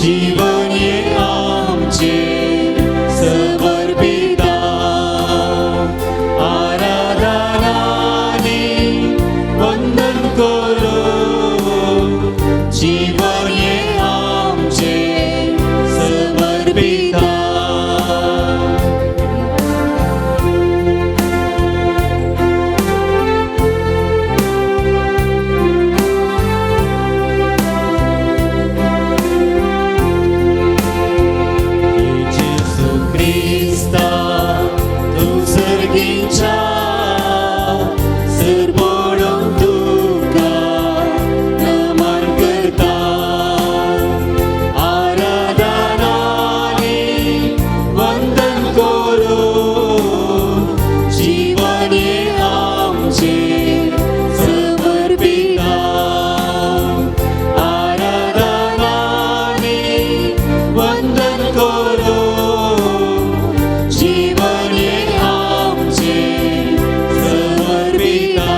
जीवन ये आमचे समर्पिता आराधनाने वंदन करो जीवन ये आमचे समर्पिता. जेसू क्रिस्ता तूं सर्गीच्या सरपडून तुका नमन करता आराधनाने वंदन करो जीवन ये आमचे समर्पिता आराधनाने वंदन करो जीवन ये आमचे समर्पिता.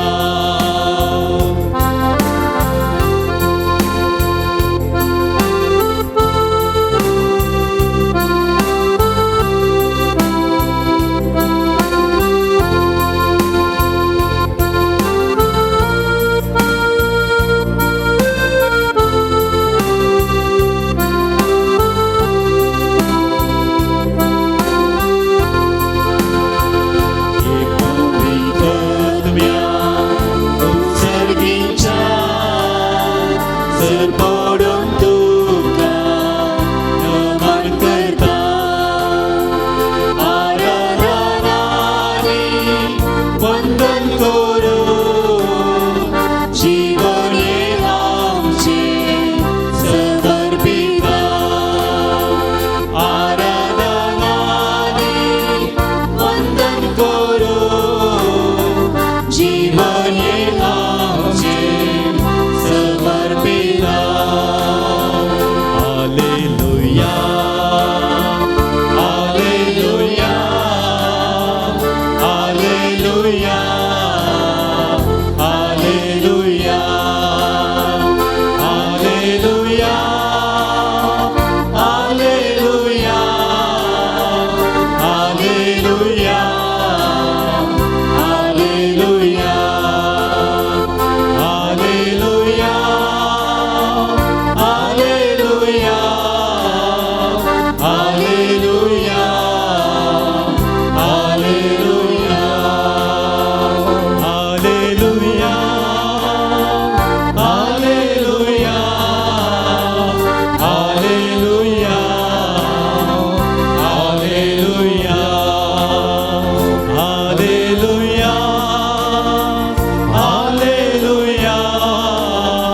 सरपडून तुका नमन करता आराधनाने वंदन करो जीवन ये आमचे समर्पिता आराधनाने वंदन करो जीवन ये आमचे समर्पिता. Hallelujah hallelujah hallelujah hallelujah hallelujah hallelujah hallelujah hallelujah hallelujah hallelujah hallelujah hallelujah hallelujah hallelujah hallelujah hallelujah hallelujah hallelujah hallelujah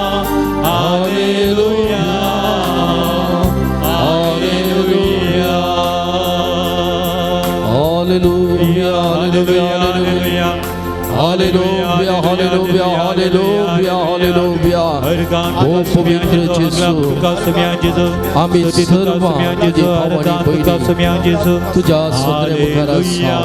hallelujah. Hallelujah, hallelujah, hallelujah, hallelujah, hallelujah, hallelujah. ओ पवित्र जेसू, आम्ही सर्व तुझी भाव आणि भयणी तुझ्या सगळ्या मुखार आसा,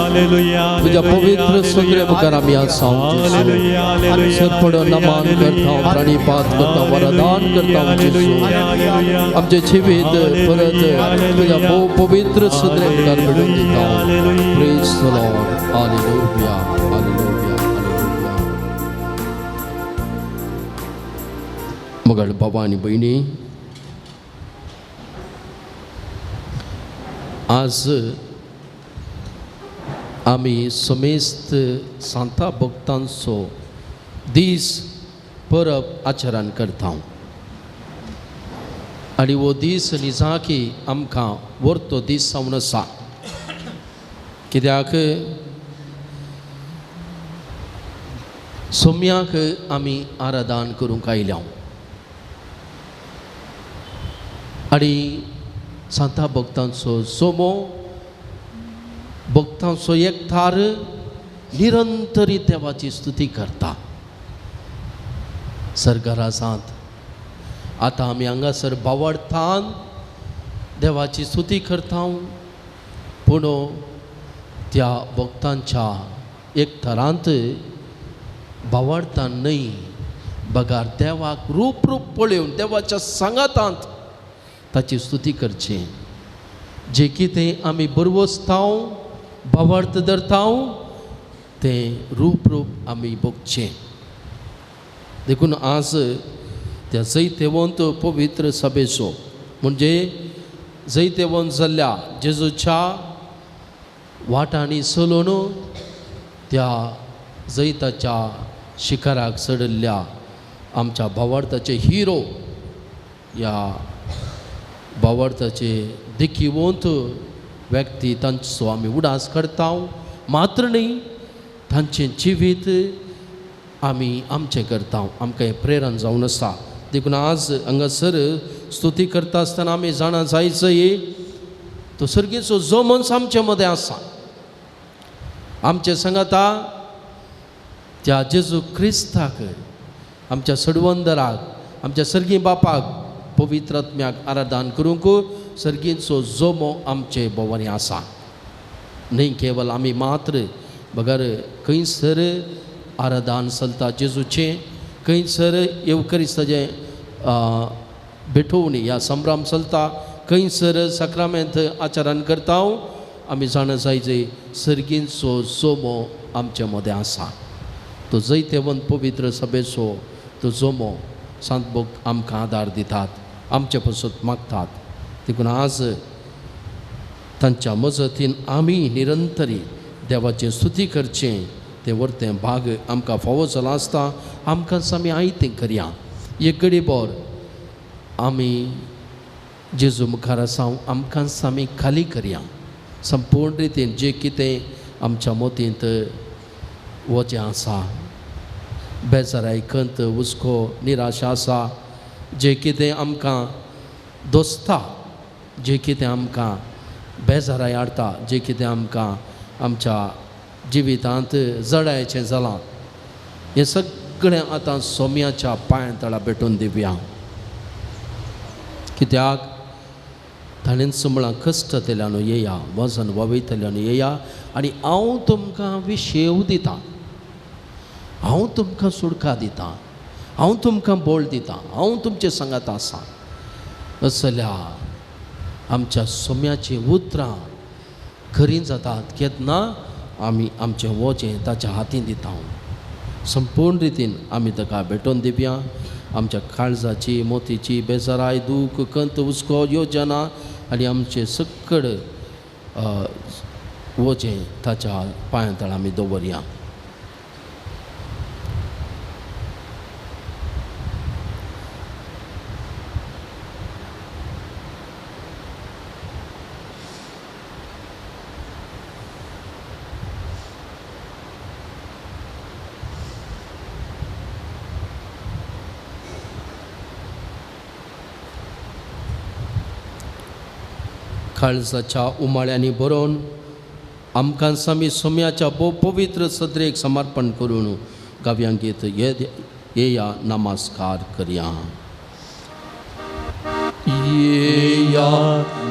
तुझ्या पवित्र सगळ्या मुखार आमी आसा. जेसू, सरपडो नमन करता, प्रणिपात करता, वरदान करता. जेसू, आमचे जिवीत परत तुझ्या भोव पवित्र सगळ्या मुखार घडोवन दिता. Praise the Lord. Hallelujah, hallelujah, hallelujah. मगळ बाबा आनी भयणी, आज आमी समेस्त सांता भक्तांचो दीस परब आचरण करता आनी हो दीस निजाकी आमकां वर्तो दीस जावन आसा. कित्याक सोम्याक आमी आराधन करूंक आयल्या आनी सांता भक्तांचो सोमो भक्तांचो एकठार निरंतरी देवाची स्तुती करता. सरगराजांत आतां आमी हांगासर बावडतान देवाची स्तुती करता, पूण त्या भक्तांच्या एकठारांत बावडतान न्हय, बगार देवाक रूप रूप पळोवन देवाच्या सांगातांत ताची स्तुती करची. जे कितें आमी बरवसताव भावार्थ धरताव तें रूप रूप आमी भोगचें. देखून आज त्या जैतेवंत पवित्र सभेचो म्हणजे जैतेवंत जाल्ल्या जेजूच्या वाटांनी चलोवन त्या जैताच्या शिखराक चडिल्ल्या आमच्या भावार्थाचे हिरो ह्या भावार्थाचे देखिवंत व्यक्ती तांचो आमी उडास करता. मात्र न्ही तांचें जिवीत आमी आमचें करता, आमकां हें प्रेरण जावन आसा. देखून आज हांगासर स्तुती करता आसतना आमी जाणा जायचो तो सर्गेचो जो मनीस आमचे मदें आसा, आमचे सांगाता त्या जेजू क्रिस्ताक, आमच्या सडवंदराक, आमच्या सर्गी बापाक, पवित्र आत्म्याक आराधन करूंक सर्गीचो जोमो आमचे भोंवनी आसा. न्ही केवल आमी मात्र बगर खंयसर आराधन चलता जेजूचें, खंयसर येवकरिस्ताचें भेटोवणी ह्या संभ्रम चलता, खंयसर साक्रामेंत आचरण करता, आमी जाणा जाय सर्गींचो जोमो आमचे मदें आसा. तो जैतेवंत पवित्र सभेचो तो जोमो सांत भोग आमकां आदार दितात, आमचे पसत मागतात. देखून आज तांच्या मजतीन आमी निरंतरी देवाचें स्तुती करचें तें वरतें भाग आमकां फावो जालां आसता. आमकां आमी आयतें करया. एक घडी भर आमी जेजू मुखार आसा, आमकां आमी खाली करया. संपूर्ण रितीन जें कितें आमच्या मतींत वचें आसा, बेजाराय, खंत, हुस्को, निराशा आसा, जें कितें आमकां दोसता, जें कितें आमकां बेजाराय हाडटा, जें कितें आमकां आमच्या जिवितांत जडायचें जालां, हें सगळें आतां सोम्याच्या पांयां तळा भेटून दिवया. कित्याक ताणेंच म्हळां, कश्टतल्यान येया, वजन वावयतल्यान येया आनी हांव तुमकां विशेव दितां, हांव तुमकां सुडका दितां, हांव तुमकां बळ दितां, हांव तुमचे सांगात आसा. असल्या आमच्या सोम्याचीं उतरां खरीं जातात केन्ना आमी आमचें वजें ताच्या हातीन दिता. संपूर्ण रितीन आमी ताका भेटोवन दिवया. आमच्या काळजाची, मोतीची बेजाराय, दूख, खंत, हुस्को, योजना आनी आमचें सकड वजें ताच्या पांयां तळा आमी दवरया. काळजाच्या उमाळ्यांनी बरोवन आमकां आमी सोम्याच्या भोव पवित्र सदरेक समर्पण करून गाव्यांक गीत येया नमस्कार करया. येया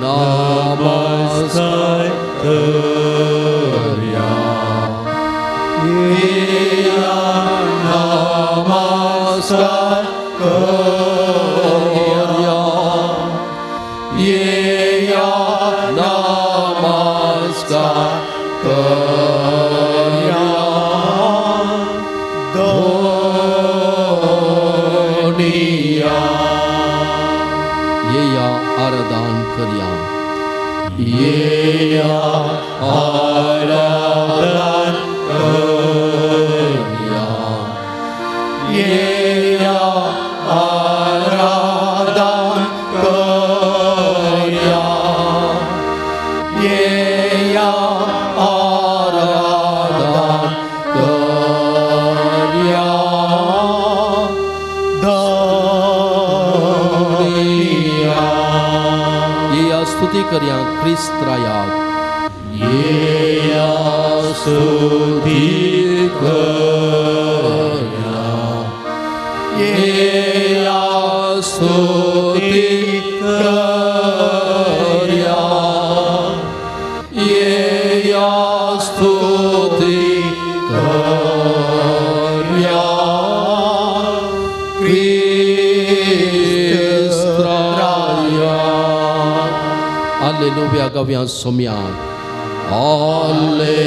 नमस्कार करया, येया नमस्कार करया, येया नमस्कार करया, धनिया. येया आराधन करया, येया आराधन करया, येया आराधन करया, येया आराधन करया, धनिया. येया स्तुती करया क्रिस्त्रायाक, येया स्तुती करया, येया स्तुती करया, येया स्तुती करया, क्रिस्त्राया. हालेलुया गावया सोम्या. हालेलुया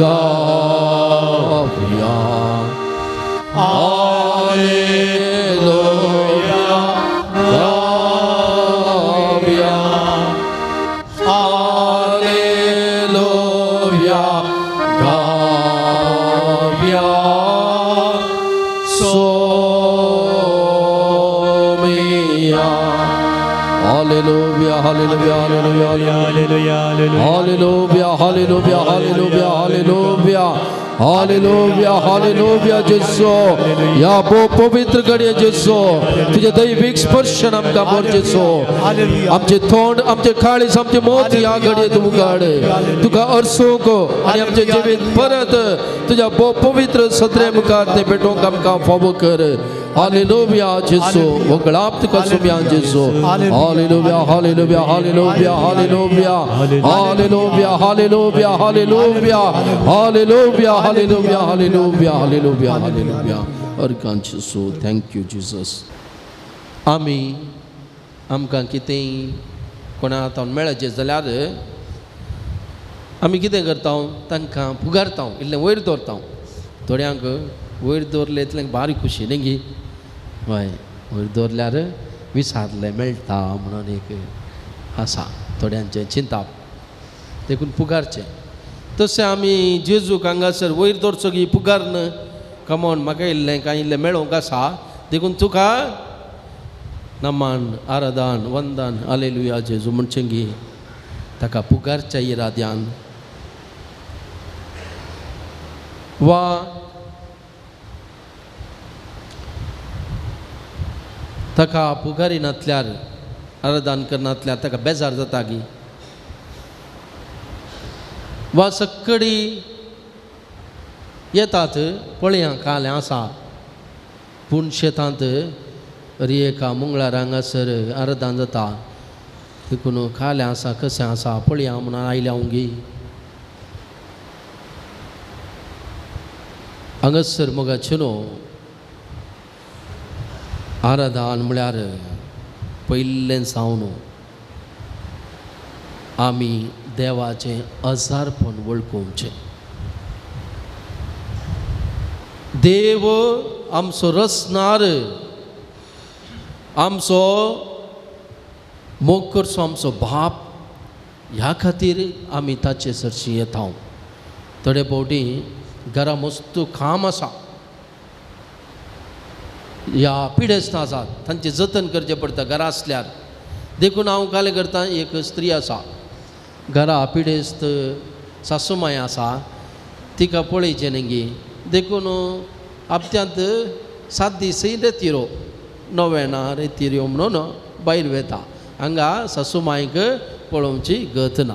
गावया, हालेलुया गावया, हालेलुया गावया सोमिया. Hallelujah, hallelujah, hallelujah, hallelujah, hallelujah, hallelujah, hallelujah, hallelujah, hallelujah. जेसू या भो पवित्र घडये जेसू तुझे दैवीक स्पर्शन आमकां बोर जेसू. आमचे तोंड, आमचे काळीज, आमचे मोत ह्या घडये तूं उगाड. तुका अर्सूंक आनी आमचें जिवीत परत तुज्या भो पवित्र सत्रे मुखार तें भेटोवंक आमकां फावो कर. हालेलुया जेसू, वगळाप तुका सुम्या जेसू. Hallelujah, hallelujah, hallelujah, hallelujah, hallelujah, hallelujah, hallelujah, hallelujah, hallelujah, hallelujah, hallelujah, hallelujah. अर्गान जेसू, thank you Jesus. आमी आमकां कितेंय कोणा हातान मेळचें जाल्यार आमी कितें करता, तांकां पुगारता, इल्लें वयर दवरता. थोड्यांक वयर दवरलें इतलें बारीक खुशी न्ही गी, हय, वयर दवरल्यार विसारलें मेळटा म्हणून एक आसा थोड्यांचें चिंताप, देखून पुगारचें. तशें आमी जेजूक हांगासर वयर दवरचो की पुगार न्हय, कमोन म्हाका इल्लें कांय इल्लें मेळोवंक आसा, देखून तुका नमन, आराधन, वंदन, हालेलुया जेजू म्हणचें गी ताका पुगारच्या इराद्यान वा ताका पुगारी नातल्यार, आराधन करनातल्यार ताका बेजार जाता गी, वा सक्कडी येतात पळया कालें आसा पूण शेतांत एका मंगळार हांगासर आराधन जाता, देखून कालें आसा कशें आसा पळया म्हणून आयल्या हांव गी. हांगासर मोगाचें न्हू आराधन म्हळ्यार पयलें जावन आमी देवाचें अजारपण वळखुचें. देव आमचो रचणार, आमचो मोग करचो आमचो बाप, ह्या खातीर आमी ताचे सरशी येता. थोडे फावटी घरा मस्त काम आसा, ह्या पिडेस्तां आसात तांचें जतन करचें पडटा घरा आसल्यार. देखून हांव कालें करता, एक स्त्री आसा घरा पिडेस्त सासूमाय आसा, तिका पळयचें न्ही गी, देखून हप्त्यांत 7 दीस रेतिरो, नोवेना रेतिरो म्हणून भायर वता, हांगा सासूमायक पळोवची गत ना,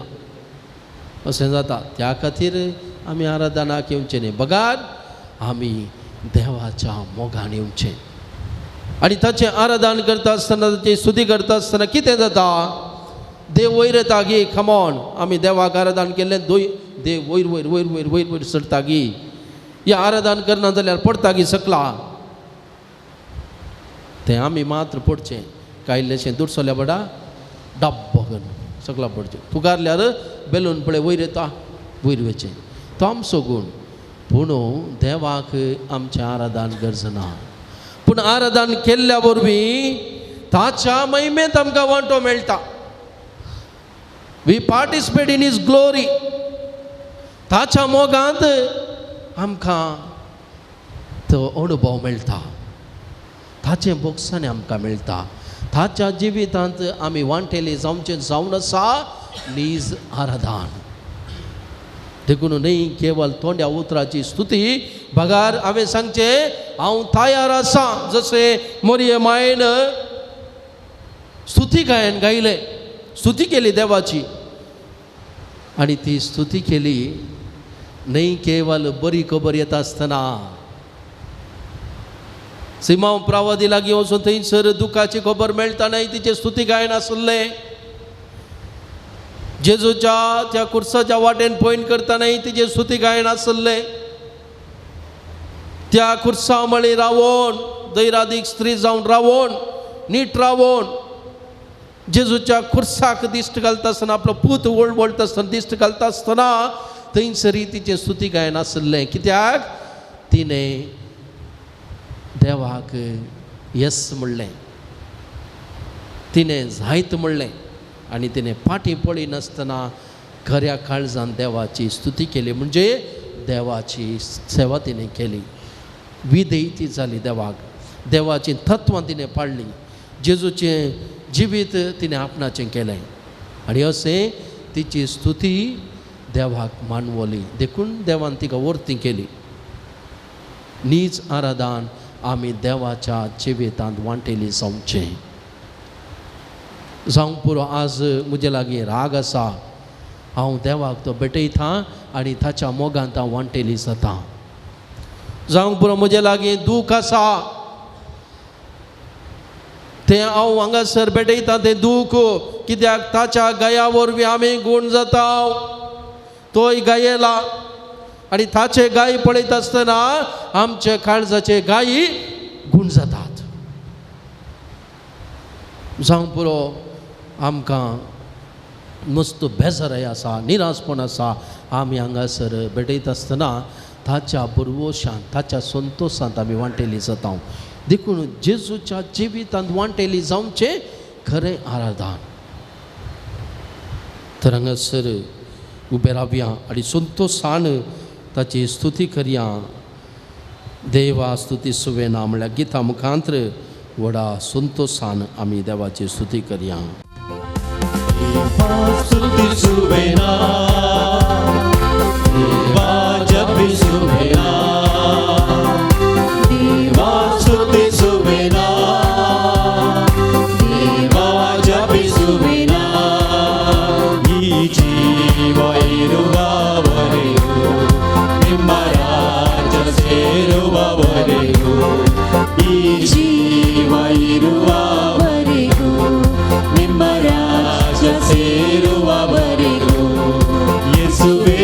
अशें जाता. त्या खातीर आमी आराधनाक येवचें न्ही, बगार आमी देवाच्या मोगान येवचें. आनी ताचें आराधन करता आसतना, ताची स्तुती करता आसतना कितें जाता, देव वयर येता गी, खमोन आमी देवाक आराधन केल्लें, देव वयर वयर वयर वयर वयर वयर सरता गी. या आराधन करना जाल्यार पडटा गी सकला, तें आमी मात्र पडचें. कांय इल्लेशें दुरसोल्या बडा डब्बो करून सकला पडचें, फुगारल्यार बेलून पळय वयर येता, वयर वयचें, तो आमचो गूण. पूण देवाक आमचें आराधन गरज ना, पूण आराधन केल्ल्या वरवीं ताच्या महिमेंत आमकां वांटो मेळटा. We participate in his glory. ताच्या मोगांत आमकां तो अणभव मेळटा, ताचें भोगसाणें आमकां मेळटा, ताच्या जिवितांत आमी वांटेली जावचें जावन आसा नीज आराधन. देखून न्ही केवल तोंड्या उतराची स्तुती बगार हांवें सांगचें हांव तयार आसा, जशें मोरये मायन स्तुती गायन गायलें, स्तुती केली देवाची, आनी ती स्तुती केली न्ही केवल बरी खबर येता आसतना सिमांव प्रावादी लागीं वचून थंयसर दुखाची खबर मेळटा न्हय, तिचें स्तुती गायन आसलें. जेजूच्या त्या कुर्साच्या वाटेन पॉयंट करता न्हय, तिचें स्तुती गायन आसलें. त्या कुर्सा मळी रावोन दैरादीक स्त्री जावन रावोन नीट रावोन जेजूच्या खुर्साक दिश्ट घालता आसतना, आपलो पूत वळवळटा आसतना दिश्ट घालता आसतना थंयसरी तिचें स्तुती गायन आसलें. कित्याक तिणें देवाक येस म्हणलें, तिणें जायत म्हणलें आनी तिणें फाटीं पळयनासतना खऱ्या काळजान देवाची स्तुती केली, म्हणजे देवाची सेवा तिणें केली, विधेयती जाली देवाक, देवाचीं तत्वां तिणें पाळ्ळीं, जेजूचें जिवीत तिणें आपणाचें केलें आनी अशें तिची स्तुती देवाक मानवली. देखून देवान तिका वर्ती केली. नीज आराधन आमी देवाच्या जिवितांत वांटेली जावचें. जावंक पुरो आज म्हजे लागीं राग आसा, हांव देवाक तो भेटयता आनी ताच्या मोगांत हांव वांटेली जाता. जावंक पुरो म्हजे लागीं दूख आसा, तें हांव हांगासर भेटयता तें दूख, कित्याक ताच्या गाया वरवीं आमी गूण जाता. तोय गायेला आनी ताचे गाय पळयता आसतना आमचे काळजाचे गायी गूण जातात. जावंक पुरो आमकां मस्त बेजाराय आसा, निराशपण आसा, आमी हांगासर भेटयता आसतना ताच्या भरवशान, ताच्या संतोशांत आमी वांटेली जाता. देखून जेजूच्या जिवितांत वांटेली जावचें खरें आराधन. तर हांगासर उबे रावया आनी संतोशान ताची स्तुती करया. देवा स्तुती सुवेना म्हणल्यार गिता मुखांत्र व्हडा संतोशान आमी देवाची स्तुती करया. स्तुती सुवेना, देवा जपी सुवेना, देवा स्तुती सुवेना, देवा जपी सुवेना, ಈ ಜೀವ ಇರುವವರೆಗೂ ನಿಮ್ಮ ರಾಜ್ಯ ಸೇರುವವರೆಗೂ, ಈ ಜೀವ ಇರುವವರೆಗೂ ನಿಮ್ಮ ರಾಜ್ಯ ಸೇರುವವರೆಗೂ, ಯೇಸುವೇ.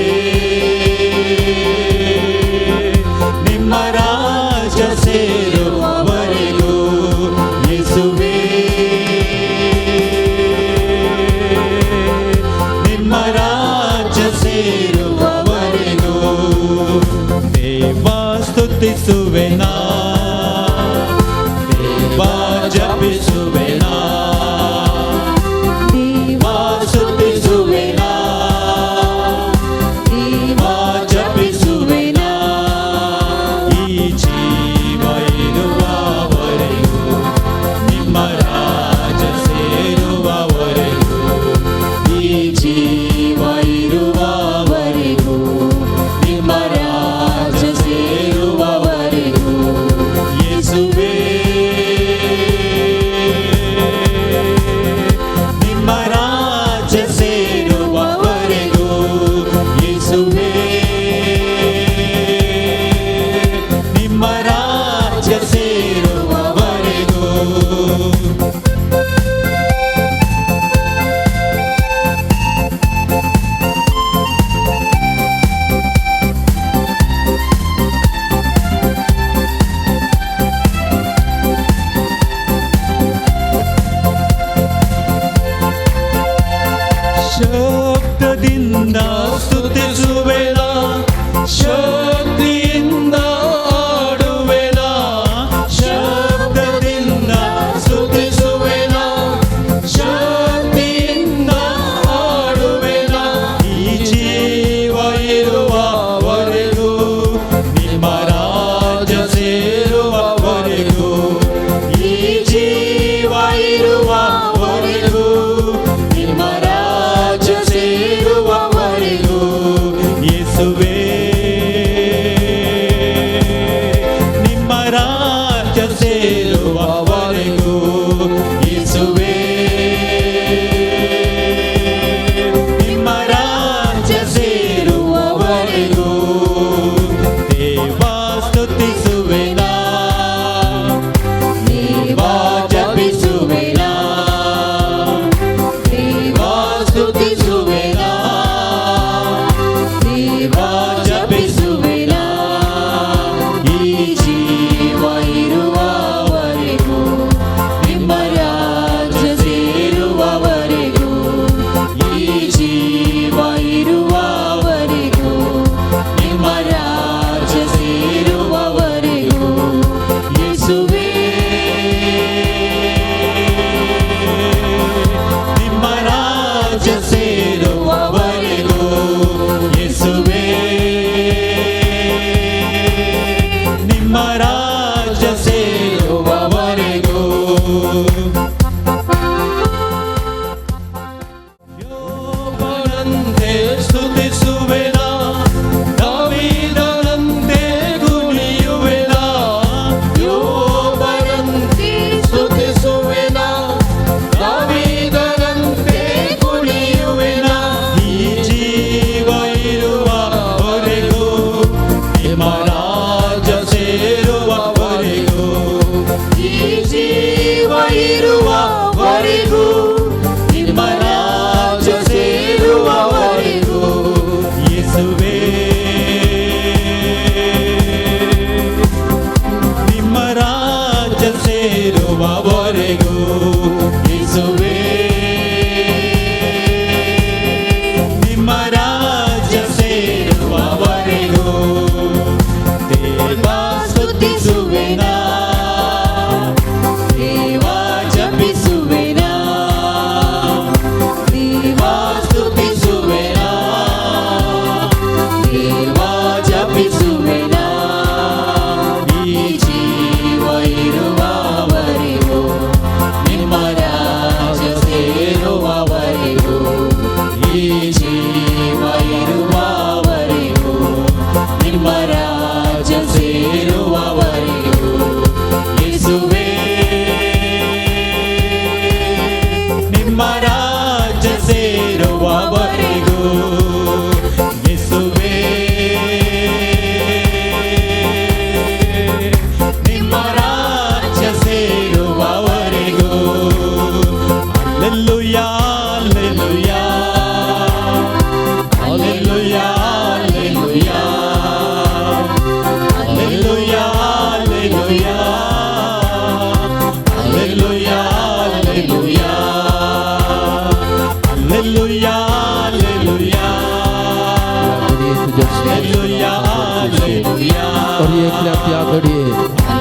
हर एकल्याक त्या घडये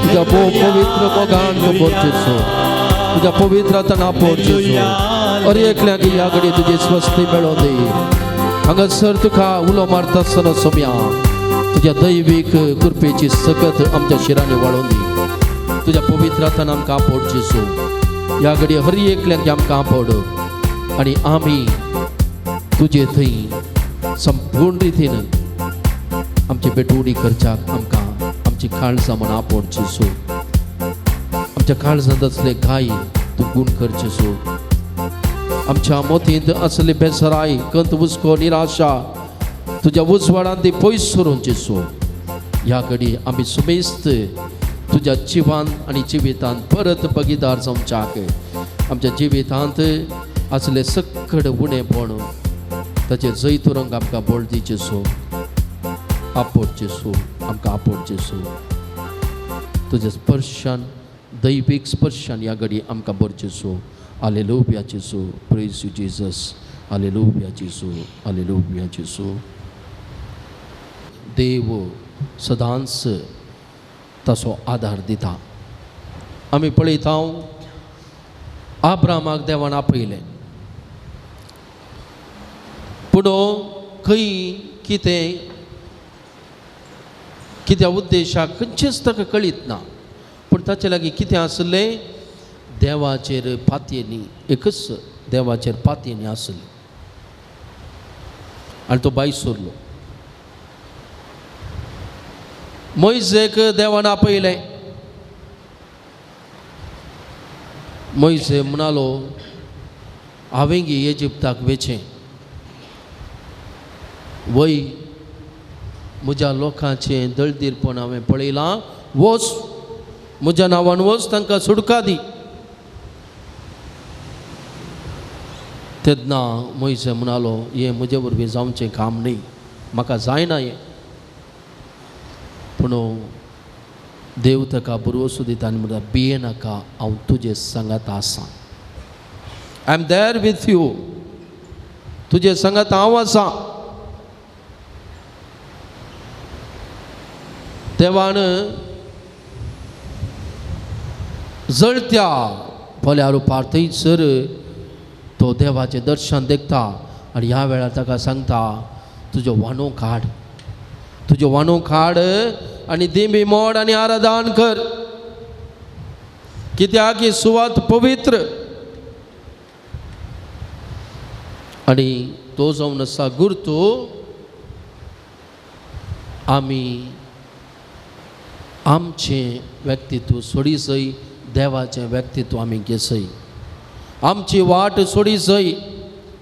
तुज्या भोव पवित्र मोगान तूं भर जेजू, तुज्या पवित्र हातान आपोड जेजू. हर एकल्याक ह्या घडये तुजी स्वस्ती मेळों दी. हांगासर तुका उलो मारता आसतना सोम्या तुज्या दैवीक कृपेची सकत आमच्या शिरांनी वाळोवन दी. तुज्या पवित्र हातान आमकां आपोड जेजू. ह्या घडये हर एकल्याक आमकां आपोड आनी आमी तुजे थंय संपूर्ण रितीन आमची भेटवणी करच्याक आमकां आमची काळजां म्हण आपोड जेजू. आमच्या काळजांत आसले घाय तूं गूण कर जेजू. आमच्या मोतींत आसली बेसराय, कंत, हुस्को, निराशा तुज्या उजवाडान ती पयस सरून जेजू. ह्या घडी आमी सुमेस्त तुज्या जिवान आनी जिवितांत परत बगीदार जावच्याक आमच्या जिवितांत आसले सक्कड उणेपण ताचेर जैत रंग आमकां बळ दी जेजू. आपोड जेजू, आमकां आपोड जेजू. तुज्या स्पर्शान, दैवीक स्पर्शान ह्या घडी आमकां भर जेजू. Hallelujah Jesu. Praise you Jesus. Hallelujah Jesu. Hallelujah Jesu. देव सदांच ताचो आदार दिता. आमी पळयता आब्रामाक देवान आपयलें, पूण खंय कितें कित्या उद्देशाक खंयचेंच ताका कळीत ना. पूण ताचे लागीं कितें आसलें? देवाचेर पातयेनी, एकच देवाचेर पातयेनी आसली आनी तो बायस उरलो. मोयजेक देवान आपयलें. मोयजे म्हणालो, हांवें गी इजिप्ताक वेचें, वय म्हज्या लोकांचें दळदीरपण हांवें पळयलां, वच म्हज्या नांवान वच, तांकां सुटका दी. तेन्ना मोयजे म्हणालो, हें म्हजे वरवीं जावचें काम न्ही, म्हाका जायना हें. पूण देव ताका भरवंसो दिता आनी म्हणटा, भिये नाका, हांव तुजे सांगात आसा. I am there with you. तुजे सांगात हांव आसा. देवान जळत्या पोल्या रुपार थंयसर तो देवाचें दर्शन देखता आनी ह्या वेळार ताका सांगता, तुज्यो वाणो काड, तुज्यो वाणो काड आनी दिंबी मोड आनी आराधन कर, कित्याक ही सुवात पवित्र. आनी तो जावन आसा गुर्तू आमी आमचें व्यक्तित्व सोडी सय देवाचें व्यक्तित्व आमी घेसय. आमची वाट सोडी सय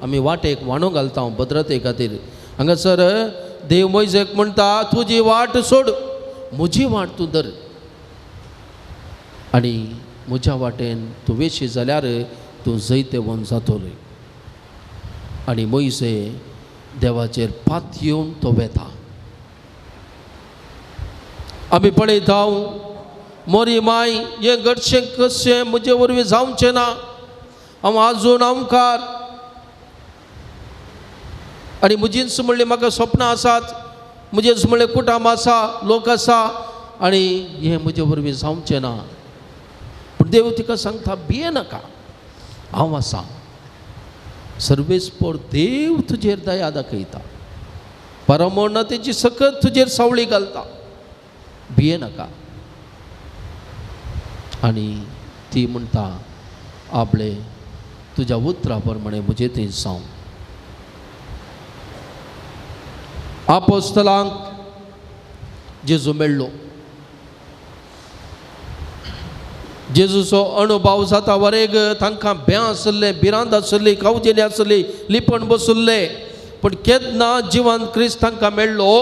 आमी वाटेक वाणो घालता भद्रते खातीर. हांगासर देव मोयजेक म्हणटा, तुजी वाट सोड, म्हजी वाट तूं धर आनी म्हज्या वाटेन तूं वेशी जाल्यार तूं जैतेवन जातलो. आनी मोयजे देवाचेर पात येवन तो वेता. आमी पळयता मोरी माय हें घडचें कशें म्हजे वरवीं जावचें ना, हांव आजून आमकार आनी म्हजींच म्हणलें म्हाका सपनां आसात, म्हजेच म्हणलें कुटाम आसा, लोक आसा आनी हें म्हजे वरवीं जावचें ना. पूण देव तिका सांगता, भिये नाका, हांव आसा. सर्वेस्पोर देव तुजेर दया दाखयता, परमोन्नतेची सकत तुजेर सावळी घालता, भिये नाका. आनी ती म्हणटा, आपले तुज्या उतरा प्रमाणे म्हजें थंय जावं. आपोस्तलांक जेजू मेळ्ळो. जेजूचो अणुभाव जाता वरेग तांकां भंय आसलें, भिरांत आसली, कावजेली आसली, लिपण बसुल्ले. पूण केन्ना जिवान क्रिस्त तांकां मेळ्ळो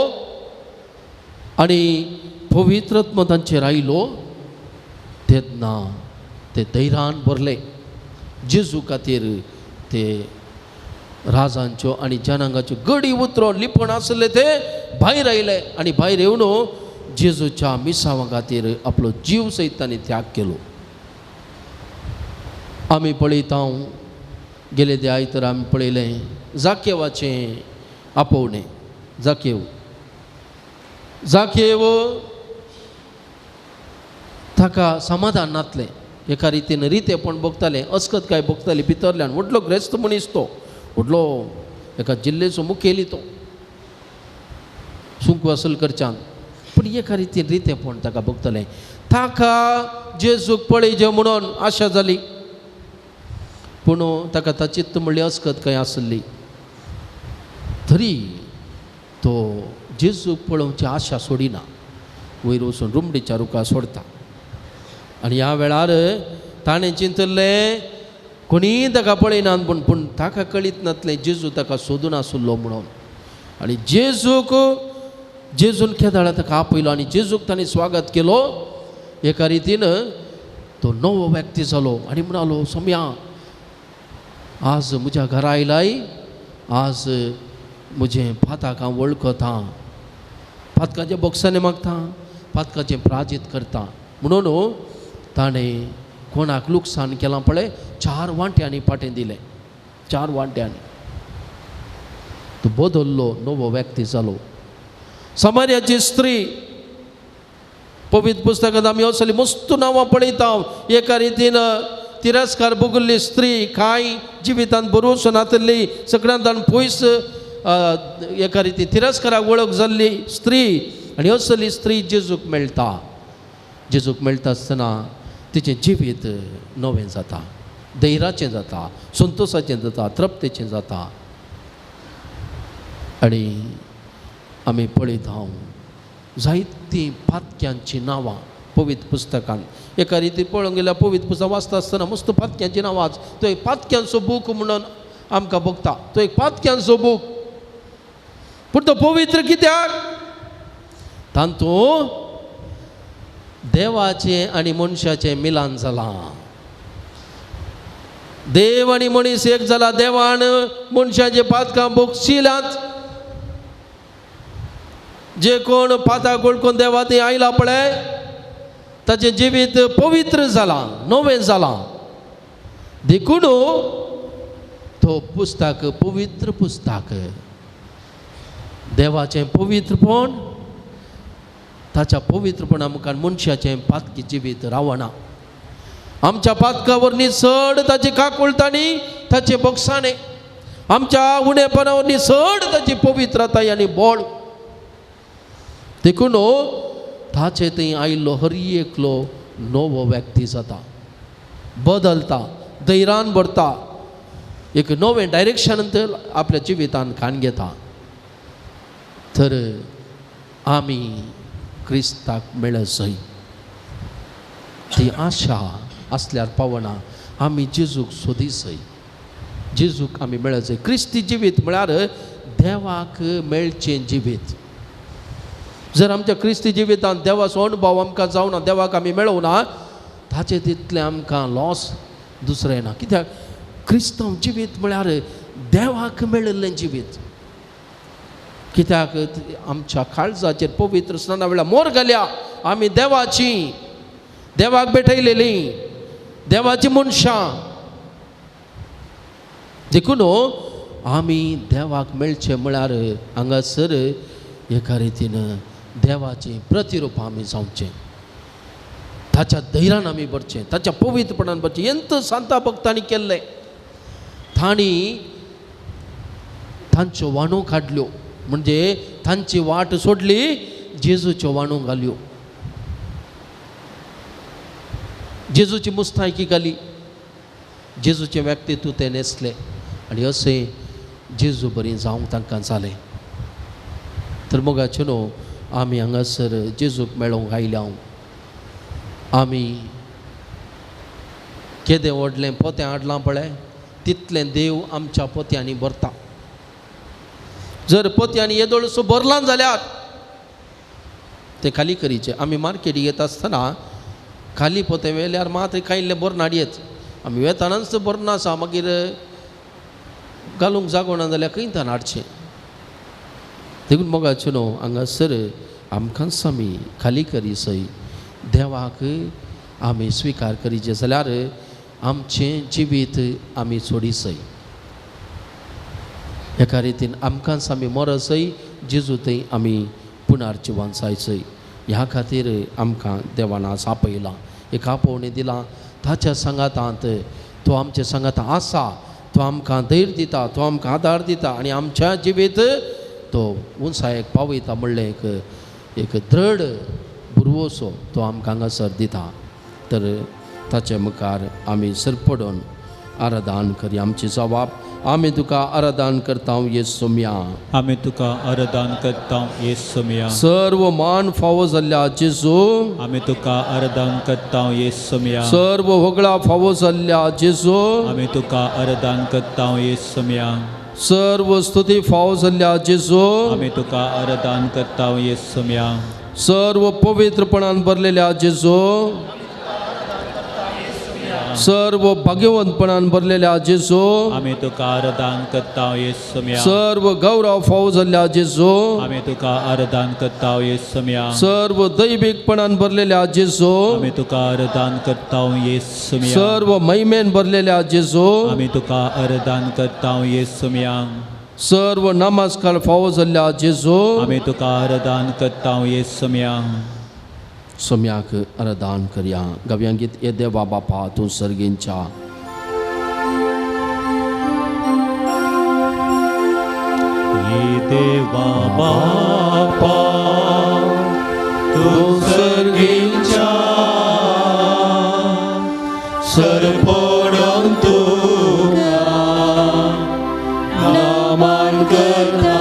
आनी पवित्रत्म तांचेर आयलो तेन्ना ते धैर्यान भरले. जेजू खातीर ते राजांच्यो आनी जनांगाच्यो गडी उतरोन लिपण आसले ते भायर आयले आनी भायर येवन जेजूच्या मिसांवा खातीर आपलो जीव सयत तांणी त्याग केलो. आमी पळयता गेले ते आयतर आमी पळयलें जाकेवाचें आपोवणें. जाकेव जाकेव ताका समाधान नातलें. एका रितीन रितेपण भोगतालें, अस्कत काय भोगताली भितरल्यान. व्हडलो ग्रेस्त मनीस तो, व्हडलो एका जिल्लेचो मुखेली तो, सुंक वसूल करच्यान. पूण एका रितीन रितेपण ताका भोगतालें. ताका जेजूक पळयचें म्हणून आशा जाली, पूण ताका ताची म्हणली अस्कत काय आसली. तरी तो जेजूक पळोवची आशा सोडिना, वयर वचून रुमडीच्या रुखा सोडता. आनी ह्या वेळार ताणें चिंतलें कोणीय ताका पळयना, पूण पूण ताका कळीत नासलें जेजू ताका सोदून आसलो म्हणून. आनी जेजूक जेजून केदाळा ताका आपयलो आनी जेजूक ताणें स्वागत केलो. एका रितीन तो नवो व्यक्ती जालो आनी म्हणालो, सोम्या आज म्हज्या घरा आयलाय, आज म्हजें पातक हांव वळखता, पातकाचें बोगसाणें मागता, पातकाचें प्राजीत करता. म्हणून ताणें कोणाक लुकसाण केलां पळय 4 वांट्यांनी पाटें दिलें, 4 वांट्यांनी. तो बदल्लो, नवो व्यक्ती जालो. समार्याची स्त्री, पवित्र पुस्तकांत आमी असली मस्त नांवां पळयता. एका रितीन तिरस्कार भोगिल्ली स्त्री, कांय जिवितांत भरवंसो नातिल्ली, सगळ्यांत पयस एका रितीन तिरस्काराक वळख जाल्ली स्त्री. आनी असली स्त्री जेजूक मेळटा. जेजूक मेळटा आसतना तिचें जिवीत नवें जाता, धैर्याचें जाता, संतोशाचें जाता, तृप्तेचें जाता. आनी आमी पळयता हांव जायतीं पातक्यांचीं नांवां पवित्र पुस्तकान. एका रिती पळोवंक गेल्यार पवित्र पुस्तक वाचता आसतना मस्त पातक्यांची नांवां, तो एक पातक्यांचो बूक म्हणून आमकां भोगता, तो एक पातक्यांचो बूक. पूण तो पवित्र कित्याक? तातूंत देवाचें आनी मनशाचें मिलान जालां. देव आनी मनीस एक जाला. देवान मनशाचें पातकां भोगशिलात. जे कोण पाताक वळखून देवा थंय आयला पळय ताचें जिवीत पवित्र जालां, नवें जालां. देखून तो पुस्तक पवित्र पुस्तक, देवाचें पवित्रपण, ताच्या पवित्रपणा मुखार मनशाचें पातकी जिवीत रावना. आमच्या पातका वरवीं चड ताची काकुळटाणी, ताचें बोगसाणें, आमच्या उणेपणा वरवीं चड ताची पवित्रताय आनी बळ. देखून ताचे थंय आयिल्लो हर एकलो नवो व्यक्ती जाता, बदलता, धैर्यान भरता, एक नवें डायरेक्शन आपल्या जिवितान खाण घेता. तर आमी क्रिस्ताक मेळत जाय ती आशा आसल्यार पावना. आमी जेजूक सोदी जाय, जेजूक आमी मेळत जाय. क्रिस्ती जिवीत म्हळ्यार देवाक मेळचें जिवीत. जर आमच्या क्रिस्ती जिवितांत देवाचो अणभव आमकां जावना, देवाक आमी मेळोवना, ताचें तितलें आमकां लॉस दुसरें ना. कित्याक क्रिस्तांव जिवीत म्हळ्यार देवाक मेळिल्लें जिवीत. कित्याक आमच्या काळजाचेर पवित्र स्नाना वेळार मोर घाल्या, आमी देवाची, देवाक भेटयलेली, देवाची मनशां. देखून आमी देवाक मेळचें म्हळ्यार हांगासर एका रितीन देवाचें प्रतिरूप आमी जावचें, ताच्या धैर्यान आमी भरचें, ताच्या पवित्रपणान भरचें. एंत सांता भक्तांनी केल्लें, तांणी तांच्यो वाणो काडल्यो, म्हणजे तांची वाट सोडली, जेजूच्यो वाणो घाल्यो, जेजूची मुस्तायकी घाली, जेजूचें व्यक्तित्व ते न्हेसलें आनी अशें जेजू बरी जावंक तांकां जालें. तर मोगाचें न्हू आमी हांगासर जेजूक मेळोवंक आयल्या. आमी केदें व्हडलें पोतें हाडलां पळय, तितलें देव आमच्या पोत्यांनी भरता. जर पोत्यांनी येदोळसो भरलां जाल्यार तें खाली करीचें. आमी मार्केटीक येता आसतना खाली पोतें वेल्यार मात कांय इल्लें भरून हाडयेत. आमी वेतानाच भरून आसा, मागीर घालूंक जागो ना जाल्यार खंय तान हाडचें. देखून मोगाचें न्हू हांगासर आमकांच आमी खाली करी सय देवाक आमी स्विकार करीचे जाल्यार आमचें जिवीत आमी सोडी सय. एका रितीन आमकांच आमी मरसय, जेजू थंय आमी पुनर्जिवन जायसय. ह्या खातीर आमकां देवान आज आपयलां. एक आपोवणें दिलां. ताच्या सांगातांत तो आमच्या सांगात आसा, तो आमकां धैर्य दिता, तो आमकां आदार दिता आनी आमच्या जिवीत तो उंचायेक पावयता म्हणलें एक एक दृढ भुरवोसो तो आमकां हांगासर दिता. तर ताचे मुखार आमी सरपडून आराधन करया. आमची जवाब आमी तुका आराधन करता येसुम्या, आमी तुका आराधन करता येसुम्या. सर्व मान फावो जाल्ल्या जेजू, आमी तुका आराधन करता येसुम्या. सर्व होगळा फावो जाल्ल्या जेजू, आमी तुका आराधन करता येसुम्या. सर्व स्तुती फावो जाल्ल्या जेजू, आमी तुका आराधन करता येसुम्या. सर्व पवित्रपणान भरलेल्या जेजू, सर्व भाग्यवंतपणान भरलेल्या जेजू, आमी तुका आराधन करता येसुम्या. सर्व गौरव फावो जाल्ल्या जेजू, आमी तुका आराधन करता येसुम्या. सर्व दैवीकपणान भरलेल्या जेजू, आमी तुका आराधन करता येसुम्या. सर्व महिमेन भरलेल्या जेजू, आमी तुका आराधन करता येसुम्या. सर्व नमस्कार फावो जाल्ल्या जेजू, आमी तुका आराधन करता येसुम्या. सोम्याक आराधन करया. गव्यांगीत ये देवा बापा तूं सर्गींच्या ये देवा बापा तूं सर्गींच्या सरपडून तुका नमन करता.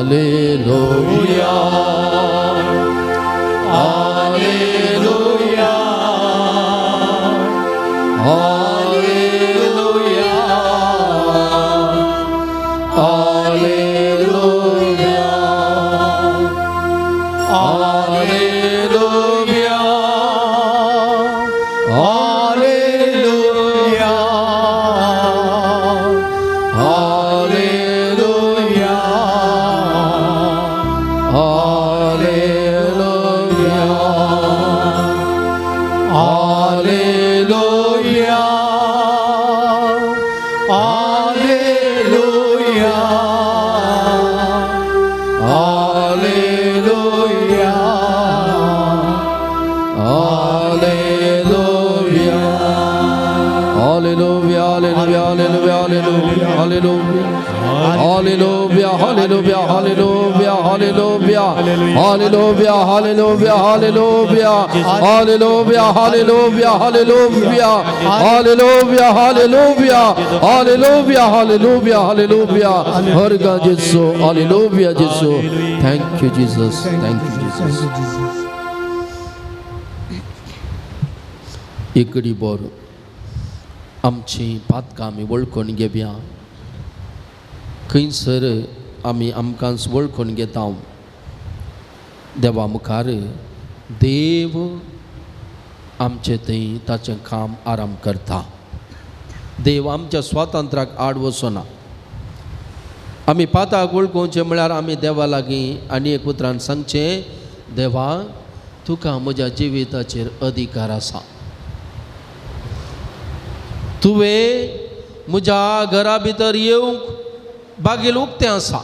Alleluia, Alleluia. Hallelujah, hallelujah, hallelujah, hallelujah, hallelujah, hallelujah, hallelujah, hallelujah, hallelujah, hallelujah, hallelujah, hallelujah, hallelujah, hallelujah, hallelujah. हरगा Jesu, hallelujah Jesu. Thank you Jesus, thank you Jesus. एक बर आमची पातकां आमी वळखून घेवया. खंयसर आमी आमकांच वळखून घेता देवा मुखार, देव आमचे थंय ताचें काम आराम करता. देव आमच्या स्वातंत्र्याक आड वचना. आमी पाताक वळखुचें म्हळ्यार आमी देवा लागीं आनी एक उतरान सांगचें, देवा तुका म्हज्या जिविताचेर अधिकार आसा. तुवें म्हज्या घरा भितर येवंक बागेल उक्तें आसा.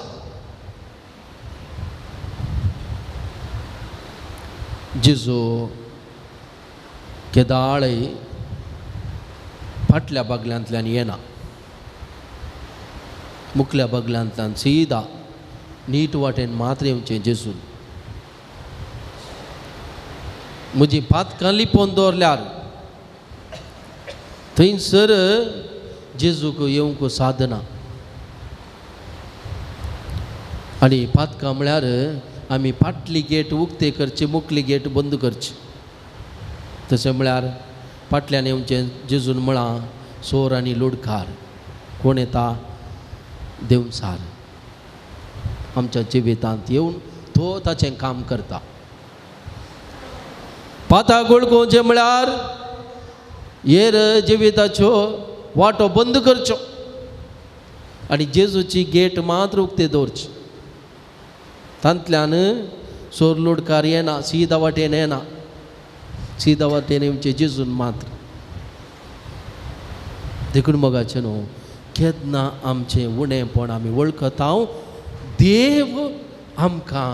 जेजू केदाळे फाटल्या बागल्यांतल्यान येना, मुखल्या बगल्यांतल्यान सीदा नीट वाटेन मात्र येवचें जेजून. म्हजी पातकां लिपोवन दवरल्यार थंयसर जेजूक येवंक सादना. आनी पातकां म्हळ्यार आमी फाटली गेट उक्ते करची, मुखली गेट बंद करची. तशें म्हळ्यार फाटल्यान येवचें जेजून म्हळां, चोर आनी लुडकार कोण येता देवसार आमच्या जिवितांत येवन तो ताचें काम करता. पाताक वळखुचें म्हळ्यार येर जिविताच्यो वाटो बंद करच्यो आनी जेजूची गेट मात्र उक्ते दवरची. तांतल्यान चोर लुडकार येना, सीदा वाटेन येना, सीदा वाटेन येवचें जेजून मात्र. देखून मोगाचें न्हू, केन्ना आमचें उणेपण आमी वळखता, देव आमकां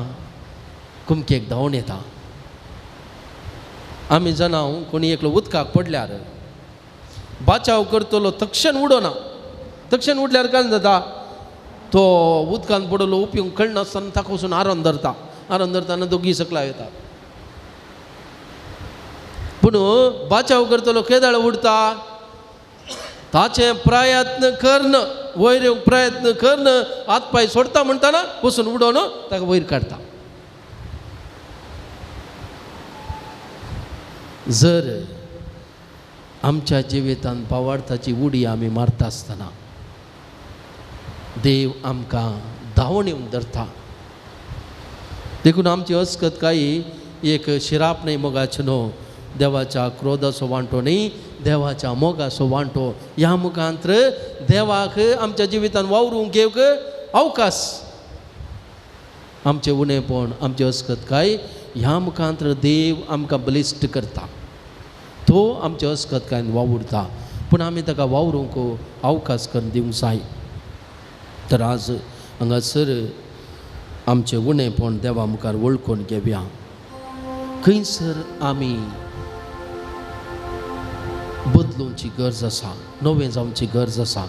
कुमकेक धांवन येता. आमी जाणा कोणी एकलो उदकाक पडल्यार बाचाव करतलो तक्षण उडोना. तक्षण उडल्यार काय जाता, तो उदकान पडलो उपयोग कळनासतना ताका वचून आरोन धरता. आरोन धरताना दोगी सकला येता. पूण बाचाव करतलो केदाळ उडता, ताचे प्रयत्न कर्ण वयर येवंक प्रयत्न कर्ण हात पांय सोडता म्हणटाना वचून उडोवन ताका वयर काडटा. जर आमच्या जिवितांत पावार्थाची उडी आमी मारता आसतना देव आमकां धांवून येवन धरता. देखून आमची अस्कत कांय एक शिराप न्हय मोगाचें न्हू, देवाच्या क्रोधाचो वांटो न्हय, देवाच्या मोगाचो वांटो. ह्या मुखांत्र देवाक आमच्या जिवितान वावरूंक घेवंक अवकाश. आमचें उणेपण, आमचें अस्कतकाय ह्या मुखांत्र देव आमकां बलिश्ट करता. तो आमच्या अस्कतकायन वावुरता, पूण आमी ताका वावरूंक अवकाश करून दिवंक जाय. तर आज हांगासर आमचें उणेपण देवा मुखार वळखून घेवया. खंयसर आमी बदलुची गरज आसा, नवें जावची गरज आसा.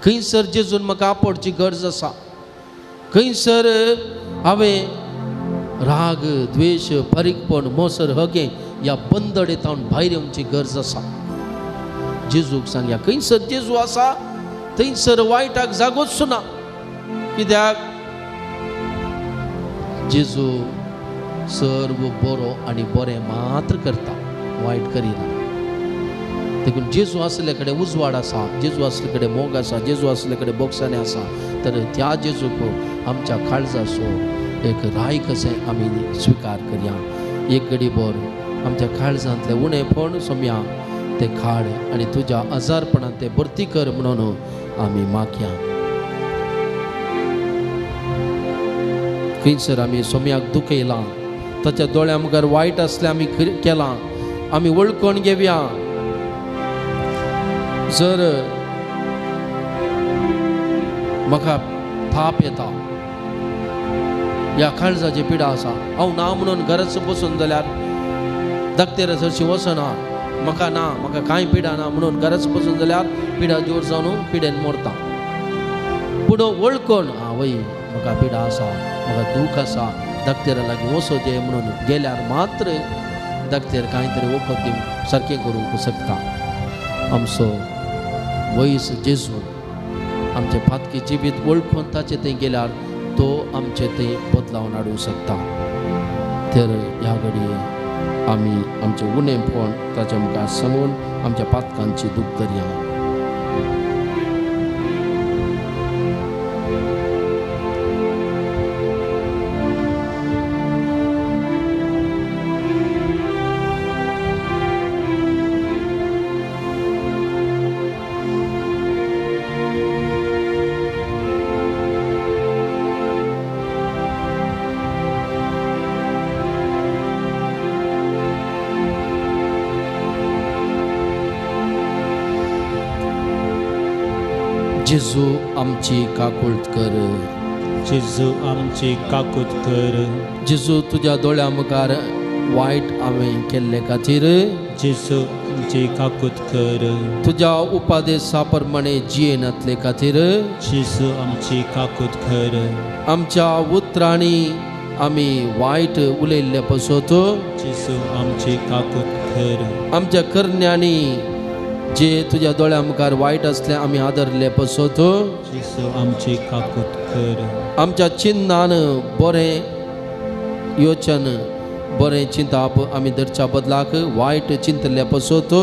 खंयसर जेजून म्हाका आपोवची गरज आसा. खंयसर हांवें राग, द्वेश, फारीकपण, मोसर, हगें ह्या बंदडेतावन भायर येवची गरज आसा. जेजूक सांगया, खंयसर जेजू आसा थंयसर वायटाक जागोच ना. कित्याक जेजू सर्व बरो आनी बरें मात्र करता, वायट करिना. देखून जेजू आसले कडेन उजवाड आसा, जेजू आसले कडेन मोग आसा, जेजू आसले कडेन बोगसाणें आसा. तर त्या जेजूक आमच्या काळजाचो एक राय कशें आमी स्विकार करया. एक घडी भर आमच्या काळजांतलें उणेपण सोम्या तें काड आनी तुज्या आजारपणान तें भरती कर म्हणून आमी मागया. खंयसर आमी सोम्याक दुखयलां, ताच्या दोळ्या मुखार वायट आसलें आमी केलां, आमी वळखून घेवया. जर म्हाका थाप येता ह्या काळजाची पिडा आसा, हांव ना म्हणून घराच बसून जाल्यार दाक्तेर सरशी वचना, म्हाका ना, म्हाका कांय पिडा ना म्हणून घराच बसून जाल्यार पिडा जोर जावन पिडेन मरता. पूण वळखून आवय म्हाका पिडा आसा, म्हाका दूख आसा, दाक्तेरा लागीं वचोचें म्हणून गेल्यार मात्र दाक्तेर कांय तरी वखद दिवन सारकें करूंक शकता. आमचो वयस जेजू आमचें पातकी जिवीत वळखून ताचें थंय गेल्यार तो आमचें थंय बदलावन हाडूंक शकता. तर ह्या घडये आमी आमचें उणेपण ताच्या मुखार सांगून आमच्या पातकांची दूख धरया. जेजू आमची काकूळत कर, जेजू आमची काकूत कर, जेजू तुज्या दोळ्या मुखार वायट हांवें केल्ले खातीर, जेजू आमची काकूत कर, तुज्या उपादेसा प्रमाणे जियेनातले खातीर, जेजू आमची काकूत कर, आमच्या उतरांनी आमी वायट उलयल्ले पसत, जेजू आमची काकूत कर, आमच्या करण्यांनी जे तुज्या दोळ्या मुखार वायट आसले आमी आदरले पसत, जेजू आमची काकूत कर, आमच्या चिन्नान बरें योचन बरें चिंताप आमी धरच्या बदलाक वायट चिंतले पसत,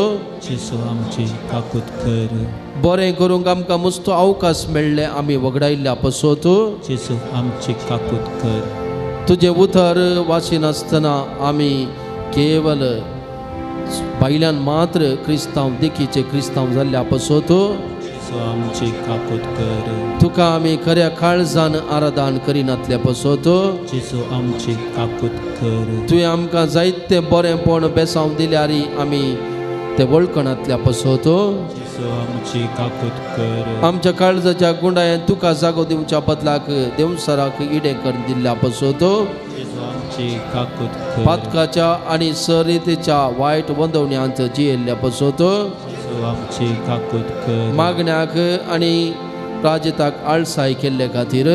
जेजू आमची काकूत कर, बरें करूंक आमकां मुस्तो अवकाश मेळ्ळे आमी वगडायल्ल्या पसत, जेजू आमची काकूत कर, तुजें उतर वाचिनासतना आमी केवल भायल्यान मात्र क्रिस्तांव देखीचे क्रिस्तांव जाल्ल्या पसत, जेजू आमची काकूत कर, तुका आमी खऱ्या काळजान आराधन करिनातले पसत, जेजू आमची काकूत कर, तुवें आमकां जायते बरेंपण बेसांव दिल्यार आमी ते वळखणांतल्या पसत, जेजू आमची काकूत कर, आमच्या काळजाच्या गुंडायेन तुका जागो दिवच्या बदलाक देवसराक इडें करून दिल्ल्या पसत, जेजू आमची काकूत कर, पातकाच्या आनी सरितेच्या वायट वंदवण्यांत जियेल्ल्या पसत, जेजू आमची काकूत कर, मागण्याक आनी प्राजिताक आळसाय केल्ले खातीर,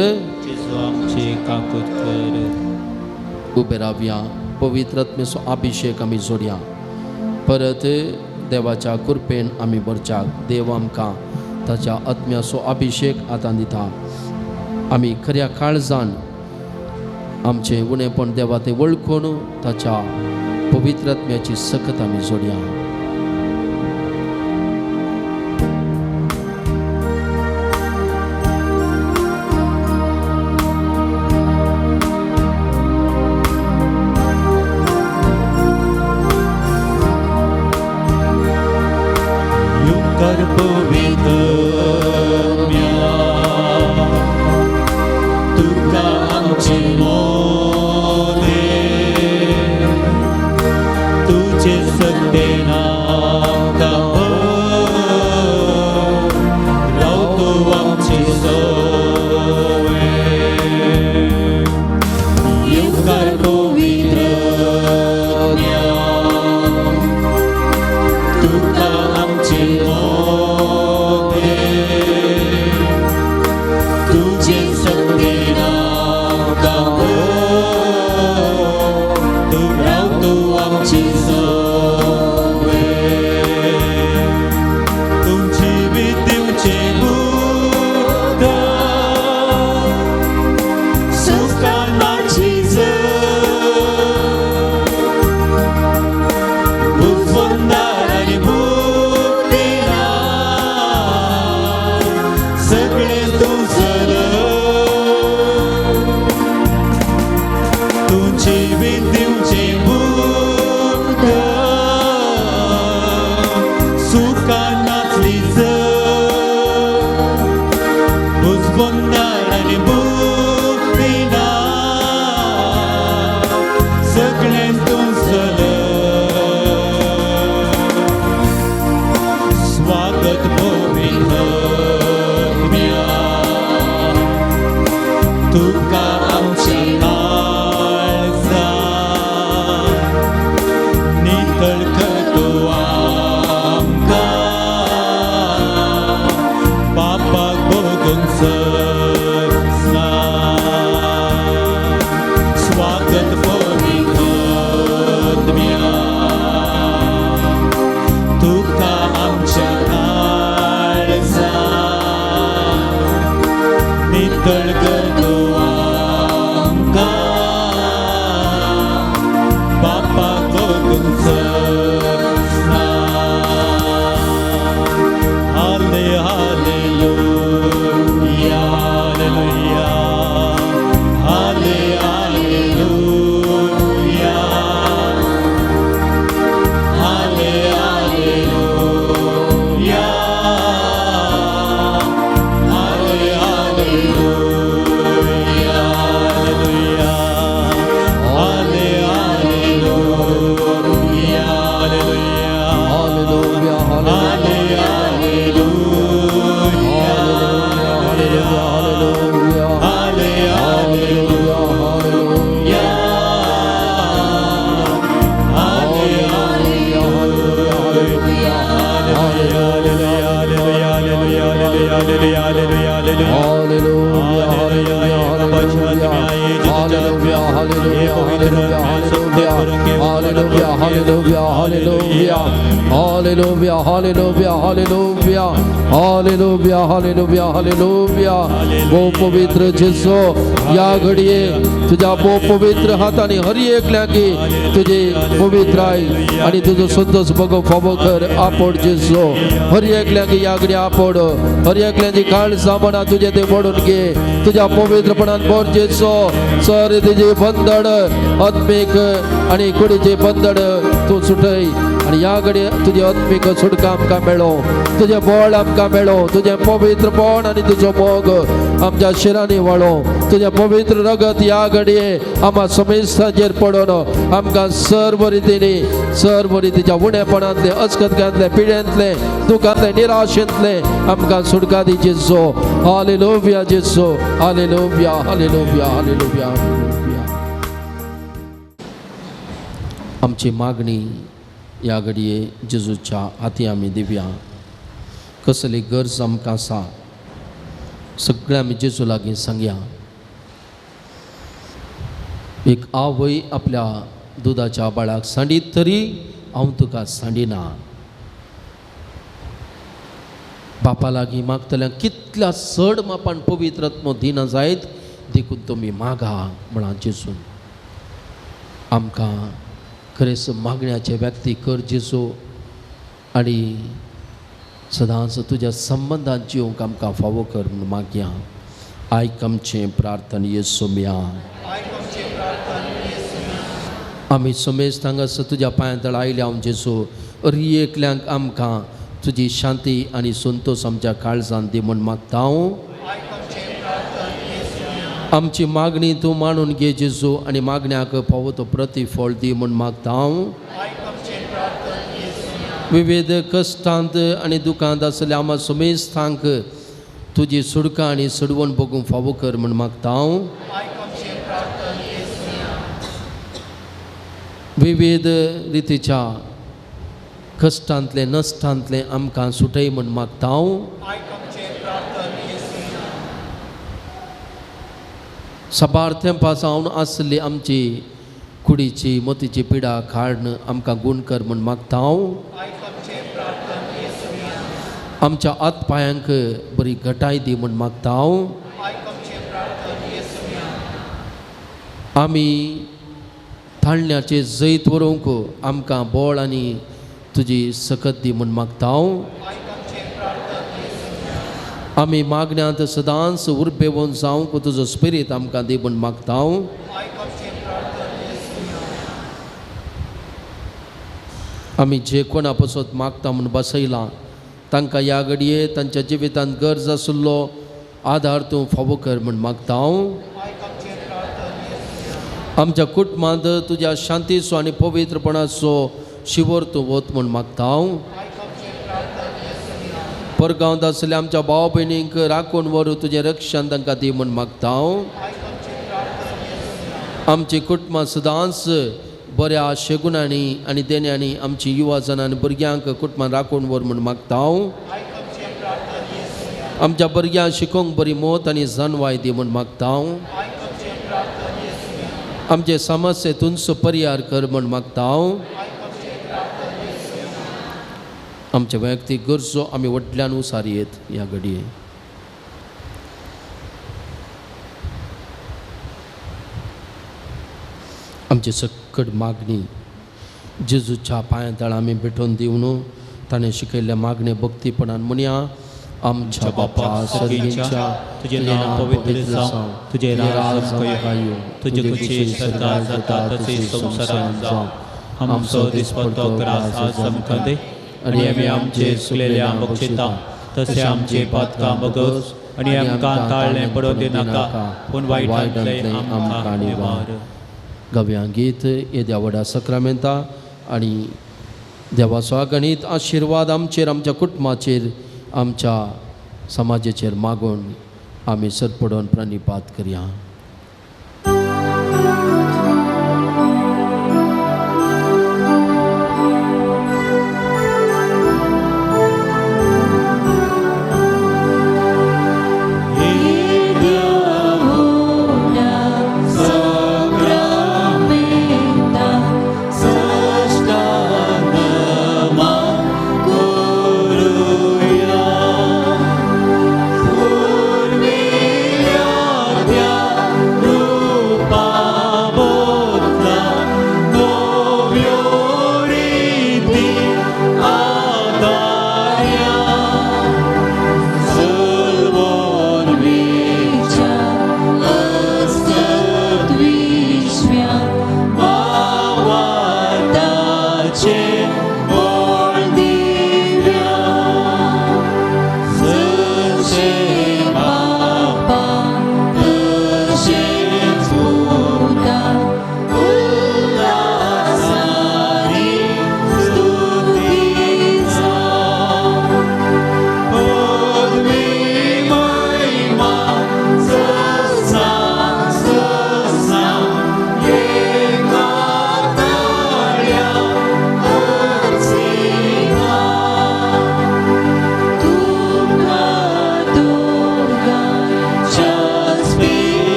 जेजू आमची काकूत कर. उबे रावया, पवित्र आत्म्याचो अभिशेक आमी जोडया, परत देवाच्या कृपेन आमी भरच्याक. देव आमकां ताच्या आत्म्याचो अभिशेक आतां दिता. आमी खऱ्या काळजान आमचें उणेपण देवा तें वळखून ताच्या पवित्र आत्म्याची सकत आमी जोडया. पापाक भोगूंक. Hallelujah, hallelujah, hallelujah, hallelujah, hallelujah, hallelujah, hallelujah, hallelujah, hallelujah, hallelujah. भोव पवित्र जेजू ह्या घडये तुज्या भोव पवित्र हातांनी हर एकल्याकी तुजी पवित्र आई आनी तुजो संतोष बगो फावो कर आपोड जेजू. हर एकल्याकी ह्या घडये आपोड, हर एकल्याची काळ सामना तुजें ते मोडून घे, तुज्या पवित्रपणान भर जेजू. सर तुजी बंधन आत्मीक आनी कुडीचे बंधन तूं सुटय आनी ह्या घडये तुजें आत्मीक सुटका आमकां मेळो, तुजें बळ आमकां मेळो, तुजें पवित्रपण आनी तुजो मोग आमच्या शिरांनी वाळो, तुजें पवित्र रगत ह्या घडये आमकां समेस्तांचेर पडोन आमकां सर्व रितींनी सर्व रितीच्या उणेपणांतले, अस्कतकांतले, पिड्यांतले, दुखांतले, निराशेंतले आमकां सुटका दी जेजू. हालेलुया जेजू, हालेलुया, हालेलुया, हालेलुया, हालेलुया. आमची मागणी ह्या घडये जेजूच्या हाती आमी दिवया. कसली गरज आमकां आसा सगळें आमी जेजू लागीं सांगया. एक आवय आपल्या दुदाच्या बाळाक सांडीत तरी हांव तुका सांडिना. बापा लागीं मागतल्यांक कितल्या चड मापान पवित्र आत्मो दिना जायत, देखून तुमी मागा म्हळां जेजून. आमकां खरेंच मागण्याचे व्यक्ती कर जेजू आनी सदांच तुज्या संबंदान जिवंक आमकां फावो कर म्हूण मागया. आयक आमचें प्रार्थना येसुम्या. आमी समेस्त हांगासर तुज्या पांयां तळ आयल्या हांव जेजू. अरी एकल्यांक आमकां तुजी शांती आनी संतोश आमच्या काळजान दी म्हूण मागता हांव. आमची मागणी तूं मानून घे जेजू आनी मागण्याक फावो तो प्रतिफळ दी म्हूण मागता हांव. विविध कश्टांत आनी दुखांत आसल्या आमच्या समेस्तांक तुजी सुडका आनी सोडवण बगूंक फावो कर म्हूण मागता हांव. विविध रितीच्या कश्टांतले नश्टांतले आमकां सुटय म्हूण मागता हांव. साबार तेंपा सावन आसली आमची कुडीची मोतीची पिडा काडून आमकां गूण कर म्हूण मागता हांव. आमच्या हात पांयांक बरी घटाय दी म्हूण मागता हांव. आमी ताळण्याचे जैत व्हरूंक आमकां बळ आनी तुजी सकत दी म्हूण मागता हांव. आमी मागण्यांत सदांच उर्बेवन जावंक तुजो स्पिरीत आमकां दी म्हूण मागता हांव. आमी जे कोणा पसत मागता म्हूण बसयलां तांकां ह्या घडये तांच्या जिवितांत गरज आशिल्लो आदार तूं फावो कर म्हूण मागता हांव. आमच्या कुटुंबांत तुज्या शांतीचो आनी पवित्रपणाचो शिवर तूं वत म्हूण मागता हांव. परगांवांत आसल्या आमच्या भाव भयणींक राखून व्हरूं तुजें रक्षण तांकां दी म्हूण मागता हांव. आमची कुटुंबां सदांच बऱ्या शेगुणांनी आनी देण्यांनी आमची युवा जाणां आनी भुरग्यांक कुटुंबां राखून व्हर म्हूण मागता हांव. आमच्या भुरग्यांक शिकोवंक बरी मोत आनी जानवाय दी म्हूण मागता हांव. आमचे समस्ये तुमचो परिहार कर म्हूण मागता हांव. आमचे वैयक्तीक गरजो आमी व्हडल्यान उसार येत ह्या घडये. आमची सकट मागणी जेजूच्या पांयां तळा आमी भेटोवन दिवन ताणें शिकयल्ल्या मागणे भक्तीपणान म्हणया. आमच्या बापा सर्गीच्या, तुजें नांव पवित्र जावं, तुजें राज आमकां येवं, तुजें खुशी स्वर्गांत जाता तशें संवसारांत जावं. आमचो दिसपट्टो ग्रास आज आमकां दी आनी आमी आमचे चुकलेल्यांक बक्षिता तशें आमचे पातकां बगस आनी आमकां ताळणें पडोवं दिनाका, पूण वायटांतलें आमकां निवार. गव्या गीत येद्या व्हडा सक्रामेंता आनी देवाचो अगणीत आशिर्वाद आमचेर, आमच्या कुटुंबाचेर, आमच्या समाजाचेर मागून आमी सरपडोवन प्रणिपात करया. Sacramento.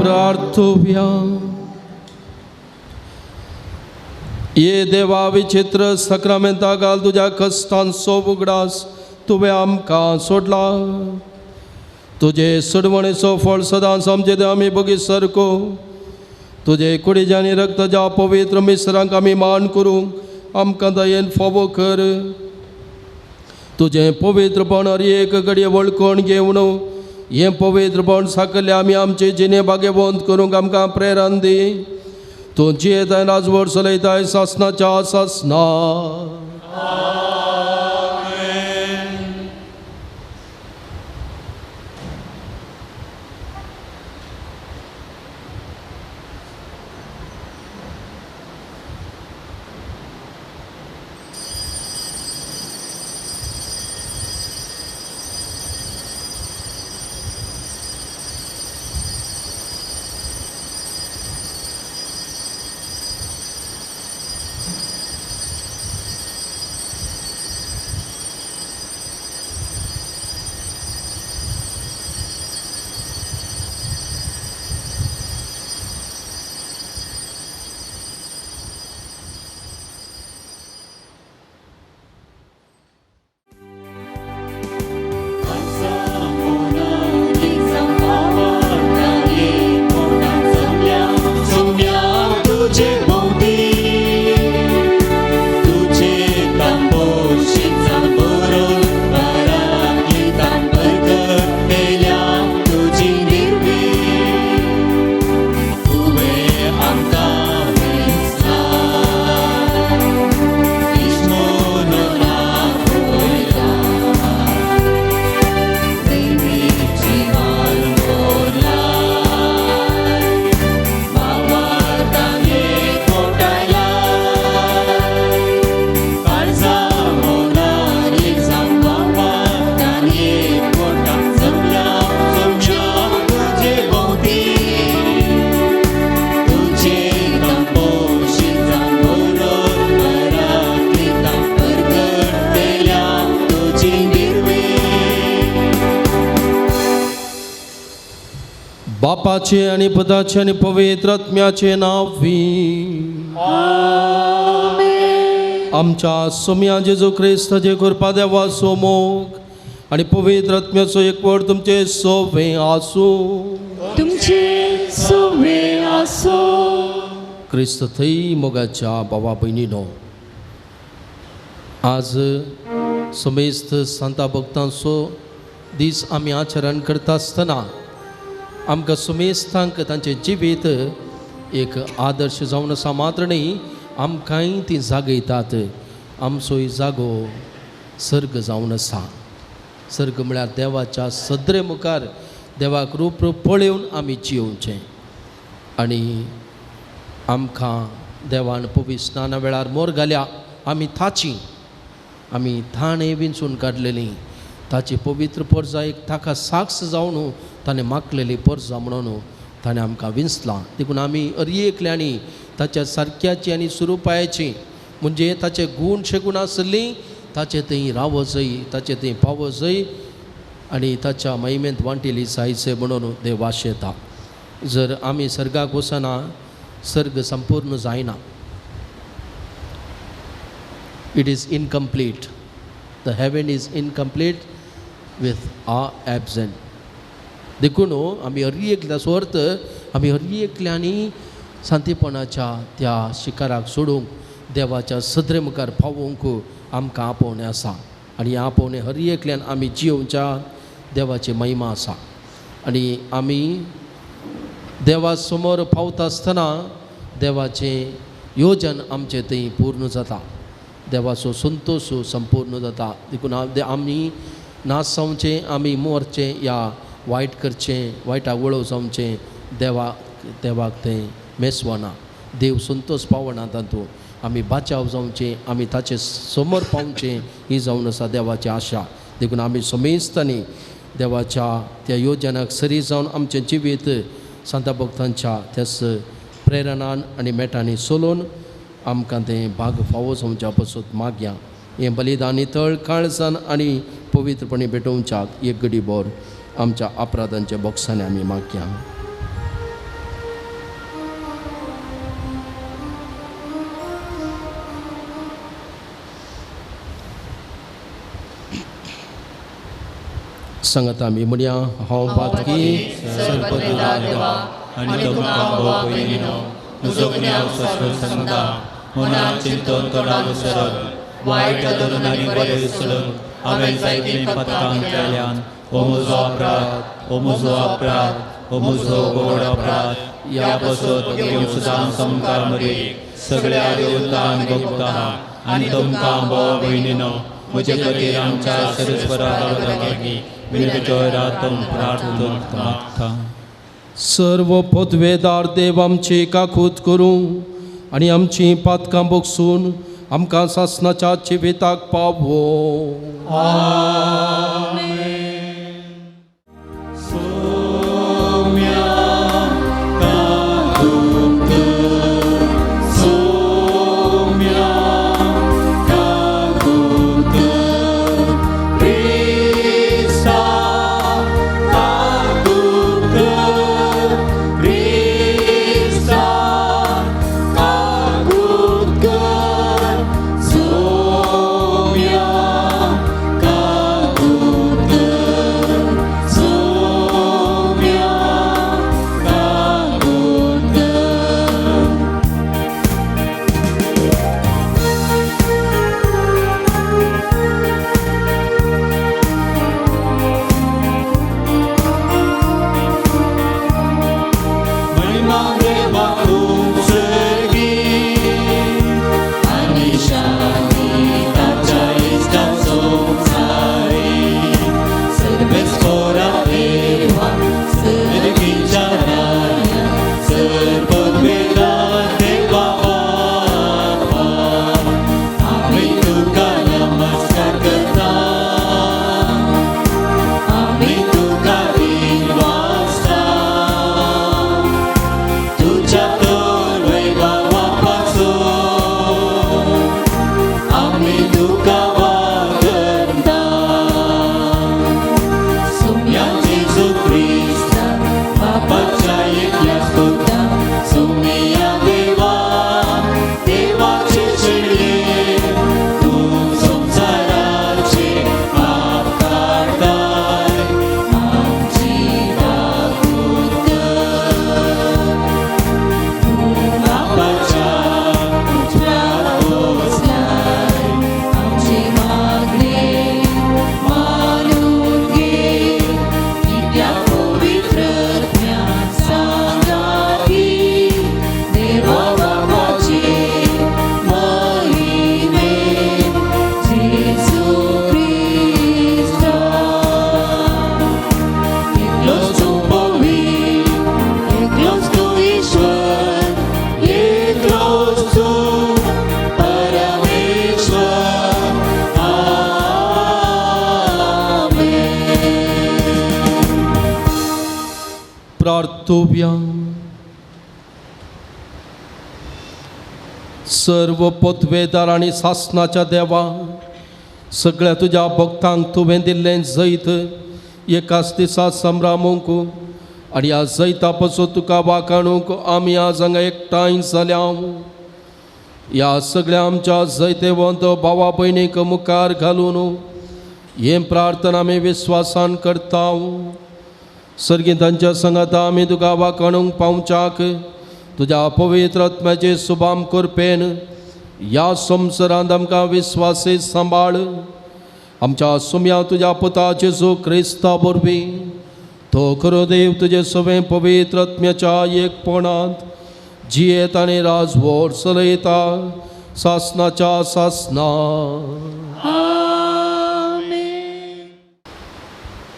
प्रार्थुया। ये देवा विचित्र सक्रामेंता घाल तुज्या कश्टांचो उगडास तुवें आमकां सोडला। तुजे सोडवणेचो फळ सदांच आमचे ते आमी बगी सारको तुजे कुडीच्या आनी रक्ताच्या पवित्र मिसरांक आमी मान करूंक आमकां दयेन फावो कर। तुजें पवित्रपण हर एक घडये वळखून घेवन हें पवित्रपण साकल्लें आमी आमचे जिणे भाग्यवंत करूंक आमकां प्रेरण दी। तूं जियेताय राजवट चलयताय सासनाच्या सासना। बापाचे आणि पुताचे आणि पवित्र आत्म्याचे नांव आमच्या सोम्या जेजू क्रिस्ताचे कृपा देवाचो मोग आणि पवित्र आत्म्याचो एकवट तुमचे सोवे आसूं। तुमचे सोवे आसूं। क्रिस्त थंय मोगाच्या बाबा भयणीनो, आज समेस्त सांता भक्तांचो दीस आमी आचरण करता आसतना आमकां सुमेस्तांक तांचें जिवीत एक आदर्श जावन आसा मात्र न्ही, आमकांय ती जागयतात। आमचोय जागो सर्ग जावन आसा। सर्ग म्हळ्यार देवाच्या सदरे मुखार देवाक रूप रूप पळोवन आमी जियोवचें आनी आमकां देवान पवित्र स्नाना वेळार मोर घाल्या। आमी थाची आमी थाणें विंचून काडलेली ताची पवित्र परजा एक ताका साक्ष जावन ताणें मागलेली परजा म्हणून ताणें आमकां विंचलां। देखून आमी हर एकल्यांनी ताच्या सारक्याची आनी स्वरुपायाची म्हणजे ताचे गूण शेगूण आसली ताचे थंय रावो जाय, ताचे थंय पावो जाय आनी ताच्या महिमेंत वांटेली जायचे म्हणून देव आशेता। जर आमी सर्गाक वचना सर्ग संपूर्ण जायना। It is incomplete. The heaven is incomplete with our absent. देखून आमी हर एकल्याचो अर्थ आमी हर एकल्यांनी शांतीपणाच्या त्या शिकाराक सोडूंक देवाच्या सदरे मुखार पावोवंक आमकां आपोवणें आसा आनी ह्या आपोवणें हर एकल्यान आमी जियोवच्या देवाची महिमा आसा आनी आमी देवा समोर पावता आसतना देवाचें योजन आमचें थंय पूर्ण जाता, देवाचो संतोश संपूर्ण जाता। देखून आमी नाश जावचें, आमी मरचें या वायट करचें, वायटाक वळोव जावचें देवाक तें मेसवना, देव संतोश पावना तातूंत। आमी बाचाव जावचें, आमी ताचे समोर पावचें ही जावन आसा देवाची आशा। देखून आमी समेस्तांनी देवाच्या त्या योजनाक सरी जावन आमचें जिवीत सांता भक्तांच्या त्याच प्रेरणान आनी मेटांनी सोलोवन आमकां तें भाग फावो जावच्या पासून मागया। हें बलिदान नितळ काळजान आनी पवित्रपणी भेटोवच्याक एक गडी बोर आमच्या अपराधांच्या बोक्सांनी आमी मागया। सांगात आमी म्हणया, हांव पातकी सर्वपदवेदार देवा आनी तुमकां भोव पयलीं म्हजो गुन्यांव सासपून सांगता मनात चिंतून तोंडार विसरून वायट धरून आनी बरें विसरून हांवें जायतीं पातकां केल्यान. हो म्हजो अपराध, हो म्हजो अपराध, हो म्हजो गोड अपराध. ह्या पासत घेवन सुद्दां समकार मरे सगळ्या देवतांक भोगता आनी तुमकां भोव भयणीनो म्हजे खातीर आमच्या सरस्वरा लागीं विनंती रातून प्रार्थना मागता. सर्व पदवेदार देव आमची काकूत करूं आनी आमची पातकां भोगसून आमकां सासणाच्या जिविताक पावो. सर्व पदवेदार आनी सासणाच्या देवा, सगळ्या तुज्या भक्तांक तुवें दिल्लें जैत एकाच दिसा संभ्रामूंक आनी ह्या जैता पासून तुका वाखाणूंक आमी आज हांगा एकठांय जाल्या. ह्या सगळ्या आमच्या जैतेवंत भावा भयणीक मुखार घालून हें प्रार्थना आमी विस्वासान करता. सर्गीतांच्या संगाता आमी तुका वाखाणूंक पावच्याक तुज्या पवित्र आत्म्याचे सुभाम करपेन ह्या संवसारांत आमकां विस्वासी सांबाळ. आमच्या सुम्या तुज्या पुता जेजू क्रिस्ता वरवीं तो खरो देव तुजे सवें पवित्र आत्म्याच्या एकपणांत जियेत आनी राजवट चलयता सासनाच्या सासना.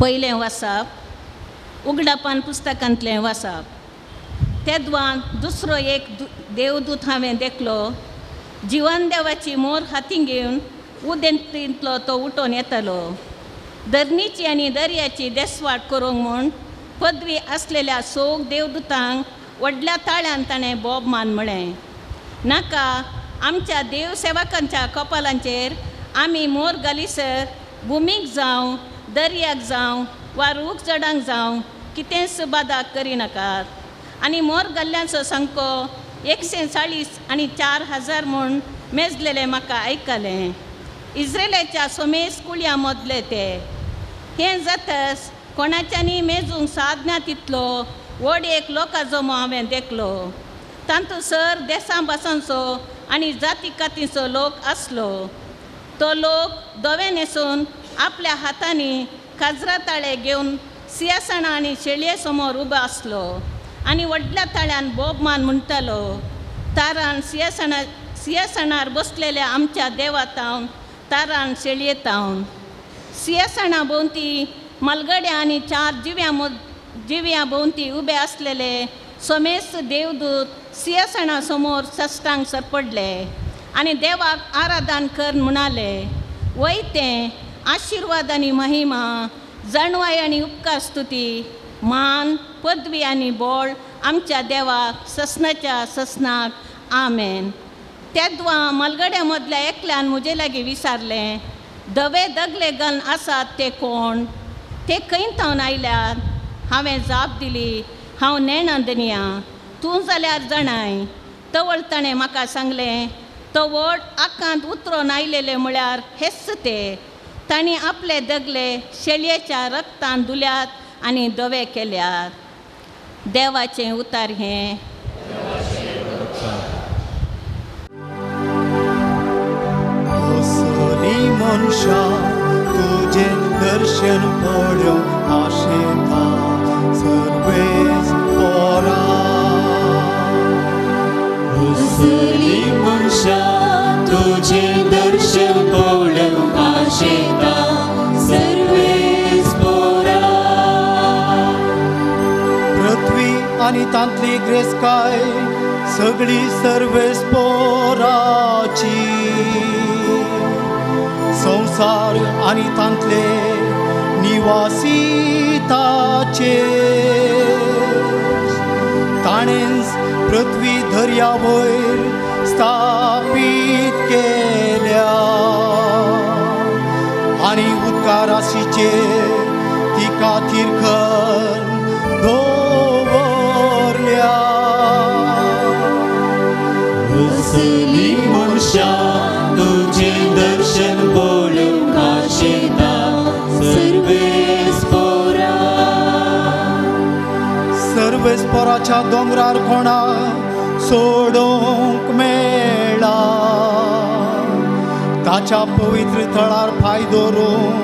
पयलें वाचप उगडापान पुस्तकांतलें वाचप. तेदवान दुसरो एक देवदूत हांवें देखलो, जिवन देवाची मोर हातीं घेवन उदेंतींतलो तो उठोन येतालो. धरणीची आनी दर्याची देसवाट करूंक म्हूण पदवी आसलेल्या सोग देवदूतांक व्हडल्या ताळ्यान ताणें बोब मान म्हळें, नाका आमच्या देव सेवकांच्या कपालांचेर आमी मोर घालीसर भुमीक जावं दर्याक जावं वा रूख जडांक जावं कितेंच बादा करिनाकात. आनी मोर घाल्ल्यांचो संको 140 आनी 4000 म्हूण मेजलेलें म्हाका आयकलें. इस्रायलाच्या सोमेस कुळयां मदले ते. हें जातस कोणाच्यांनी मेजूंक सादना तितलो व्हड एक लोकां जमो हांवें देखलो. तातूंत सर देसां भासांचो आनी जाती कातींचो लोक आसलो. तो लोक धवे न्हेसून आपल्या हातांनी काजरा ताळे घेवन सिंहासनां आनी शेळये समोर उबो आसलो आनी व्हडल्या ताळ्यान बोबमान म्हणटालो, तारान सिंहासनार बसलेल्या आमच्या देवा तावन, तारान शेळये तावन. सिंहासना भोंवती मालगड्या आनी चार जिव्यां भोंवती उबे आसलेले समेस्त देवदूत सिंहासना समोर सश्टांग सरपडले आनी देवाक आराधन कर म्हणाले, वय तें आशिर्वाद आनी महिमा, जाणवाय आनी उपकार स्तुती, मान, पदवी आनी बोळ आमच्या देवाक ससनाच्या ससनाक. आमेन. तेद्वां मालगड्या मदल्या एकल्यान म्हजे लागीं विचारलें, धवे दगले घालून आसात ते कोण? ते खंय थावन आयल्यात? हांवें जाप दिली, हांव नेणा दनिया, तूं जाल्यार जाणाय. तवळ ताणें म्हाका सांगलें, तो व्हड आकांत उतरोन आयलेले म्हळ्यार हेच ते. तांणी आपले दगले शेळयेच्या रक्तान धुल्यात आनी धवे केल्यात. देवाचें उतार हें. असली मनशां तुजें दर्शन पळोवंक आशेता सर्वेस पोरा. असली मनशां तुजें दर्शन पळोवंक आशेता सर्वेस पोरा. पृथ्वी आनी तांतली ग्रेसकाय सगळी सर्वेस पोराची. संवसार आनी तांतले निवासी ताचे. ताणेंच पृथ्वी दर्या वयर स्थापीत केल्या आनी उदका राशीचेर तिका थिरखन दवरल्या. असली मनशां तुजें दर्शन पळोवंक आशेता सर्वेस पोरा. सर्वेस पोराच्या दोंगरार कोणा सोडोवंक मेळा, ताच्या पवित्र थळार पांय दवरूंक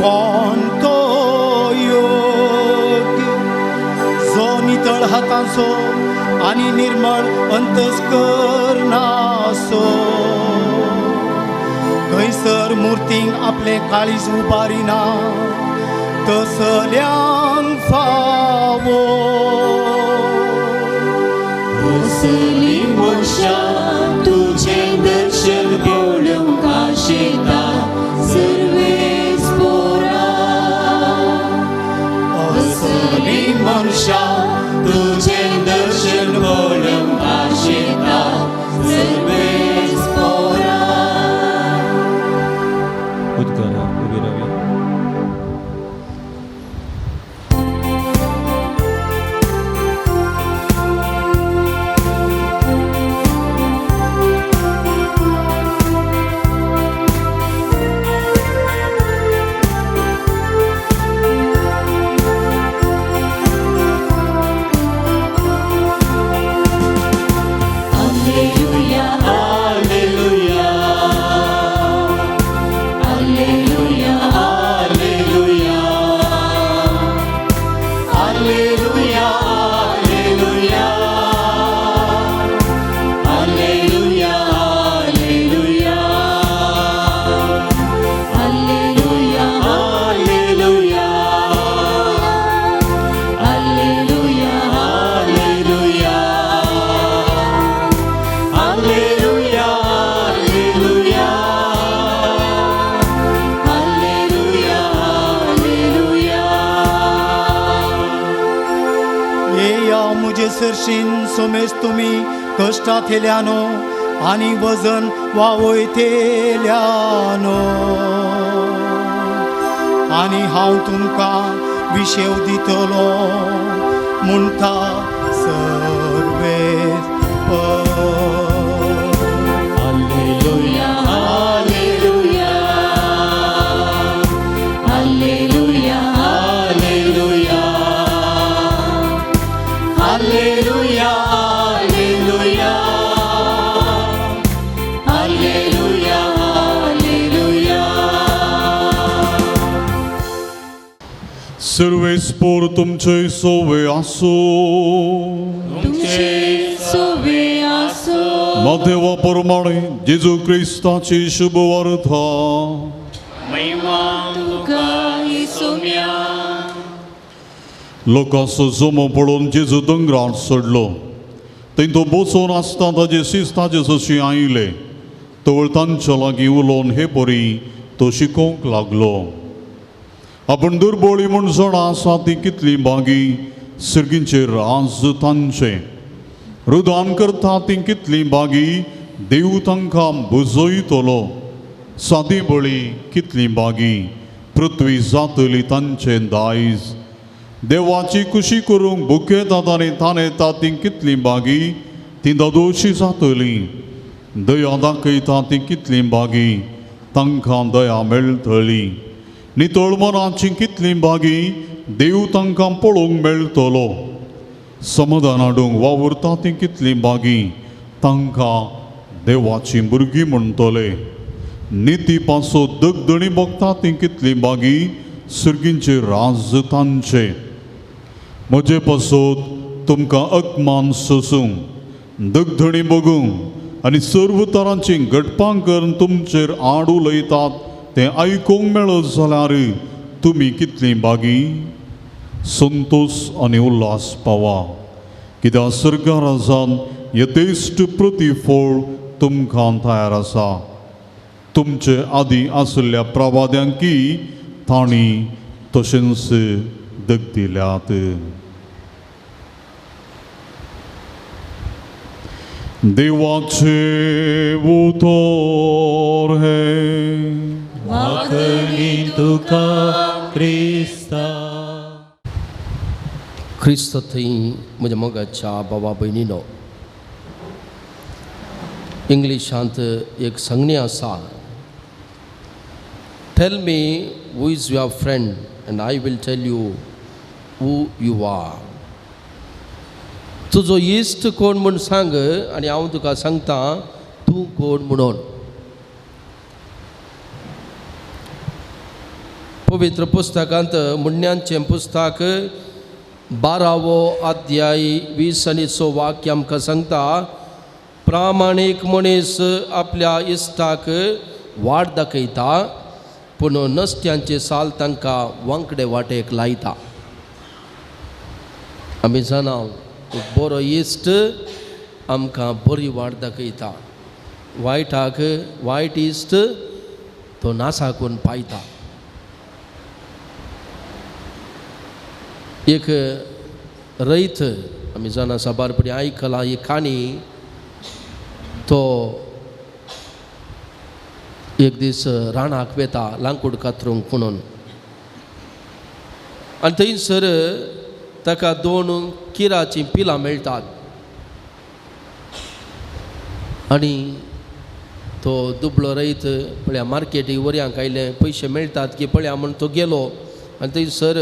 कोण तो योग्य, जो नितळ हातांचो आनी निर्मळ अंतस्करणाचो, खंयसर मुर्तींक आपलें काळीज उबारिना तसल्यांक फावो. असली मनशां तुजें दर्शन पळोवंक आशेता सर्वेस पोरा. असली मनशां तुजें दर्शन पळोवंक आशेता सर्वेस पोरा. उदकारा उबी रावया. सरशीन सोमेस तुमी कश्टांतल्यानो आनी वजन वावयतेल्यानो, आनी हांव तुमकां विशेव दितलो म्हणटा Sarves. Alleluia, alleluia, alleluia. Alleluia, alleluia, alleluia, alleluia. सर्वेस्पोर तुमचे सोवे आसो, तुमचे सोवे आसो. मातेवा प्रमाणे जेजू क्रिस्ताची शुभ वार्ता. महिमा तुका सोम्या. लोकांचो जमो पळोवन जेजू दोंगरार चडलो. थंय तो बसून आसता ताजे शीस ताजे जशी आयले तवळ तांच्या लागीं उलोवन हे परी तो शिकोवंक लागलो. आपूण दुर्बोळी म्हूण जाणां आसा ती कितली बागी सर्गींचेर राज तांचें, रुदान करता ती कितली बागी देव तांकां बुजयतलो. सादी बळी कितली बागी पृथ्वी जातली तांचें दायज. देवाची खुशी करूंक भुकेतात आनी ताणेतात ती कितली बागी ती दादोशी जातली. दया दाखयता ती कितली बागी तांकां दया मेळटली. नितळ मनाची कितली बागी देव तांकां पळोवंक मेळटलो. समाधान हाडूंक वावुरता ती कितली बागी तांकां देवाची भुरगीं म्हणटले. निती पासो दगदणी भोगता ती कितली बागी सर्गींचे राज तांचे. म्हजे पासत तुमकां अपमान सोसूंक, दगदणी भोगूंक आनी सर्व तरांची घटपां करून तुमचेर आड उलयतात तें आयकूंक मेळत जाल्यार तुमी कितली बागी संतोश आनी उल्हास पावा. कित्याक सर्गा राजान यथेश्ट प्रतिफळ तुमकां तयार आसा. तुमचे आदी आशिल्ल्या प्रवाद्यांकी तांणी तशेंच दग दिल्यात. देवाचे उतर हें. वाकणी तुका क्रिस्ता. क्रिस्त थंय म्हज्या मोगाच्या बाबा भयणीनो, इंग्लिशांत एक संज्ञा आसा, tell me who is your friend and I will tell you who you are. तुजो इश्ट कोण म्हूण सांग आनी हांव तुका सांगता तूं कोण म्हणून. पवित्र पुस्तकांत म्हणण्यांचें पुस्तक 12वो अध्याय 20 आनी 6 वाक्य आमकां सांगता, प्रामाणीक मनीस आपल्या इश्टाक वाट दाखयता पूण नसत्यांचे साल तांकां वांकडे वाटेक लायता. आमी जाणा एक बरो इश्ट आमकां बरी वाट दाखयता, वायटाक वायट इश्ट तो नासाकून पायता. एक रैत आमी जाणा साबार पडी आयकला ही काणी. तो एक दीस रानाक वेता लांकूड कातरूंक म्हणून आनी थंयसर ताका 2 किराचीं पिलां मेळटात आनी तो दुबळो रयत पळया मार्केटी वरयांक आयले पयशे मेळटात की पळया म्हूण तो गेलो आनी थंयसर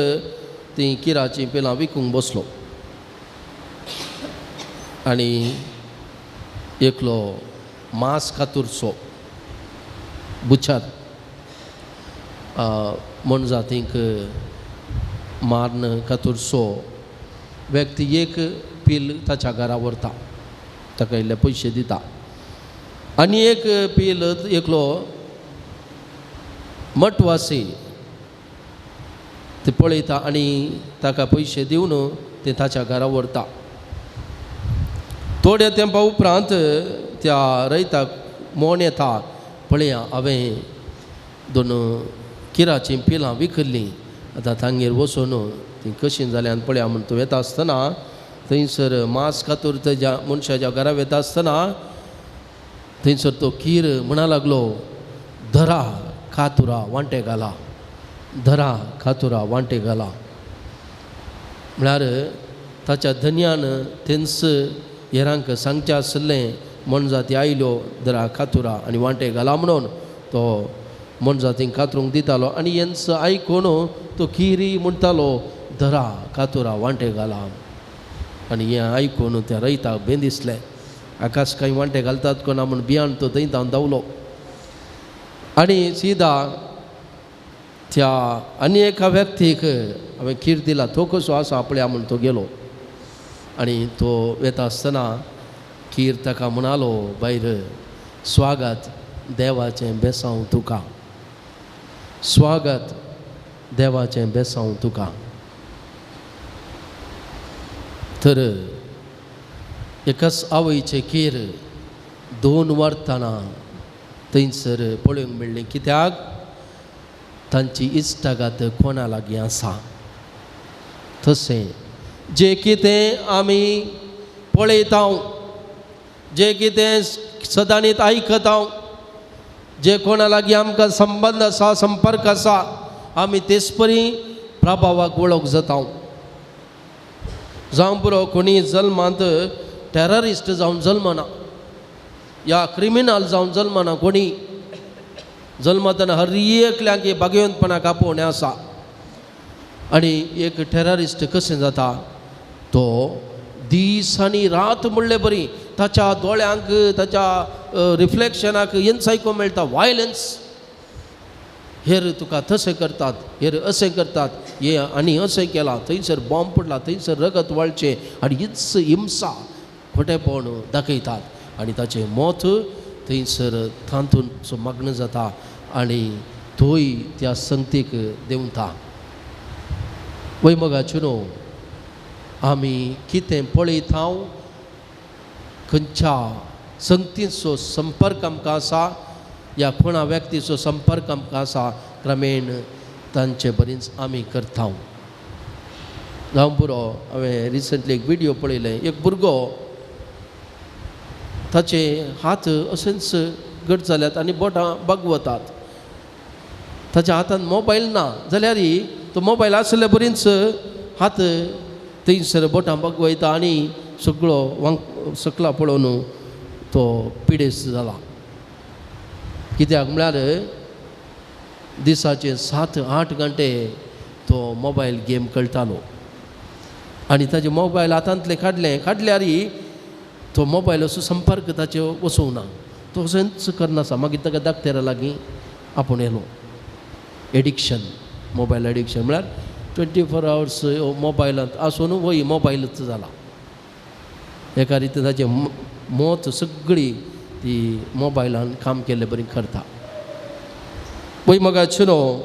तीं किराचीं पिलां विकूंक बसलो. आनी एकलो मांस कातुरचो बुचार मोनजातींक मारून कातुरचो व्यक्ती एक पील ताच्या घरा व्हरता, ताका इल्ले पयशे दिता. आनी एक पील एकलो मठवासी ते पळयता आनी ताका पयशे दिवन ते ताच्या घरा व्हरता. थोड्या तेंपा उपरांत त्या रयताक मोन येता, पळया हांवें 2 किराचीं पिलां विकल्लीं, आतां तांगेर वचून तीं कशीं जाल्यान पळया म्हूण तो वेता आसतना थंयसर मांस कातूर तेज्या मनशाच्या घरा वेता आसतना थंयसर तो कीर म्हणा लागलो, धरा कातुरा वांटे घाला, धरा कातुरा वांटे घाला. म्हळ्यार ताच्या धनयान तेंच हेरांक सांगचें आसलें मोनजाती आयल्यो धरा कातुरा आनी वांटे घाला म्हणून तो मोनजातींक कातरूंक दितालो. आनी हेंच आयकून तो किरी म्हणटालो, धरा कातुरा वांटे घाला. आनी हें आयकून त्या रयताक बें दिसलें. आकाश कांय वांटे घालतात कोणा म्हूण बियाण तो थंय धांवन धांवलो आनी सिदा त्या आनी एका व्यक्तीक हांवें कीर दिला तो कसो आसा पळया म्हूण तो गेलो. आनी तो वेता आसतना कीर ताका म्हणालो, भायर स्वागत देवाचें बेसांव तुका, स्वागत देवाचें बेसांव तुका. तर एकाच आवयचें कीर दोन वरताना थंयसर पळोवंक मेळ्ळें. कित्याक तांची इश्टागात कोणा लागीं आसा. तशें जें कितें आमी पळयता, जें कितें सदांनीत आयकता, जे कोणा लागीं आमकां संबंद आसा, संपर्क आसा, आमी तेच परी प्रभावाक वळख जाता. जावं पुरो कोणी जल्मांत टेररिस्ट जावन जल्मना या क्रिमिनल जावन जल्मना, कोणी जल्मतना हर एकल्यांक भाग्यवंतपणाक आपोवणें आसा. आनी एक टेररिस्ट कशें जाता, तो दीस आनी रात म्हणले बरी ताच्या दोळ्यांक ताच्या रिफ्लेक्शनाक हेंच आयकूंक मेळटा, वायलन्स. हेर तुका तशें करतात, हेर अशें करतात, हे आनी अशें केलां, थंयसर बॉम्ब पडला, थंयसर रगत वळचें आनी हीच हिंसा खोटेपण दाखयतात. आनी ताचें मत थंयसर तातूंत मग्न जाता आनी थंय त्या संगतीक देंवता. वय मोगाच्यो न्हू, आमी कितें पळयता, खंयच्या संगतीचो संपर्क आमकां आसा या कोणा व्यक्तीचो संपर्क आमकां आसा, क्रमेण तांचे बरीच आमी करता. जावं पुरो, हांवें रिसंटली एक विडियो पळयलें, एक भुरगो ताचे हात अशेंच घट जाल्यात आनी बोटां बागवतात. ताच्या हातान मोबायल ना जाल्यार तो मोबायल आसले बरीच हात थंयसर बोटां बागवयता आनी सगळो वांक सकला पळोवन तो पिडेस्त जाला. कित्याक म्हळ्यार दिसाचे 7-8 घंटे तो मोबायल गेम खेळटालो आनी ताजे मोबायल हातांतले काडले, काडल्यार तो मोबायल असो संपर्क ताचे वचूंक ना, तो अशेंच करनासा. मागीर ताका दाक्तेरा लागीं आपूण येयलो. एडिक्शन, मोबायल एडिक्शन म्हळ्यार 24 आवर्स मोबायलांत आसून वय मोबायलच जाला. एका रितीन ताचें मत सगळी ती मोबायलान काम केल्ले बरी करता. पळय मोगाच्यो न्हू,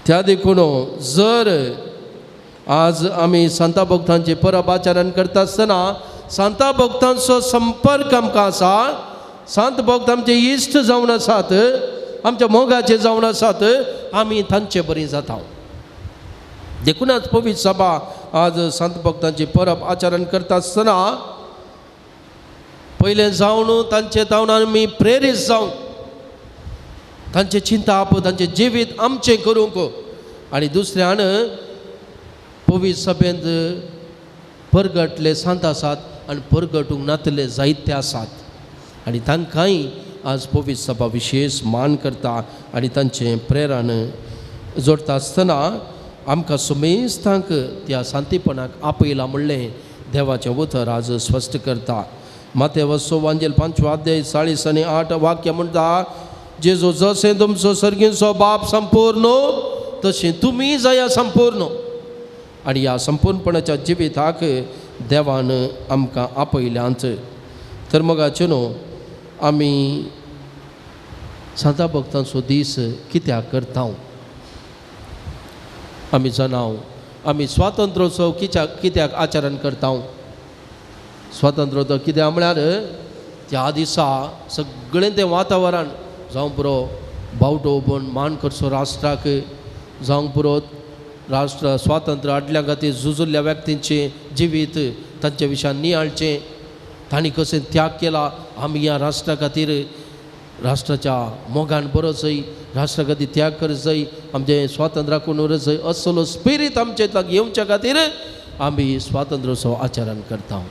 त्या देखून जर आज आमी सांता भक्तांचे परब आचरण करता आसतना सांता भक्तांचो संपर्क आमकां आसा, सांत भक्त आमचे इश्ट जावन आसात, आमच्या मोगाचे जावन आसात, आमी तांचे बरी जाता. देखूनच पवित्र सभा आज सांत भक्तांचे परब आचरण करता आसतना पयलें जावन तांचे जावन आमी प्रेरीत जावन तांचें चिंताप, तांचें जिवीत आमचें करूंक आनी दुसऱ्यान पवित्र सभेंत परगटले सांत आसात आनी परगटूंक नातले जायते आसात आनी तांकांय आज पवित्र सभा विशेष मान करता आनी तांचें प्रेरण जोडटा आसतना आमकां सुमेस्तांक त्या सांतीपणाक आपयला म्हणलें देवाचें उतर आज स्पश्ट करता. मातेवसो वांजेल 5 अध्याय 40 आनी 8 वाक्य म्हणटा, जेजू जशें तुमचो सर्गीचो बाप संपूर्ण तशें तुमी जाया संपूर्ण. आनी ह्या संपूर्णपणाच्या जिविताक देवान आमकां आपयल्यांत. तर मोगाच्यो न्हू, आमी सांता भक्तांचो दीस कित्याक करता? आमी जाणाव आमी स्वातंत्र्योत्सव कित्याक आचरण करता? स्वातंत्र्योत्सव कित्याक म्हळ्यार त्या दिसा सगळें तें वातावरण जावं पुरो बावटो उबोवन मान करचो राष्ट्राक, जावंक पुरो राष्ट्र स्वातंत्र्य हाडल्या खातीर झुजुल्ल्या व्यक्तींचें जिवीत तांच्या विशयान नियाळचें, तांणी कशें त्याग केला आमी ह्या राष्ट्रा खातीर, राष्ट्राच्या मोगान बरो जाय, राष्ट्रा खातीर त्याग कर जाय, आमचें स्वातंत्र्य राखून उर जाय, असलो स्पिरीत आमचे लागीं येवच्या खातीर आमी स्वातंत्र्योत्सव आचरण करता.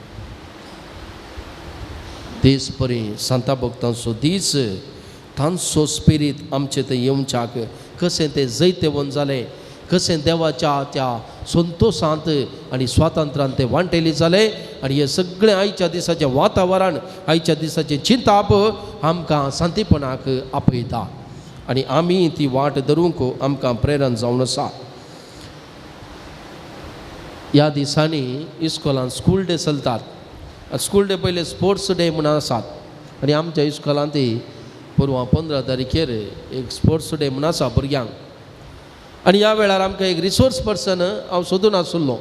तेच परी सांता भक्तांचो दीस तांचो स्पिरीत आमचे थंय येवच्याक कशें तें जैतेवंत जालें, कशें देवाच्या त्या संतोशांत आनी स्वातंत्र्यांत ते वांटेली जाले. आनी हें सगळें आयच्या दिसाचें वातावरण, आयच्या दिसाचें चिंताप आमकां शांतीपणाक आपयता आनी आमी ती वाट धरूंक आमकां प्रेरण जावन आसा. ह्या दिसांनी इस्कोलान स्कूल डे चलतात. स्कूल डे पयले स्पोर्ट्स डे म्हूण आसात आनी आमच्या इस्कोलांत परवां 15 तारखेर एक स्पोर्ट्स डे म्हूण आसा भुरग्यांक. आनी ह्या वेळार आमकां एक रिसोर्स पर्सन हांव सोदून आशिल्लो.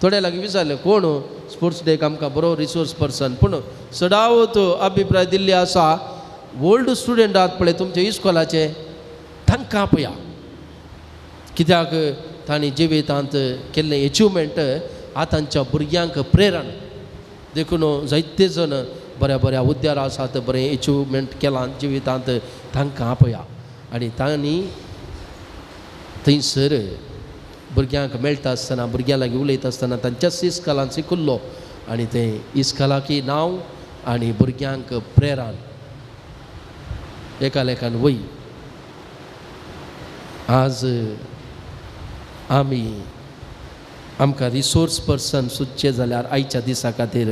थोड्या लागीं विचारलें कोण स्पोर्ट्स डेक आमकां बरो रिसोर्स पर्सन, पूण चडावत अभिप्राय दिल्ली आसा ओल्ड स्टुडंट आहात पळय तुमच्या इस्कोलाचे तांकां आपया, कित्याक तांणी जिवितांत केल्लें एचिवमेंट आतांच्या भुरग्यांक प्रेरण. देखून जायते जण बऱ्या बऱ्या हुद्द्यार आसात, बरें एचिवमेंट केलां जिवितांत, तांकां आपया. आनी तांणी थंयसर भुरग्यांक मेळटा आसतना, भुरग्यां लागीं उलयता आसतना तांच्याच इस्कोलान शिकिल्लो आनी तें इस्कोलाकी नांव आनी भुरग्यांक प्रेरण एका लेखान वय. आज आमी आमकां रिसोर्स पर्सन सुचचे जाल्यार आयच्या दिसा खातीर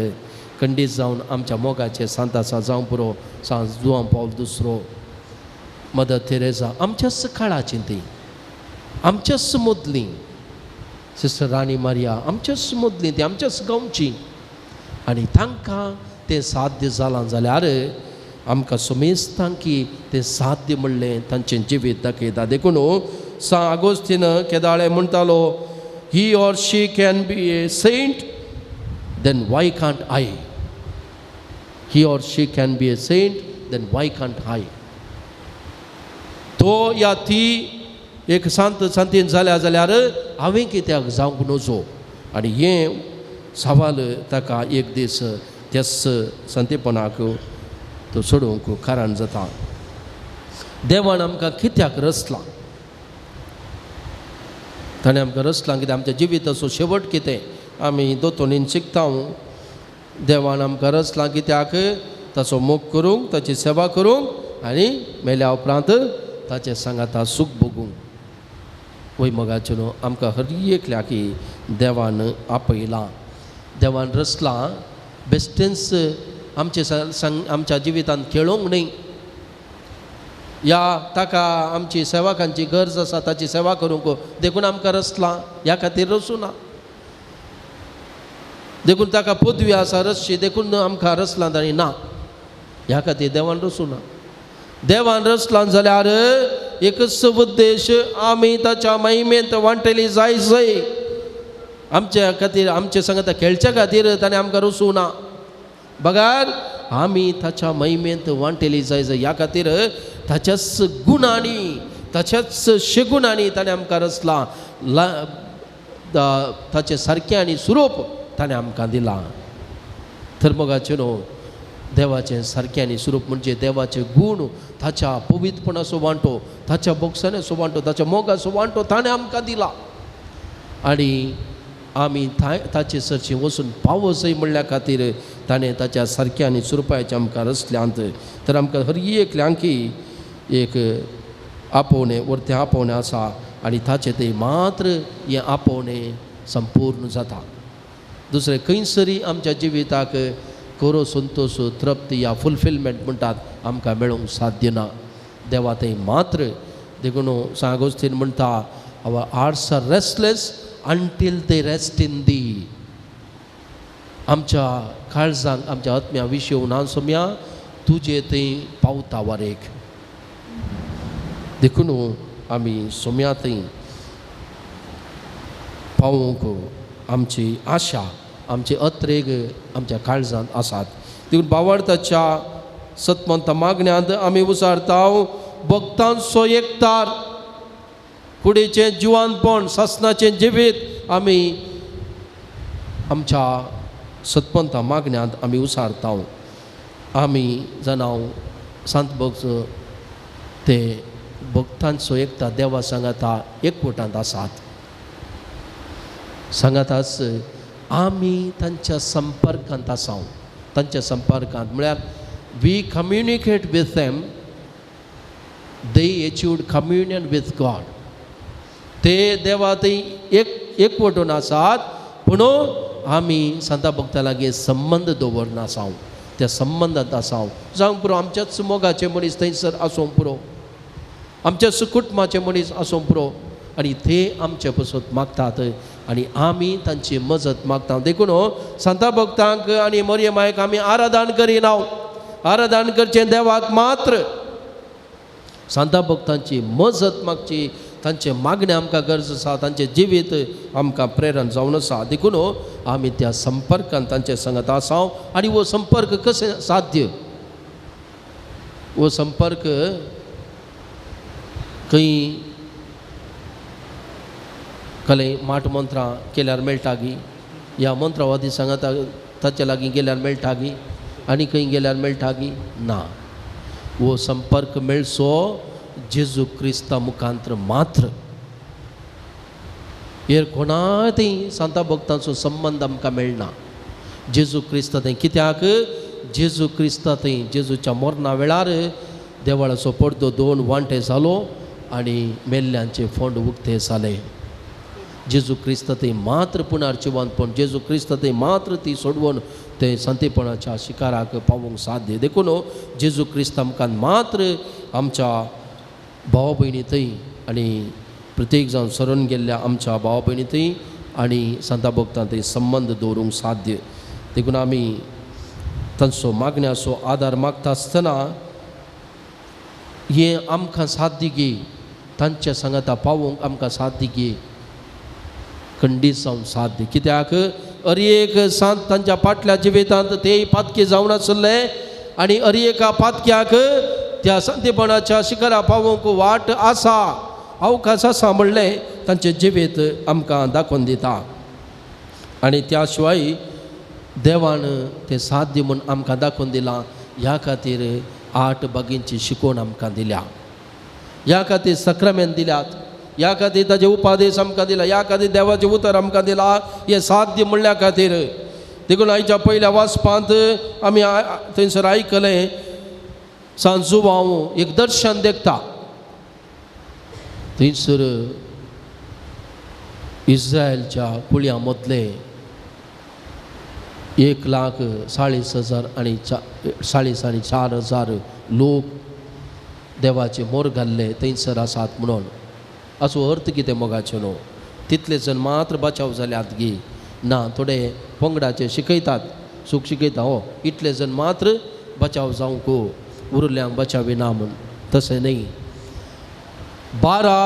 खंडीत जावन आमच्या मोगाचे सांत आसा जावं पुरो सांत जुआंव पावल दुसरो, मदर तेरेजा आमच्याच काळाची ती, आमच्याच मदली सिस्टर राणी मारिया आमच्याच मदली ती, आमच्याच गांवची. आनी तांकां तें साध्य जालां जाल्यार आमकां समेस्तांकी तें साध्य म्हणलें तांचें जिवीत दाखयता. देखून सांत आगोस्तीन केदाळे म्हणटालो, he or she can be a saint then why can't I, he or she can be a saint then why can't I. तो या ती एक सांत सांतीन जाल्या जाल्यार हांवें कित्याक जावंक नजो. आनी हें सवाल ताका एक दीस त्याच सांतेपणाक तो सोडोवंक कारण जाता. देवान आमकां कित्याक रचलां, ताणें आमकां रचलां कित्याक आमच्या जिविताचो शेवट कितें आमी दोतोनीन शिकता. देवान आमकां रचलां कित्याक ताचो मोग करूंक, ताची सेवा करूंक आनी मेल्या उपरांत ताचे सांगाता सूख भोगूंक. वय मोगाचें न्हू आमकां हर एकल्याकी देवान आपयलां, देवान रचलां बेश्टेंच आमचे आमच्या जिवितांत खेळोंक न्हय, या ताका आमची सेवकांची गरज आसा ताची सेवा करूंक देखून आमकां रचलां, ह्या खातीर रचूं ना. देखून ताका पदवी आसा रचची देखून आमकां रचलां तांणी ना, ह्या खातीर देवान रचूं ना. देवान रचलां जाल्यार एकच उद्देश, आमी ताच्या महिमेंत वांटेली जाय जय. आमच्या खातीर आमचे सांगता खेळच्या खातीर ताणें आमकां रचूं ना, बगार आमी ताच्या महिमेंत वांटेली जाय जय. ह्या खातीर ताच्याच गुणांनी ताच्याच शेगुणांनी ताणें आमकां रचलां, ताचें सारकें आनी स्वरूप ताणें आमकां दिलां. तर मोगाचें न्हू देवाचें सारकें आनी स्वरूप म्हणजे देवाचे गूण, ताच्या पवित्रपणाचो वांटो, ताच्या बोगसाण्याचो वांटो, ताच्या मोगाचो वांटो ताणें आमकां दिला. आनी आमी ताचे सरशी वचून पावसय म्हणल्या खातीर ताणें ताच्या सारक्या आनी स्वरुपाचें आमकां रचल्यांत. तर आमकां हर एकल्यांकी एक आपोवणें वरतें आपोवणें आसा आनी ताचें तें मात्र हें आपोवणें संपूर्ण जाता. दुसरें खंयसरी आमच्या जिविताक खरो संतोश, तृप्ती या फुलफिलमेंट म्हणटात आमकां मेळूंक साध्य ना देवा थंय मात्र. देखून सांत आगोस्तीन म्हणटा, our hearts are restless until they rest in thee. आमच्या काळजांक आमच्या आत्म्या विशीं ना सोम्या तुजे थंय पावता वारेक. देखून आमी सोम्या थंय पावोवंक आमची आशा, आमचे अत्रेग आमच्या काळजांत आसात. देखून बावडताच्या सतमंत मागण्यांत आमी उसारता भक्तांचो एकतार, कुडीचें जिवानपण, सासनाचें जिवीत आमी आमच्या सतपंथा मागण्यांत आमी उसारता. आमी जाणां सांत भक्त ते भक्तांचो एकता देवा सांगाता एकवटांत आसात. सांगाताच आमी तांच्या संपर्कांत आसा. तांच्या संपर्कांत म्हळ्यार we communicate with them, they achieved communion with God. ते देवा थंय एक एकवटून आसात, पूण आमी सांता भक्ता लागीं संबंद दवरना आसाव, त्या संबंदांत आसाव. जावंक पुरो आमच्याच मोगाचे मनीस थंयसर आसूंक पुरो, आमच्याच कुटुंबाचे मनीस आसूंक पुरो, आनी ते आमचे पसत मागतात आनी आमी तांची मजत मागता. देखून सांता भक्तांक आनी मरियम मायक आमी आराधन करिना. आराधन करचें देवाक मात्र. सांता भक्तांची मजत मागची, तांचें मागणें आमकां गरज आसा, तांचें जिवीत आमकां प्रेरण जावन आसा. देखून आमी त्या संपर्कान तांचे संगत आसा. आनी हो संपर्क कशें साध्य? हो संपर्क खंय कले माट मंत्रां केल्यार मेळटा गी, ह्या मंत्रवादी सांगता ताचे लागीं गेल्यार मेळटा गी, आनी खंय गेल्यार मेळटा गी? ना. हो संपर्क मेळचो जेजू क्रिस्ता मुखांत्र मात्र. हेर कोणा थंय सांता भक्तांचो संबंद आमकां मेळना. जेजू क्रिस्ता थंय कित्याक? जेजू क्रिस्ता थंय जेजूच्या मरणा वेळार देवळाचो पडदो दोन वांटे जालो आनी मेल्ल्यांचे फोंड उक्ते जाले. जेजू क्रिस्ता थंय मात्र पुनर्जिवंतपण, जेजू क्रिस्ता थंय मात्र ती सोडवून ते संतेपणाच्या शिकाराक पावोवंक साध्य. देखून जेजू क्रिस्त आमकां मात्र आमच्या भाव भयणी थंय आनी प्रत्येक जावन सरून गेल्ल्या आमच्या भाव भयणी थंय आनी सांता भक्तां थंय संबंद दवरूंक साध्य. देखून आमी तांचो मागण्याचो आदार मागता आसतना हें आमकां साध्य गी, तांच्या सांगाता पावोवंक आमकां साध्य गी, खंडीत जावन साध्य. कित्याक अरी एक सांत तांच्या फाटल्या जिवितांत तेय पातकी जावन आसले आनी अरी एका पातक्याक त्या संतेपणाच्या शिखरा पावोवंक वाट आसा, अवकाश आसा म्हणलें तांचें जिवीत आमकां दाखोवन दिता. आनी त्या शिवाय देवान तें साध्य म्हूण आमकां दाखोवन दिलां. ह्या खातीर 8 बागींची शिकवण आमकां दिल्या, ह्या खातीर सक्रामेंत दिल्यात, ह्या खातीर ताजे उपादेश आमकां दिला, ह्या खातीर देवाचें उतर आमकां दिलां, हें साध्य म्हणल्या खातीर. देखून आयच्या पयल्या वाचपांत आमी थंयसर आयकलें, सांजुवांव एक दर्शन देखता. थंयसर इस्रायलच्या कुळयां मदले 1,40,000 आनी 40 आनी 4,000 लोक देवाचे मोर घाल्ले थंयसर आसात म्हणून. असो अर्थ कितें मोगाचें न्हू, तितले जण मात्र बचाव जाल्यात गी ना. थोडे पंगडाचे शिकयतात, सूख शिकयता, हो इतले जण मात्र बचाव जावंक, उरल्यांक बचावी ना म्हूण. तशें न्ही. 12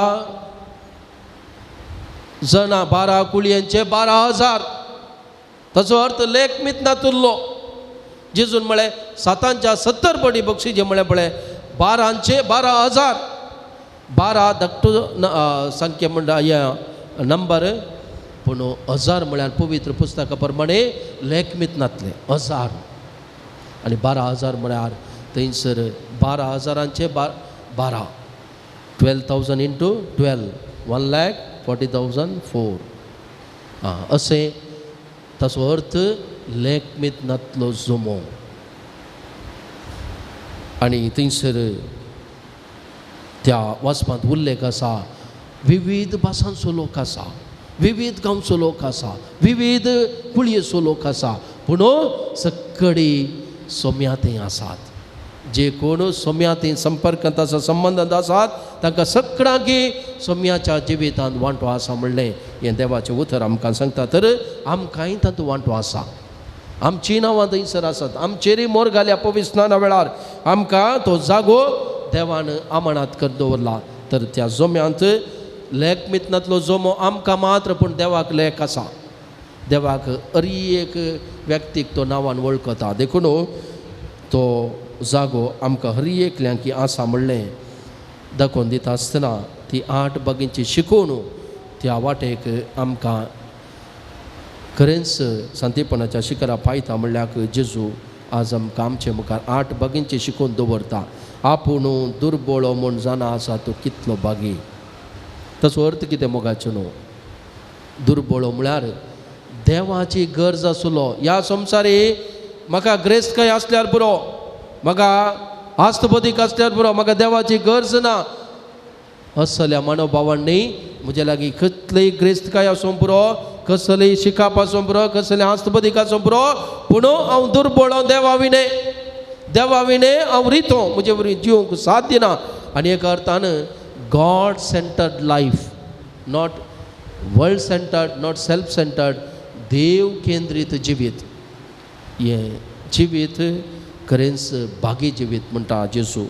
जाणां, 12 कुळयांचे 12,000. ताचो अर्थ लेख मीत नातुरलो. जेजून म्हळें 7च्या 70 पटी बक्षीस म्हळें पळय, 12चे 12,000. 12 धाकटो संख्या म्हणटा हे नंबर, पूण 1000 म्हळ्यार पवित्र पुस्तका प्रमाणे लेखमीत नातलें 1000. आनी 12,000 म्हळ्यार थंयसर 12,000चे 12, 12,000 इंटू 12, 1,40,004. आं, अशें ताचो अर्थ लेखमीत नातलो जमो. आनी थंयसर त्या वाचपांत उल्लेख आसा, विविध भासांचो लोक आसा, विविध गांवचो लोक आसा, विविध कुळयेचो लोक आसा, पूण सगळी सोम्या थंय आसात. जे कोण सोम्या थंय संपर्कांत आसा, संबंदांत आसात, तांकां सगळ्यांकी सोम्याच्या जिवितांत वांटो आसा म्हणलें हें देवाचें उतर आमकां सांगता. तर आमकांय तातूंत वांटो आसा, आमचीं नांवां थंयसर आसात, आमचेरय मोर घाल्या पवित्र स्नाना वेळार आमकां तो जागो देवान आमानात कर दवरला. तर त्या जोम्यांत लेख मितनातलो जोमो आमकां मात्र, पूण देवाक लेख आसा, देवाक अरी एक व्यक्तीक तो नांवान वळखता. देखून तो जागो आमकां हर एकल्यांकी आसा म्हणलें दाखोवन दिता आसतना ती 8 बागींची शिकवण त्या वाटेक आमकां खरेंच सांतेपणाच्या शिखरा पायता म्हणल्यार जेजू आज आमकां आमचे मुखार 8 बागींची शिकोवन दवरता. आपूण दुर्बळो म्हूण जाणा आसा तो कितलो बागी. ताचो अर्थ कितें मोगाचें न्हू, दुर्बळो म्हळ्यार देवाची गरज आसलो. ह्या संवसारी म्हाका ग्रेस्तकाय आसल्यार पुरो, म्हाका आस्तबदीक आसल्यार पुरो, म्हाका देवाची गरज ना. असल्या मनोभावांनी म्हज्या लागीं कसलीय ग्रेस्तकाय आसूं पुरो, कसलीय शिकाप आसूं पुरो, कसलें आस्तबदीक आसूं पुरो, पूण हांव दुर्बळ, हांव देवा विणे, देवा विणे हांव रितो, म्हजे वरवीं जिवंक साथ दिना. आनी एका अर्थान God centred life, not world centred, not self centred, देव केंद्रीत जिवीत, हें जिवीत खरेंच भागी जिवीत म्हणटा जेजू.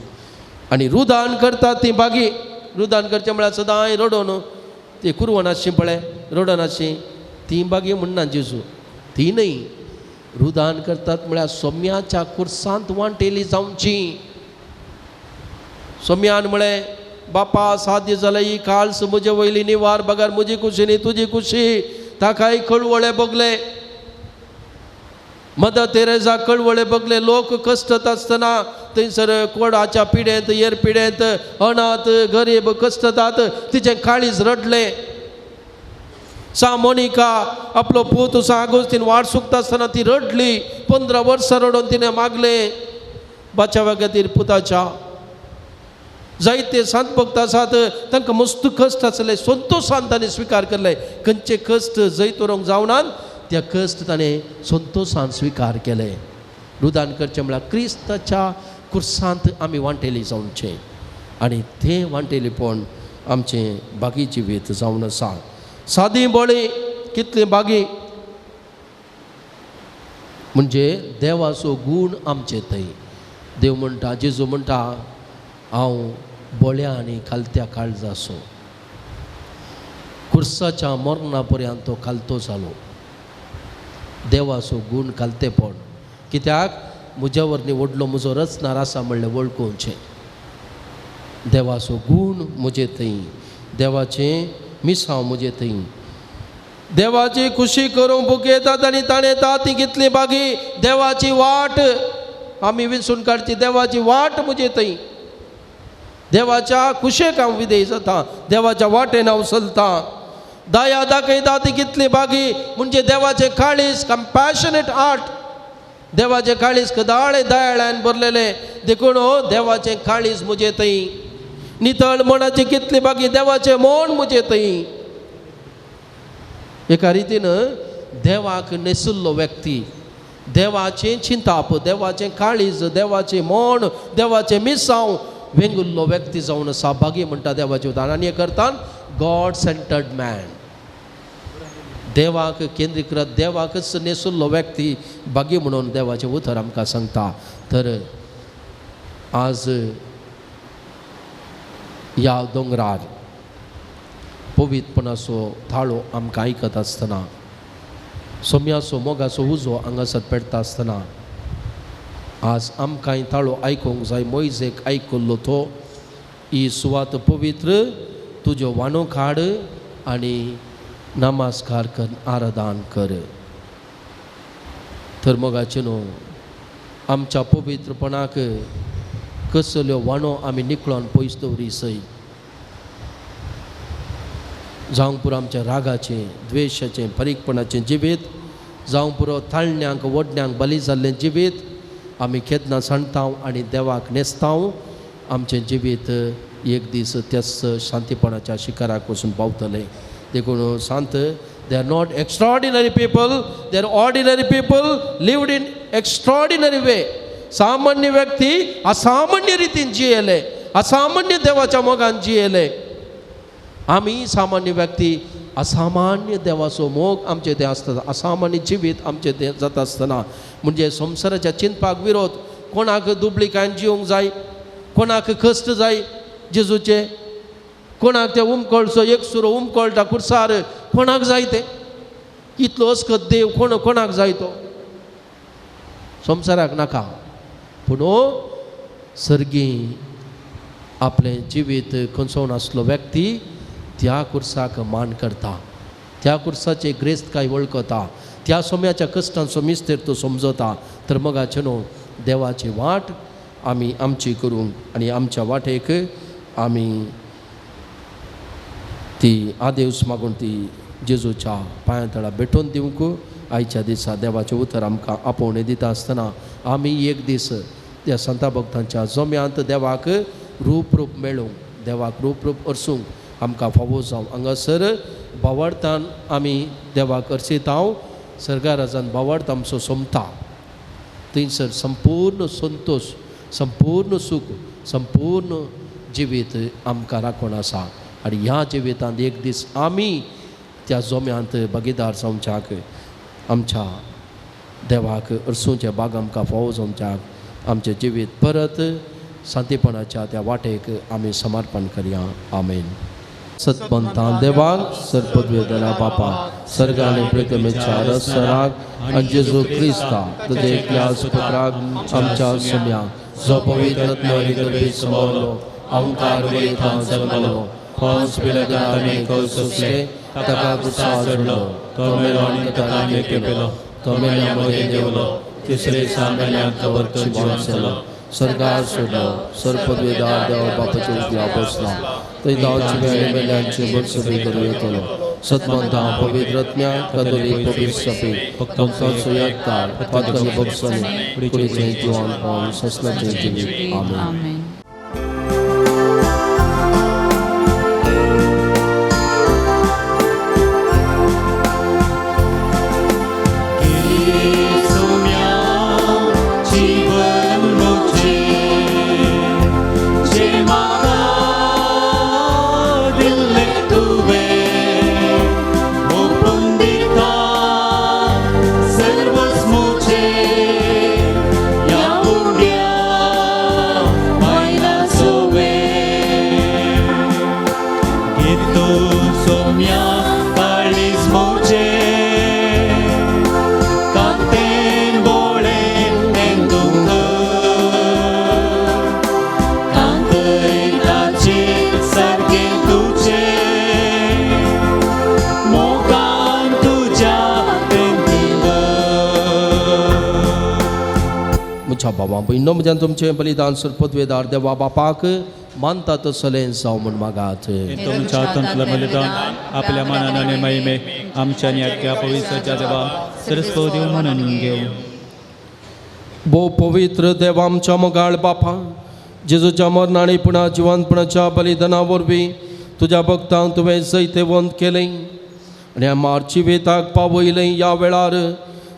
आनी रुदान करतात ती भागी. रुदान करचें म्हळ्यार सदांय रडोन ती कुरवण आसची पळय, रडोन आसची ती बागी म्हणना जेजू, ती न्हय. रुदान करतात म्हळ्यार सोम्याच्या कुर्सांत वांटेली जावची. सोम्यान म्हळें, बापा साध्य जालें ही काळस म्हजे वयली निवार बगर म्हजी खुशी न्ही तुजी खुशी. ताकाय कळवळे भोगले, मदर तेरेजा कळवळे भोगले. लोक कश्टत आसतना थंयसर कोडाच्या पिडेंत, येर पिडेंत, अनाथ गरीब कश्टतात, तिचें काळीज रडलें. सा मोनिका आपलो पूत सा आगोस्तीन वाट सुकता आसतना ती रडली. 15 वर्सां रडून तिणें मागलें बाचावा खातीर पुताच्या. जायते सांत भक्त आसात तांकां मस्त कश्ट आसले, संतोशान ताणें स्विकार केले. खंयचे कश्ट जैत व्हरूंक जावनात त्या कश्ट ताणें संतोशान स्विकार केले. रुदान करचें म्हळ्यार क्रिस्ताच्या कुर्सांत आमी वांटेली जावचें आनी तें वांटेलीपण आमचें बागी जिवीत जावन आसा. सादी बळी कितली बागी म्हणजे देवाचो गूण आमचे थंय. देव म्हणटा, जेजू म्हणटा, हांव बळ्या आनी खालत्या काळजाचो. कुर्साच्या मरणा पर्यंत तो खालतो जालो. देवाचो गूण खालतेपण कित्याक म्हज्या वरवीं व्हडलो म्हजो रचणार आसा म्हणलें वळखुचें. देवाचो गूण म्हजे थंय, देवाचें मिसांव म्हजे थंय, देवाची खुशी करूंक भुकेतात आनी ताणें ती कितली बागी. देवाची वाट आमी विंचून काडची, देवाची वाट म्हजे थंय, देवाच्या खुशेक हांव विधेय जाता, देवाच्या वाटेन हांव चलतां. दया दाखयता ती कितली बागी म्हणजे देवाचें काळीज, कंपॅशनेट आर्ट, देवाचें काळीज कदाळे दयाळ्यान भरलेलें. देखून देवाचें काळीज म्हजे थंय. नितळ मनाची कितली बागी, देवाचें मन म्हजे थंय. एका रितीन देवाक नेसुल्लो व्यक्ती, देवाचें चिंताप, देवाचें काळीज, देवाचें मन, देवाचें मिसांव वेंगुल्लो व्यक्ती जावन आसा भागी म्हणटा देवाचें उदाहरण. आनी एक अर्थान गॉड सेंटर्ड मॅन, देवाक केंद्रीकृत, देवाकच नेसुल्लो व्यक्ती भागी म्हणून देवाचें उतर आमकां सांगता. तर आज ह्या दोंगरार पवित्रपणाचो थाळो आमकां आयकत आसतना, सोम्याचो मोगाचो उजो हांगासर पेटता आसतना, आज आमकांय ताळो आयकूंक जाय. मोयजेक आयकुल्लो तो, ही सुवात पवित्र, तुज्यो वाणो काड आनी नमस्कार कर, आराधन कर. तर मोगाचें न्हू आमच्या पवित्रपणाक कसल्यो वाणो आमी निकळोन पयस दवरी सय, जावंक पुरो आमच्या रागाचें, द्वेशाचें, फारीकपणाचें जिवीत, जावंक पुरो ताळण्यांक वडण्यांक बली जाल्लें जिवीत आमी केन्ना सांडता आनी देवाक न्हेसता. आमचें जिवीत एक दीस त्याच शांतीपणाच्या शिखराक वचून पावतलें. देखून सांत, they are not extraordinary people, they are ordinary people lived in extraordinary way. सामान्य व्यक्ती असामान्य रितीन जियेले, असामान्य देवाच्या मोगान जियेले. आमी सामान्य व्यक्ती असामान्य देवाचो मोग आमचे तें आसता, असामान्य जिवीत आमचें तें जाता आसतना म्हणजे संवसाराच्या चिंतपाक विरोध. कोणाक दुबळीकायन जिवंक जाय, कोणाक कश्ट जाय जेजूचे, कोणाक ते उमकळचो एक सुरो उमकळटा कुर्सार, कोणाक जाय ते इतलो अस्कत देव कोण कोणाक जाय तो संवसाराक नाका. पूण सर्गी आपलें जिवीत खंचोवन आसलो व्यक्ती त्या कुर्साक मान करता, त्या कुर्साचे ग्रेस्तकाय वळखता, त्या सोम्याच्या कश्टांचो मिस्तेर तो समजता. तर मोगाचें न्हू देवाची वाट आमी आमची करूंक आनी आमच्या वाटेक आमी ती आदेस मागून ती जेजूच्या पांया तळा भेटोवन दिवंक आयच्या दिसा देवाचें उतर आमकां आपोवणें दिता आसतना आमी एक दीस त्या संता भक्तांच्या जम्यांत देवाक रूप रूप मेळूंक, देवाक रूप रूप अर्सूंक आमकां फावो जावं. हांगासर भावार्थान आमी देवाक अर्सिता. सर्गाराजान भावार्थ आमचो सोमता थंयसर संपूर्ण संतोश, संपूर्ण सूख, संपूर्ण जिवीत आमकां राखून आसा. आनी ह्या जिवितांत एक दीस आमी त्या जोम्यांत भागीदार जावच्याक आमच्या देवाक अर्सूंचे बाग आमकां फावो जावच्याक आमचें जिवीत परत शांतीपणाच्या त्या वाटेक आमी समर्पण करया. आमेन. सतपंथान देवाक सरपदवेदना बापा सर्गाने प्रतिमेच्या रसराक आनी जेजू क्रिस्ता तुजे एकल्या सुपुत्राक आमच्या सुम्या जो पवित्र गर्भी समवलो अंकार वयतान जन्मलो पोंस पिलाताने सोसले ताका गुस्सा चडलो तो मेलो आनी ताका नेके पेलो तो मेल्या मदें देंवलो तिसरे दिसा मेल्यांत वरतून जिवन जालो सरकार सोडलो सरपदवेदार देवा बापाचे उजव्या बसला थंय धांवचे वेळे मेल्यांचे भरसुबी करूं येतलो. सतमंता पवित्र आत्म्या कदोलीक पवित्र सभे भक्तांचो एकतार पातकांनी भोगसणे कुडीचें जिवन पावन ससनाचें जिवीत. आमेन. बाबा भयणो म्हज्यान तुमचें बलिदान सरपदवेदार देवा बापाक मानता तसलें जावं म्हूण मागात. तुमच्या हातांतलें बलिदान आपल्या मनान आनी महिमे आमच्या आनी आख्या पवित्रच्या देवा सरस्वती म्हणून घेवं. भोव पवित्र देवा आमच्या मोगाळ बापा जेजूच्या मरणा आनी पुणा जिवंतपणाच्या बलिदाना वरवीं तुज्या भक्तांक तुवें जैतेवंत केलें आनी आमच्या जिविताक पावयलें. ह्या वेळार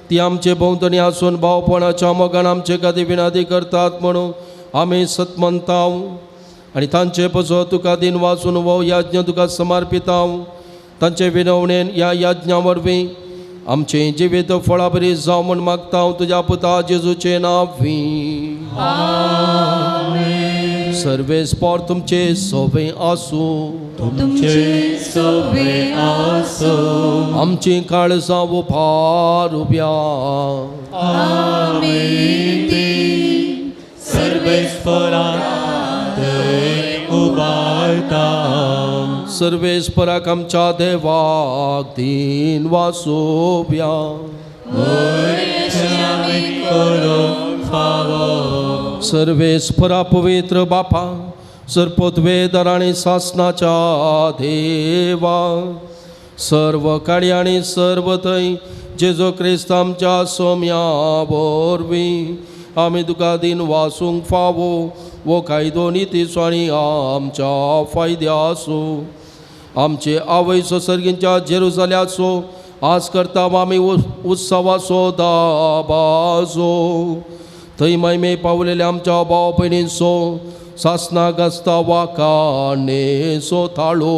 ती आमचे भोंवतणी आसून भावपणाच्या मोगान आमचे खातीर विनादी करतात म्हणून आमी सतमंताव आनी तांचे पसो तुका दिन वाचून वो याज्ञ तुका समर्पिताव. तांचे विनवणेन ह्या याज्ञा वरवीं आमचें जिवीत फळाबरी जावं म्हूण मागता तुज्या पुता जेजूचें नांव. सर्वेस्पोर तुमचे सोबे आसूं. तुमचे सोबे आसूं. आमची काळजां उपार उब्या. आमी ती सर्वेस्पोराक उबारता. सर्वेस्पराक आमच्या देवाक दिन वासोब्या. सर्वेस्परा पवित्र बापा सरपदवेदार आनी सासनाच्या देवा सर्व काळी आनी सर्व थंय जेजू क्रिस्त आमच्या सोम्या वरवीं आमी तुका दिन वासूंक फावो वो कायदो नितीचो आनी आमच्या फायद्याचो. आमचे आवयचो सर्गींच्या जेरुजाल्याचो आज करता आमी उत्सवाचो दाबाजो थंय महिमे पावलेल्या आमच्या भाव भयणींचो सासना गाजता वाकाणेचो थाळो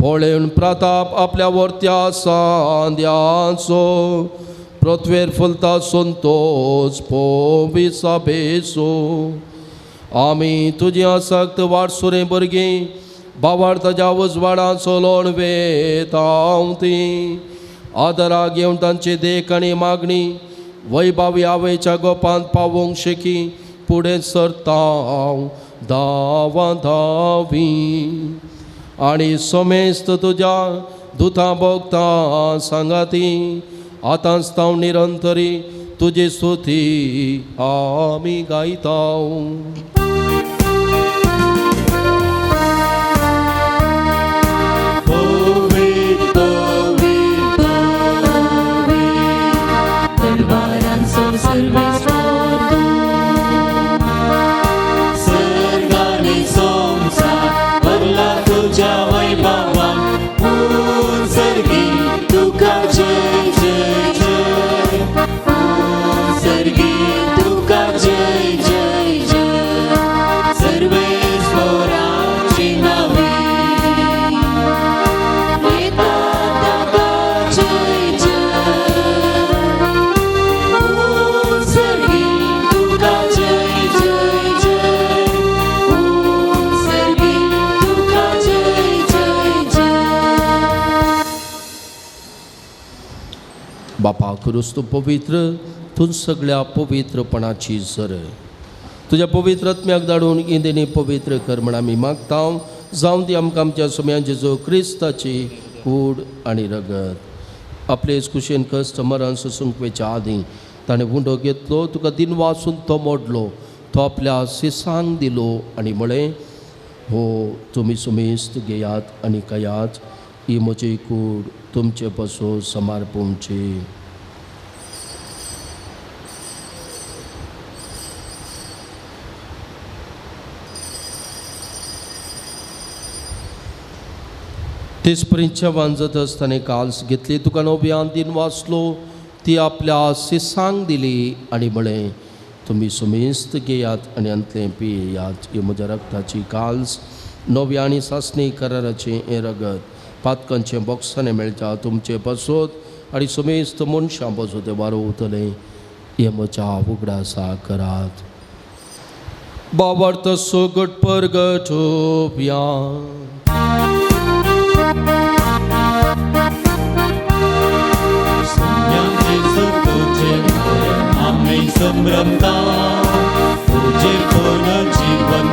पळेवन प्रताप आपल्या वर्त्या सांद्यांचो पृथ्वेर फुलता संतोष पोविसा बेसो. आमी तुजी आसक्त वाटसुरे भुरगीं भावार्थाच्या उजवाडान चलोवन वेता ती आदरा घेवन तांची देख आनी मागणी वैभावी आवयच्या गोपांत पावोवंक शेकी फुडें सरता धांवा धावी आनी समेस्त तुज्या दुतां भोगता सांगाती आतांच तांव निरंतरी तुजी स्तुती आमी गायता. सर्वेस्पोर तूं सर्गानी संवसार. खुरुस तूं पवित्र, तूं सगळ्या पवित्रपणाची सर। तुज्या पवित्र आत्म्याक धाडून इंदिनी पवित्र कर म्हण आमी मागता। जावं ती आमकां आमच्या सोम्या जेजू क्रिस्ताची कूड आनी रगत। आपलेच कुशेन कश्ट मरण सोसूंक वयच्या आदीं ताणें उंडो घेतलो, तुका दिन वाचून तो मोडलो, तो आपल्या सिसांक दिलो आनी म्हळें, हो तुमी सुमेस्त घेयात आनी खायात, ही म्हजी कूड तुमचे पसून समर्पूंची। तेच परिच्या वांजत आसतना काल्स घेतली, तुका नव्यान दिन वाचलो, ती आपल्या सिसांक दिली आनी म्हळें, तुमी सुमेस्त घेयात आनी अंतलें पियेयात, ही म्हज्या रक्ताची काल्स, नव्या आनी सासणी कराराचें हें रगत, पातकांचें बोक्सांनी मेळटा तुमचे पासत आनी सुमेस्त मनशां पासत तें वारोवतलें, हें म्हज्या उगडासा करात। बाबार्थ सोगट परगट होवया। आमी संभ्रमता तुझे कोण जीवन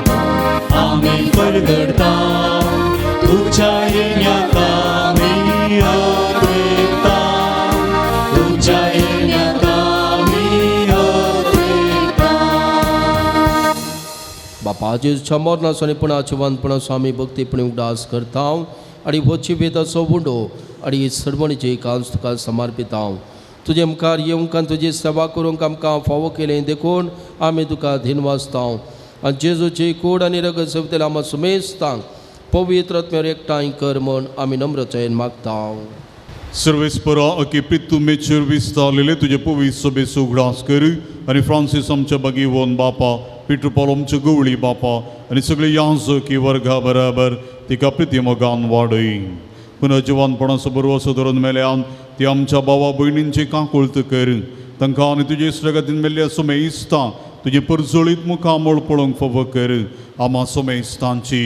आमी परगडता, तुझ्या येण्याक आमी अपेक्षा, तुझ्या येण्याक आमी अपेक्षा। बापा जेजूच्या मरणाचो आनी पणाचो वानपणाचो आमी भक्तीपणी उगडास करता आनी हो जिविताचो उंडो आनी सर्वणीची कांस तुका समर्पिता। तुजे मुखार येवंक आनी तुजी सेवा करूंक आमकां फावो केलें देखून आमी तुका धिनवासता। आनी जेजूची कूड आनी रगत सेवतल्या आमकां सुमेस्तांक पवित्र आत्म्यार एकठांय कर म्हण आमी नम्रतायेन मागता। सर्वेस्परा अकी प्रितुमेचेर विस्तारलेले तुजे पवित्र सभेचो उगडास कर आनी फ्रांसीस आमच्या बागीवन बापा, पिटर पावल आमच्या गवळी बापा आनी सगळे याजकी वर्गा बराबर तिका प्रिती मोगान वाडय। पुनः जिवानपणाचो बरवसो धरून मेल्यान ती आमच्या भावा भयणींची काकुळत कर, तांकां आनी तुजे इश्टागतीन मेल्ल्या सोमेस्तां तुजें परजळीत मुखामळ पळोवंक फावो कर। आमा सोमेस्तांची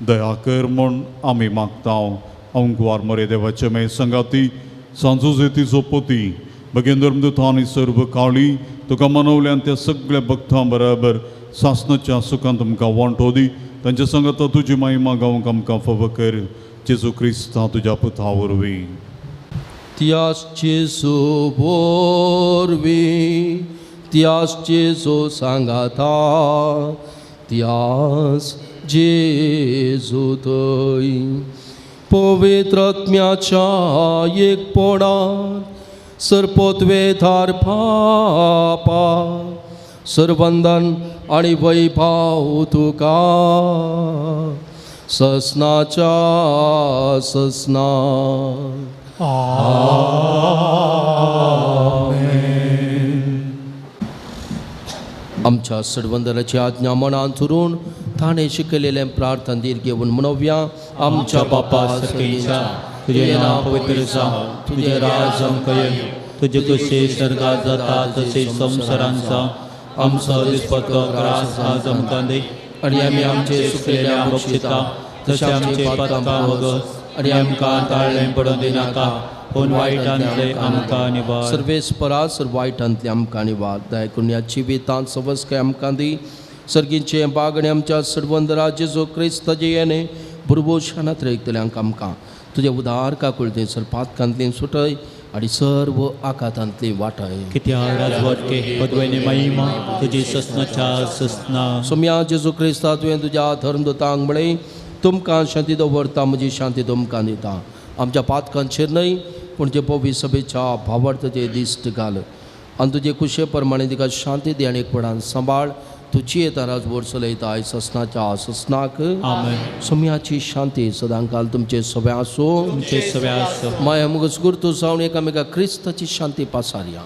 दया कर म्हूण आमी मागता। अंकवार मरे देवाचे मे संगाती सांजोजेतीचो पोती भगेंद्र आनी सर्व काळी तुका मनवल्यान त्या सगळ्या भक्तां बराबर सासनाच्या सुखान तुमकां वांटो दी, तांच्या संगाता तुजी महिमा गावंक आमकां फावो कर। जेजू क्रिस्ता तुज्या पुता वरवीं। त्यास जेजू वरवीं, त्यास जेजू सांगाता, त्यास जेजू थंय पवित्र आत्म्याच्या एकपणात सरपत्वे थार पापा सरवंदन आनी वैभाव तुका ससनाच्या ससना। आमेन। आमच्या सडवंदराची आज्ञा मनान धरून ताणें शिकयलेलें प्रार्थना धीर घेवन म्हणोवया। आमच्या बापा सर्गेच्या, तुजें नांव पवित्र जावं, तुजें राज आमकां येवं, तुजें कशें स्वर्गांत जाता तशें संवसारांत जावं। आमचो दिसपट्टो ग्रास आज आमकां दी आनी आमी आमचे चुकलेल्या बक्षिता तशें आमचे पातकां वगस आनी आमकां ताळ्ळें पडूं दिनाका, पूण वायटांतलें आमकां निवार। सर्वेस्परा सर वायटांतलें आमकां निवार। दया करून ह्या जिवितांत सवस्काय आमकां दी। सर्गीचे बाग आनी आमच्या सर्वंदरा जेजू क्रिस्ताचे येणे भुरभोशानात रयतल्यांक आमकां तुजें उदार काकुळतें सर पातकांतलें सुटय आनी सर्व आकातांतली वाटय। कित्याक राजवटके पदवेने महिमा तुजी ससनाच्या ससना। सोम्या जेजू क्रिस्ता तुवें तुज्या धर्मदूतांक म्हळें, तुमकां शांती दवरता, म्हजी शांती तुमकां दिता। आमच्या पातकांचेर न्हय पूण जे पवित्र सभेच्या भावार्थाचेर दिश्ट घाल आनी तुजे कुशे प्रमाणे तिका शांती दी आनी एकपणान सांबाळ। तुजी येता राजवट चलयता ससनाच्या ससनाक। आमेन। सोम्याची शांती सदांकाल तुमचे सगळे आसूं, तुमचे सगळे आसूं। माया मुगस गुर्तू जावन एकामेका क्रिस्ताची शांती पासारया।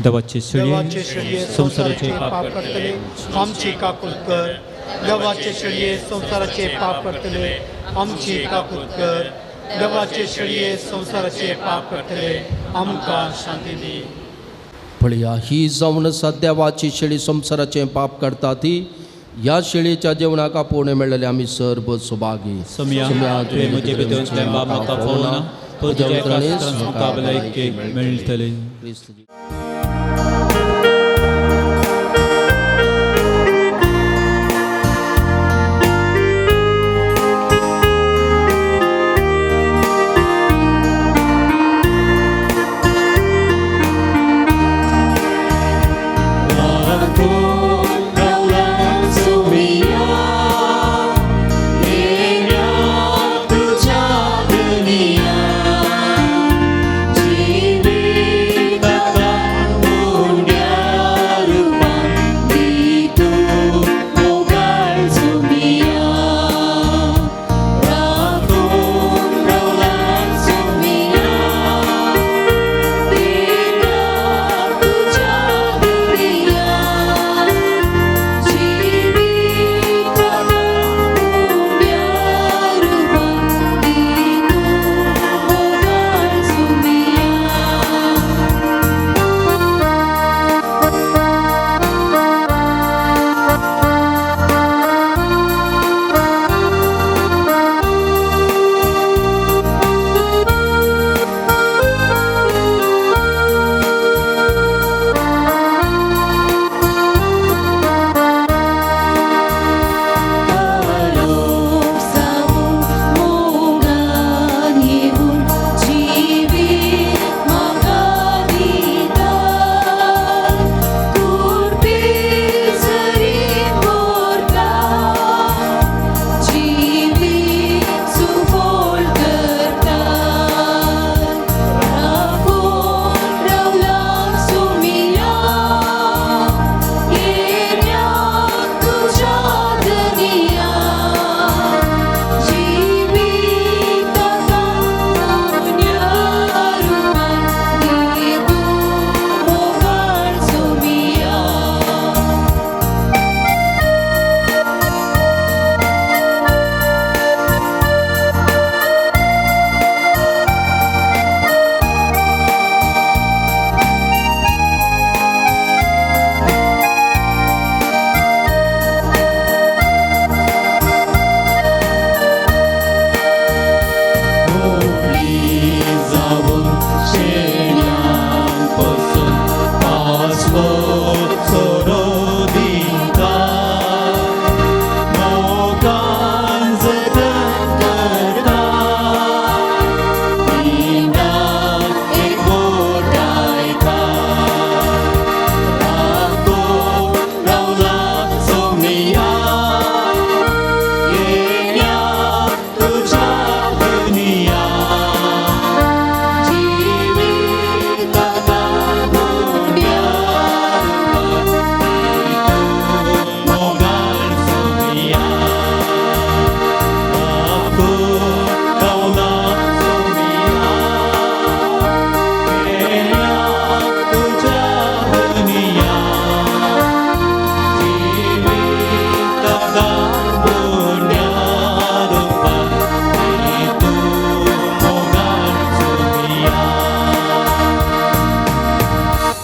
देवाचे शेळये संवसाराचे पाप करतले आमची काकूत कर, देवाचे शेळये संवसाराचे पाप करतले आमची काकूत कर, देवाचे शेळये संवसाराचे पाप करतले आमकां शांती दी। पळया ही जावन आसा देवाची शेळी संवसाराचें पाप करता ती। ह्या शेळीच्या जेवणाक आपोवणें मेळ्ळें आमी सर्व सुभागी. सोम्या तुवें म्हजे भितर म्हाका फोवना तुज्या म्हाका भलायकेक मेळटलें.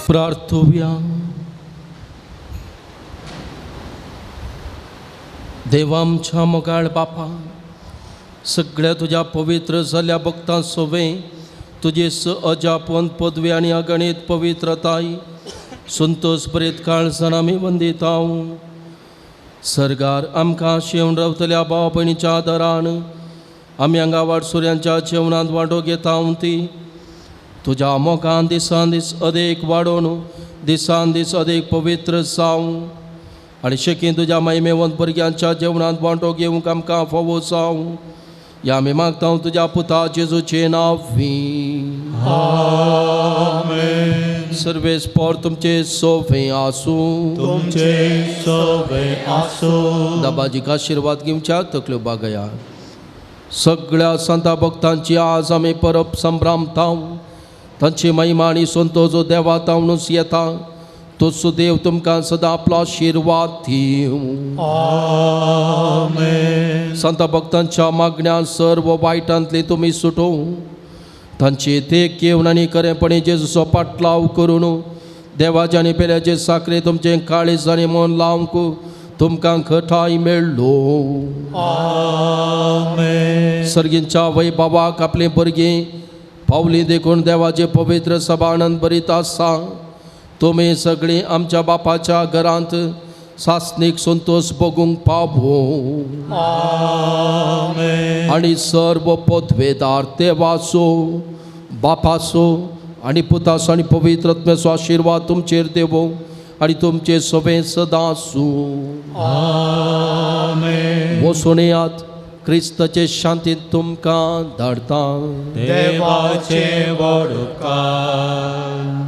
प्रार्थुया. देवा आमच्या मोगाळ बापा, सगळ्या तुज्या पवित्र जाल्ल्या भक्तां सोवे तुजे स अजापन पदवी आनी अगणीत पवित्रताय संतोष बरेत काळजान आमी वंदिता. सरकार आमकां शेवण रावतल्या भाव भयणीच्या आदारान आमी हांगा वाटसुऱ्यांच्या जेवणांत वांटो घेता ती तुज्या मोगान दिसान दीस अदेक वाडोवन दिसान दीस अदेक पवित्र जावं आनी शेकीन तुज्या महिमेवंत भुरग्यांच्या जेवणांत वांटो घेवंक आमकां फावो जावं. ह्या आमी मागता तुज्या पुता जेजूचें नांव. आमेन. सर्वेस्पोर तुमचे सोवे आसूं. तुमचे सोवे आसूं. दाबाजीक आशिर्वाद घेवच्या तकल्यो बागया. सगळ्या संता भक्तांची आज आमी परब संभ्रामता. तांची महिमा आनी संतोष देवा तावनूच येता. तो सुदेव तुमकां सदां आपलो आशिर्वाद दिवं. आमेन. संता भक्तांच्या मागण्या सर्व वायटांतली तुमी सुटोवं. तांची देख घेवन आनी खरेपणी जेजूचो पाटलाव करून देवाच्या आनी पेल्याचे साखरे तुमचें काळीज आनी मन लावंक तुमकां घटाय मेळ्ळो. सर्गींच्या वैभवाक आपले भुरगीं पावली देखून देवाचे पवित्र सभा आनंद भरीत आसा. तुमी सगळीं आमच्या बापाच्या घरांत सासणीक संतोश भोगूंक पावो. आनी सर्व पदवेदार देवाचो बापाचो आनी पुताचो आनी पवित्र आत्म्याचो आशिर्वाद तुमचेर देवो आनी तुमचे सोबें सदां आसूं. वचून येयात. क्रिस्ताचे शांतीन तुमकां धाडटा. देवाचे व्हड उपकार.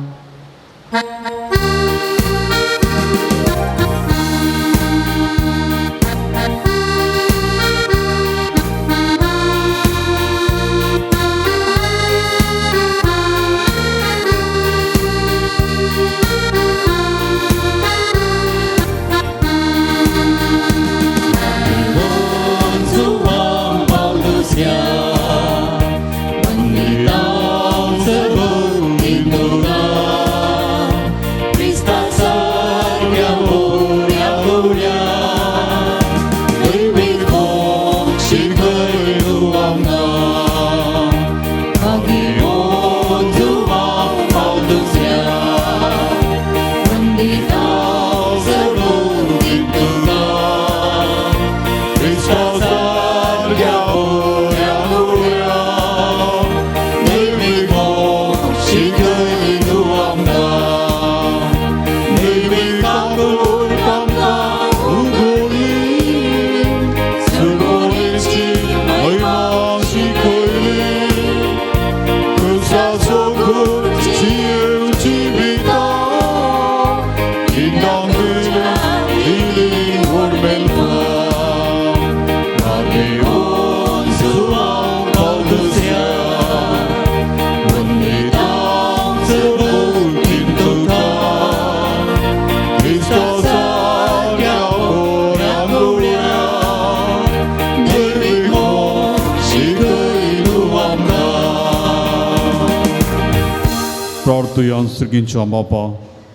सर्गींच्या बापा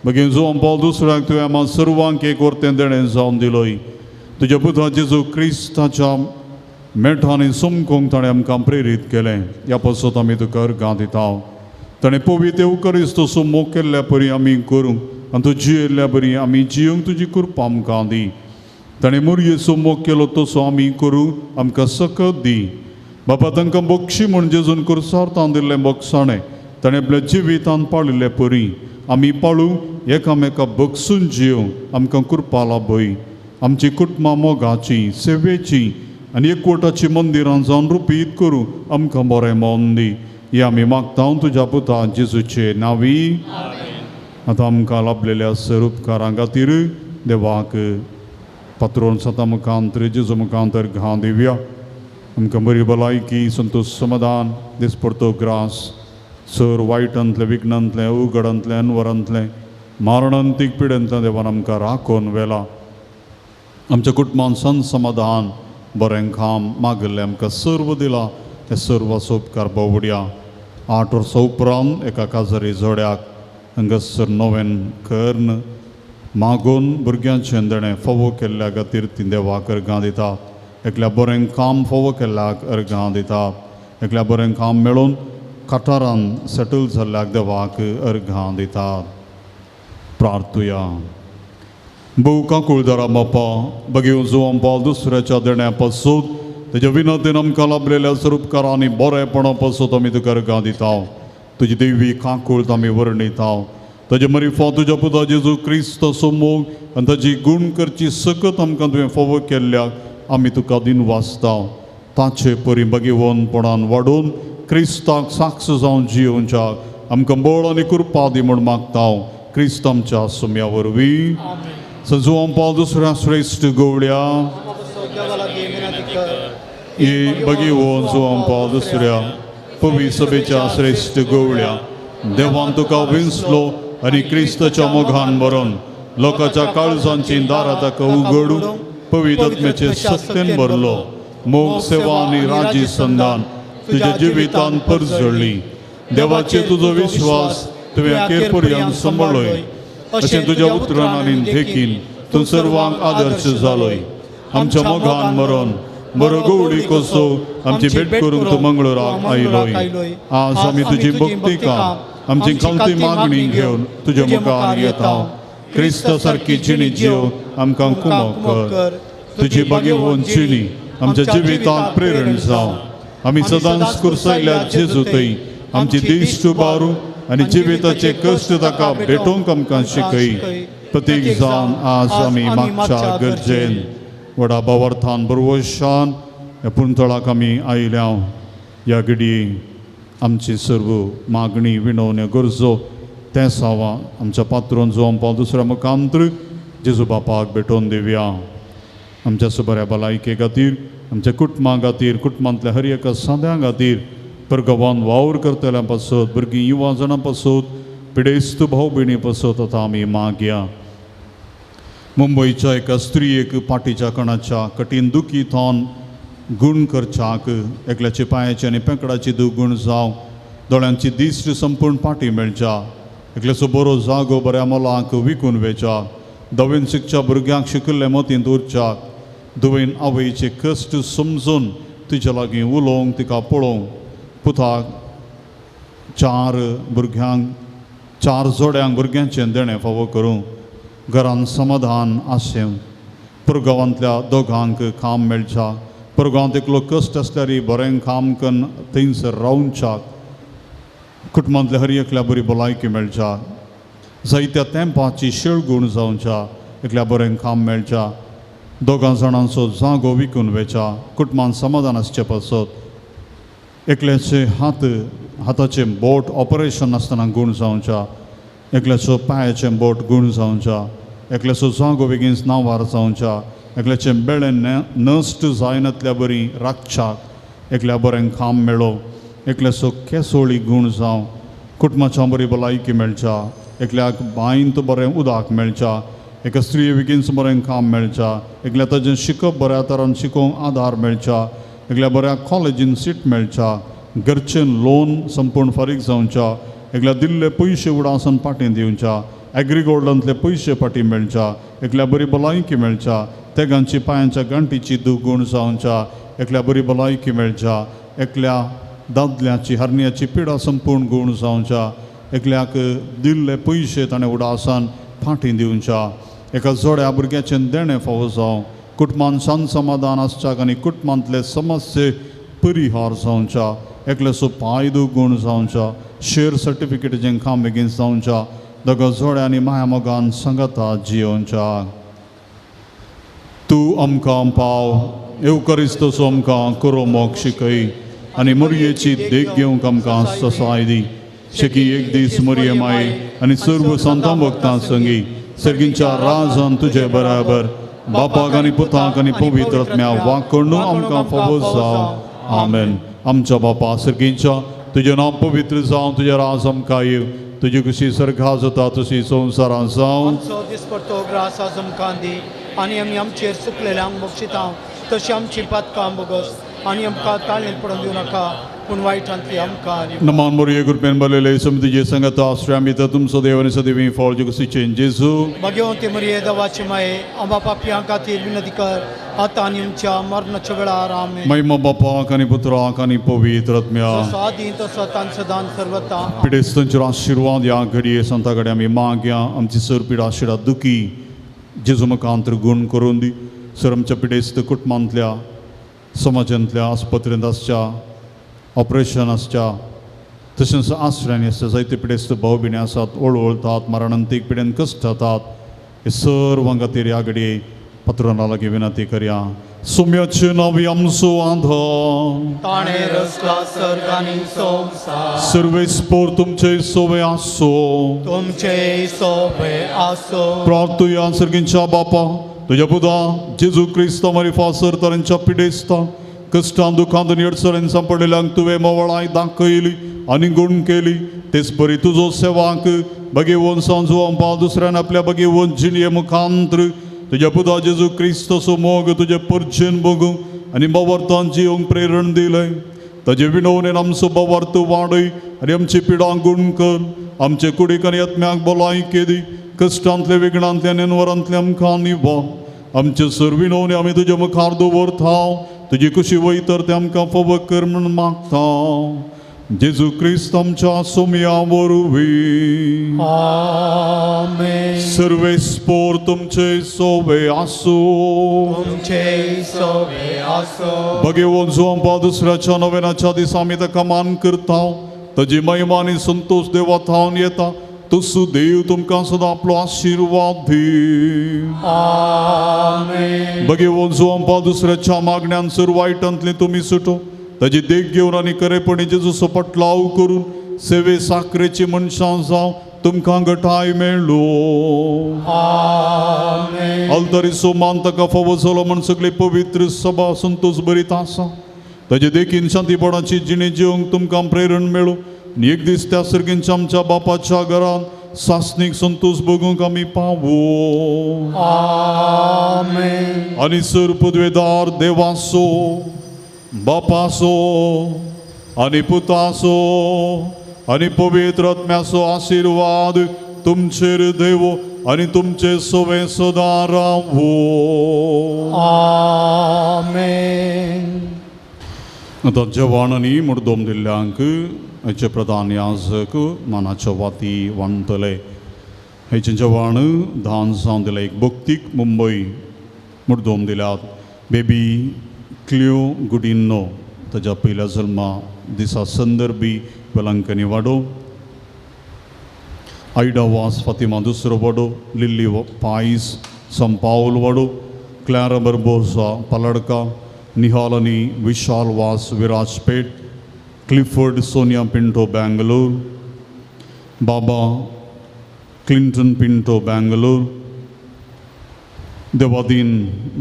मागीर जुवान पावल दुसऱ्याक तुवें आमकां सर्वांक एक वर्तें देणें जावन दिलोय. तुज्या पुता जेजू क्रिस्ताच्या मेठांनी समकूंक ताणें आमकां प्रेरीत केलें. ह्या पासत आमी तुका अर्गां दिता. ताणें पवित्र येवकरीस्त तसो मोग केल्ल्या परी आमी करूंक आनी तूं जियेल्ल्या परी आमी जियोंक तुजी कृपा आमकां दी. ताणें मोरयेचो मोग केलो तसो आमी करूंक आमकां सकत दी. बापा तांकां बक्षी म्हूण जेजून कुर्सार दिल्लें बक्षाणें ताणें आपल्या जिवितान पाळिल्ले परी आमी पाळूंक एकामेका बक्षून जियोंक आमकां कृपा लाभय. आमची कुटुंबां मोगाची सेवेची आनी एकवटाची मंदिरां जावन रुपीत करूं आमकां बरें मन दी. हे आमी मागता तुज्या पुता जेजूचे नांवी. आतां आमकां लाभलेल्या सर उपकारां खातीर देवाक पात्रोन सता मुखांतर जेजू मुखांतर घां दिवया. आमकां बरी भलायकी संतोश समाधान दिसपडतो ग्रास सर वायटांतलें विघ्नांतलें उगडांतलें अनवरांतलें मारणांतीक पिडेंतलें देवान आमकां राखून व्हेला. आमच्या कुटुंबान सन समाधान बरें काम मागिल्लें आमकां सर्व दिलां. त्या सर्वाचो उपकार बावड्या. 8 वर्सां उपरांत एका काजारी जोड्याक हांगासर नवें कर्ण मागून भुरग्यांचें देणें फावो केल्ल्या खातीर ती देवाक अर्गां दिता. एकल्या बरें काम फावो केल्ल्याक अर्गां दिता. एकल्या बरें काम मेळून कटारान सेटल जाल्ल्याक देवाक अर्गां दिता. प्रार्थुया. भोव काकुळदारा बापा बगेव जुवान पावल दुसऱ्याच्या देण्या पासून तेज्या विनंतीन आमकां लाभलेल्या स्वरूपकारांनी बरेपणा पासून आमी तुका अर्गां दिता. तुजी देवी काकुळत आमी वर्णिता. ताजे मरिफा तुज्या पुता जेजू क्रिस्त मोग आनी ताजी गूण करची सकत आमकां तुवें फावो केल्ल्याक आमी तुका दिन वाचता. ताचे परी भगवंतपणान वाडोवन क्रिस्ताक साक्ष जावन जियोवच्याक आमकां बळ आनी कृपा दी म्हूण मागता. क्रिस्त आमच्या सुम्या वरवीं. जुवान पावल दुसऱ्या श्रेश्ठ गवळ्या ही भगवंत जुवान पावल दुसऱ्या पवी सभेच्या श्रेश्ठ गवळ्या देवान तुका विंचलो आनी क्रिस्ताच्या मोगान भरून लोकांच्या काळजांची दारां ताका उगडून पवित्र आत्म्याचे सत्तेन भरलो. मोग सेवा आनी राजी संदान तुज्या जिवितान परजळ्ळी. देवाचे तुजो विश्वास तुवें अखेर पर्यंत सांबाळ्ळोय अशें तुज्या उतरान आनी देखीन तूं सर्वांक आदर्श जालोय. आमच्या मोगान मरोन बरो गवळी कसो आमची भेट करूंक तूं मंगळूराक आयलोय. आज आमी तुजी भक्ती काम आमची खालती मागणी घेवन तुज्या मुखार येता. क्रिस्ता सारकी जिणी जीव आमकां कुमक कर. तुजी भगेवन जिणी आमच्या जिवितांत प्रेरण जावं. आमी सदांच कुर्सायल्या जेजू थंय आमची दिश्ट उबारू आनी जिविताचे कश्ट ताका भेटोवंक आमकां शिकय. प्रतीक जावन आज आमी मागच्या गरजेन व्हडा भावार्थान बरवशान ह्या पुंतळाक आमी आयल्या. ह्या घडये आमची सर्व मागणी विणवण्यो गरजो तें सावा आमच्या पात्रोन जुवान पावल दुसऱ्या मुखांत्र जेजू बापाक भेटोवन दिवया. आमच्या सुबऱ्या भलायके खातीर, आमच्या कुटुंबा खातीर, कुटुंबांतल्या हर एका साद्यां खातीर, परगवान वावर करतल्यां पासत, भुरगीं युवा जाणां पासत, पिडेस्त भाव भयणी पासत आतां आमी मागया. मुंबयच्या एका स्त्रियेक पाटीच्या कणाच्या कठीण दुखी थोन गूण करच्याक एकल्याचे पांयाची आनी पेंकडाची दुगूण जावं, दोळ्यांची दिश्ट संपूर्ण पाटी मेळच्या, एकल्याचो बरो जागो बऱ्या मोलाक विकून वेच्या, धवेन शिकच्या भुरग्यांक शिकिल्ले मतींत उरच्याक, दुवेन आवयचे कश्ट समजून तिच्या लागीं उलोवंक तिका पळोवंक, पुताक चार भुरग्यांक चार जोड्यांक भुरग्यांचें देणें फावो करूंक, घरान समाधान आशें, पुरगांवांतल्या दोगांक काम मेळच्या, पुरगांवांत एकलो कश्ट आसल्यार बरें काम कन्न थंयसर रावच्याक, कुटुंबांतल्या हर एकल्या बरी भलायकी मेळच्या, जायत्या तेंपाची शेळगूण जावच्या, एकल्या बरें काम मेळच्या, दोगां जाणांचो जागो विकून वेच्या, कुटुंबान समाधान आसचें पासत, एकल्याचे हात हाताचें बोट ऑपरेशन आसतना गूण जावच्या, एकल्याचो पांयाचें बोट गूण जावच्या, एकल्याचो जागो बेगीन नांवार जावच्या, एकल्याचें बेळें नश्ट जायनातल्या बरी राखच्याक, एकल्या बरें काम मेळो, एकल्याचो केसोळी गूण जावं, कुटुंबाच्या बरी भलायकी मेळच्या, एकल्याक बांयंत बरें उदक मेळच्या, एका स्त्रिये बेगीन बरें काम मेळच्या, एकल्या ताजें शिकप बऱ्या तरान शिकोवंक आदार मेळच्या, एकल्या बऱ्या कॉलेजीन सीट मेळच्या, घरचें लोन संपूर्ण फारीक जावच्या, एकल्या दिल्ले पयशे उडासन पाटी दिवच्या, एग्रीगोल्डांतले पयशे फाटी मेळच्या, एकल्या बरी भलायकी मेळच्या, तेगांची पांयांच्या गांठीची दुगूण जावच्या, एकल्या बरी भलायकी मेळच्या, एकल्या दादल्याची हरण्याची पिडा संपूर्ण गूण जावच्या, एकल्याक दिल्ले पयशे ताणें उडासान फाटी दिवच्या, एका जोड्या भुरग्याचें देणें फावो जावं, कुटुंबान शांत समाधान आसच्याक आनी कुटुंबांतले समस्ये परिहार जावच्या, एकल्याचो पायदो गूण जावच्या, शेअर सर्टिफिकेटीचें काम बेगीन जावच्या, दोगा जोड्या आनी माया मोगान सांगाता जियोवच्या. तूं आमकां पाव येवकरिस्तसो आमकां करो मोग शिकय आनी मोरयेची देख घेवंक आमकां ससाय दी. शेकी एक दीस मोरये माई आनी सर्व संतां भक्तां संगी सर्गींच्या राजान तुजे बराबर बापाक आनी पुताक आनी पवित्र आत्म्या वांकडून आमकां फावो जावं. आमेन. आमच्या बापा सर्गींच्या तुजें नांव पवित्र जावं, तुजें राज आमकां येवं, तुजी खुशी सर्गा जाता तशी संवसारांत जावं. आमचो दिसपडतो ग्रास आज आमकां दी आनी आमी आमचेर चुकलेल्यांक बक्षिता तशी आमची पातकां बोगस आनी आमकां ताळेंत पडून दिवं नाका पूण वायटांतली आमकां. नमान मोरये कृपेन भरलेले समितीचे संगत आश्रय आमी तर तुमचो देव आनी सदैवी फळ जेजू जेजू. भगवंती मरिये देवाची माये आंबा पापयां खातीर विनंती कर आतां आनी आमच्या मरणाच्या वेळार. आमेन. महिमा बापाक आनी पुत्राक आनी पवित्र आत्म्याक. आदी तसो आतां सदां सर्वता. पिडेस्तांचेर आशिर्वाद ह्या घडये संता कडेन आमी मागया. आमची सर पिडा शिडा दुखी जेजू मुखांतर गूण करून दी. सर आमच्या पिडेस्त कुटुंबांतल्या समाजांतल्या आस्पत्रेंत आसच्या ऑपरेशन आसच्या तशेंच आसऱ्यांनी आसच्या जायते पिडेस्त भाव भयणी आसात, ओळवळतात, मरणांतीक पिडेन कश्ट जातात, हे सर्वां खातीर ह्या घडये पात्रोना लागीं विनंती करया. सोम्याचे नांव आमचो आधार, ताणें रचला सर्ग आनी संवसार, सर्वेस्पोर तुमचे सोवे आसो, तुमचे सोवे आसो. प्रार्थुया सर्गींच्या बापा तुज्या पुता जेजू क्रिस्ता मारी फासर तरांच्या पिडेस्ता कश्टां दुखांत आनी अडचणीन सांपडिल्ल्यांक तुवें मोवळाय दाखयली आनी गूण केली. तेच परी तुजो सेवाक बगेवन सांजोवंक पाव दुसऱ्यान आपल्या बगेवन जिणये मुखांत्र तुज्या पुता जेजू क्रिस्ताचो मोग तुजे परचेन भोगूंक आनी बावर्तान जियोंक प्रेरण दिलें. ताजे विनवणेन आमचो बावर्त वाडय आनी आमची पिडां गूण कर. आमचे कुडीक आनी आत्म्याक भलायकी दी. कश्टांतले विघ्नांतले आनी अनवरांतले आमकां निवार. आमचे सर्विनोवणी आमी तुज्या मुखार दवरता, तुजी कुशी वयतर ते आमकां फावो कर म्हूण मागता. जेजू क्रिस्त आमच्या सोमया वरवीं. आमेन. सर्वेस्पोर तुमचे सोवे आसूं. तुमचे सोवे आसूं. भगेवन जुवांपा दुसऱ्याच्या नव्याच्या दिसा आमी ताका मान करता, ताजी महिमा आनी संतोश देवा थावन येता. तसो देव तुमकां सदां आपलो आशिर्वाद दी. आमेन. भगेवन जुवांपा दुसऱ्याच्या मागण्यान सर वायटांतली तुमी सुटो, ताजी देख घेवन आनी खरेपणी जेजूचो पटलाव करून सेवे साकरेची मनशां जावं तुमकां गटाय मेळ्ळो. आमेन. आल्तारीचो मान ताका फावो जालो म्हण सगळी पवित्र सभा संतोश बरीत आसा. ताजे देखीन शांतीपणाची जिणे जिवंक तुमकां प्रेरण मेळूं आनी एक दीस त्या सर्गींच्या आमच्या बापाच्या घरान सासणीक संतोश भोगूंक आमी पावो. आमेन. आनी सर पदवेदार देवासो, बापासो आनी पुतासो आनी पवित्र आत्म्याचो आशिर्वाद तुमचेर देव आनी तुमचे सवे सदां रावो. आमेन. आतां जेवण आनी मुर्दोम दिल्ल्यांक हाचे प्रधान याजक मानाच्यो वाती वांटतले. हाचें जेवण धान जावन दिलें एक भक्तीक मुंबय मुर्दोम दिल्यात बेबी क्लियो गुडिन्नो ताज्या पयल्या जल्मा दिसा संदर्भी वेलंकनी वाडो, आयडा वास फातिमा दुसरो वाडो, लिल्ली पायस संपावल वाडो, क्लॅरा बर्बोसा पलडका, निहाल आनी विशाल वास विराजपेट, क्लिफर्ड सोनिया पिंटो बँगलोर, बाबा क्लिंटन पिंटो बँगलोर, देवादीन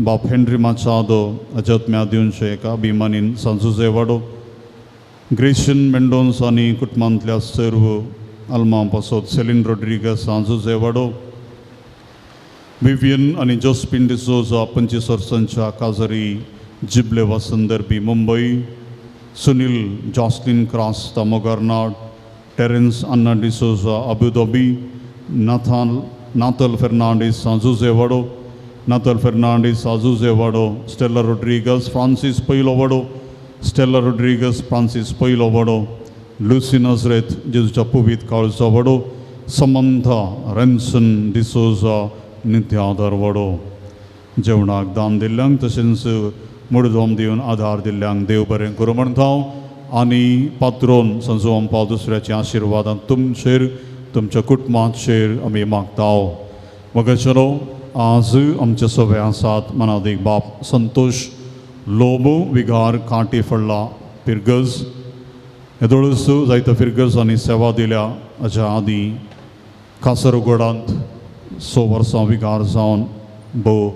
बाप हेनरी माचादो अजत्म्या दिवचे एका अभिमानीन सांजुजे वाडो, ग्रेशन मेंडोन्स आनी कुटुंबांतल्या सर्व आल्मा पासत सेलीन रोड्रिगस सांजुजे वाडो, विवियन आनी जोस्पिन डिसोजा 25 वर्सांच्या काजरी जिबले संदर्भी मुंबय, सुनील जॉस्लिन क्रास्ता मोगरनाड, टेरेन्स अन्ना डिसोजा अबुधाबी, नाथल फेर्नांडीस सांजुजे वाडो, नाथल फेर्नांडीस आजुजे वाडो, स्टेला रोड्रिगस फ्रांसीस पयलो वाडो, स्टेला रोड्रिगस फ्रांसीस पयलो वाडो, लुसी नजरेत जेजूच्या पुवीत काळचो वाडो, समंथा रेन्सन डिसोजा नित्यादर वाडो. जेवणाक दान दिल्ल्यांक तशेंच मुडदोम दिवन आधार दिल्ल्यांक देव बरें करूं म्हणटा आनी पात्रोन संजोवंपा दुसऱ्याच्या आशिर्वादान तुमचेर तुमच्या कुटुंबाचेर आमी मागता. मगचरो आज आमचे सगळे आसात मनादीक बाप संतोष लोबो विगार कांटी फळ्ळा फिरगज हेदोळूस जायत्या फिरगज आनी सेवा दिल्या. हाच्या आदीं कासरगोडांत 6 वर्सां विगार जावन भोव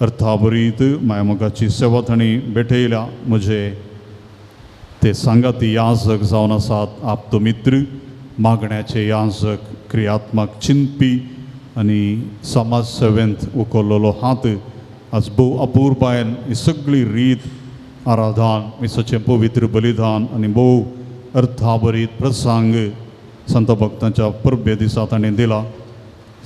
अर्थाभरीत मायमोगाची सेवा तांणी भेटयल्या. म्हजे ते सांगाती याजक जावन आसात आप्त मित्र, मागण्याचे याजक, क्रियात्मक चिंतपी आनी समाज सेवेंत उखल्लेलो हात आज भोव अपुरबायेन ही सगळी रीत आराधन मिसाचें पवित्र बलिदान आनी भोव अर्थाभरीत प्रसंग संत भक्तांच्या परबे दिसा ताणें दिला.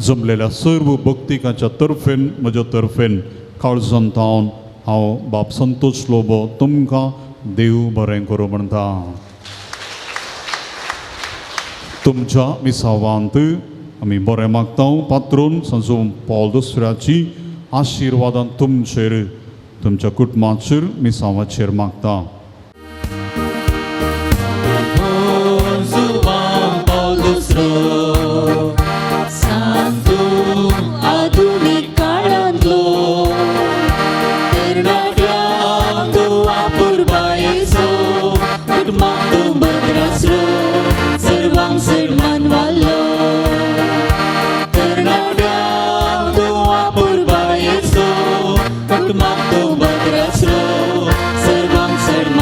जमलेल्या सर्व भक्तिकाच्या तर्फेन म्हज्या तर्फेन काळजान थावन हांव बाप संतोष लोबो तुमकां देव बरें करूं म्हणटा. तुमच्या मिसावांत आमी बरें मागता. पात्रून संजू पॉल दुसऱ्याची आशिर्वादान तुमचेर तुमच्या कुटुंबाचेर मिसावाचेर मागता. Mato Badrasro, Servang Serma.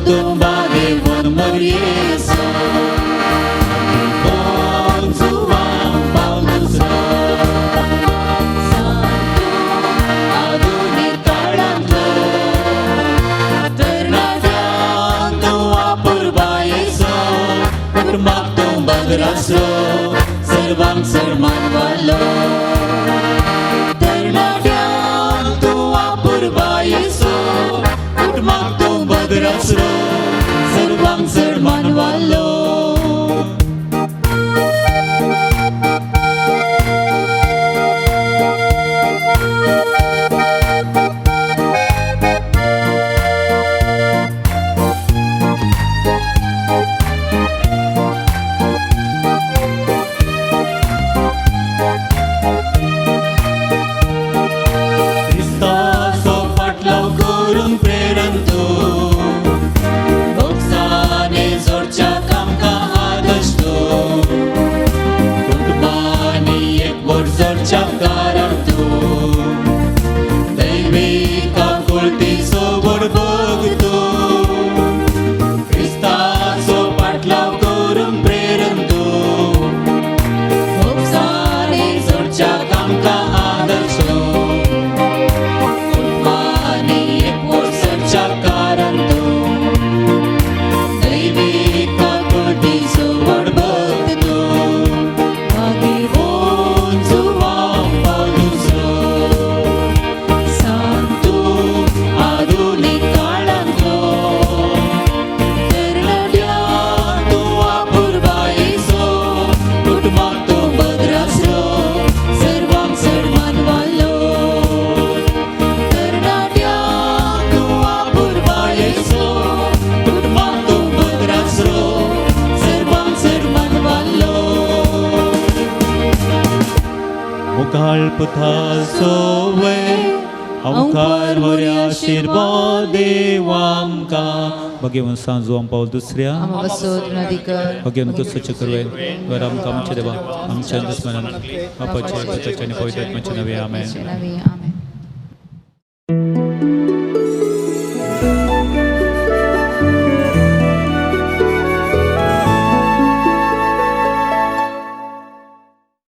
कुटुंबागेवन मोरयेसो जुवान पावलुसो सांतू आधुनीक काळांतलो तरणाट्यांक तूं अपुरबायेचो कुटुंबाक तूं बदरासलो सर्वांक सन्मान वालो तरणाट्यांक तूं अपुरबायेचो कुटुंबाक तूं बदरासलो सर्वांक सन्मान वालो. क्रिस्ताचो फाटलाव करून प्रेरण तूं भोगसाने जोडच्या कामकां आदर्श तूं कुटुंबांनी एकवट जोडच्या कारण तूं दैवी काकुळटीचो बडबग तूं क्रिस्ताचो फाटलाव करून प्रेरण तूं भोगसाने जोडच्या कामकां आदर्श तूं कुटुंबांनी एकवट जोडच्या कारण तूं दैवी काकुळटीचो बडबग तूं भाग्यवान जुवान पावलुसो सांतू आधुनीक काळांतलो तरणाट्यांक तूं अपुरबायेचो कुटुंबाक तूं बदरासलो सर्वांक सन्मान वालो तरणाट्यांक तूं अपुरबायेचो कुटुंबाक तूं बदरासलो सर्वांक सन्मान वालो. मुखाळ पुता सोवे आमकार मोरे आशिर्वाद देव आमकां. भगवान सांजू पावल दुसऱ्या भगवान स्वच्छ करवे वर आमकां आमच्या देवा आमच्या दुस्मनान बापाच्या पुताच्या आनी पवित्र आत्म्याच्या नावे आमेन. आमेन.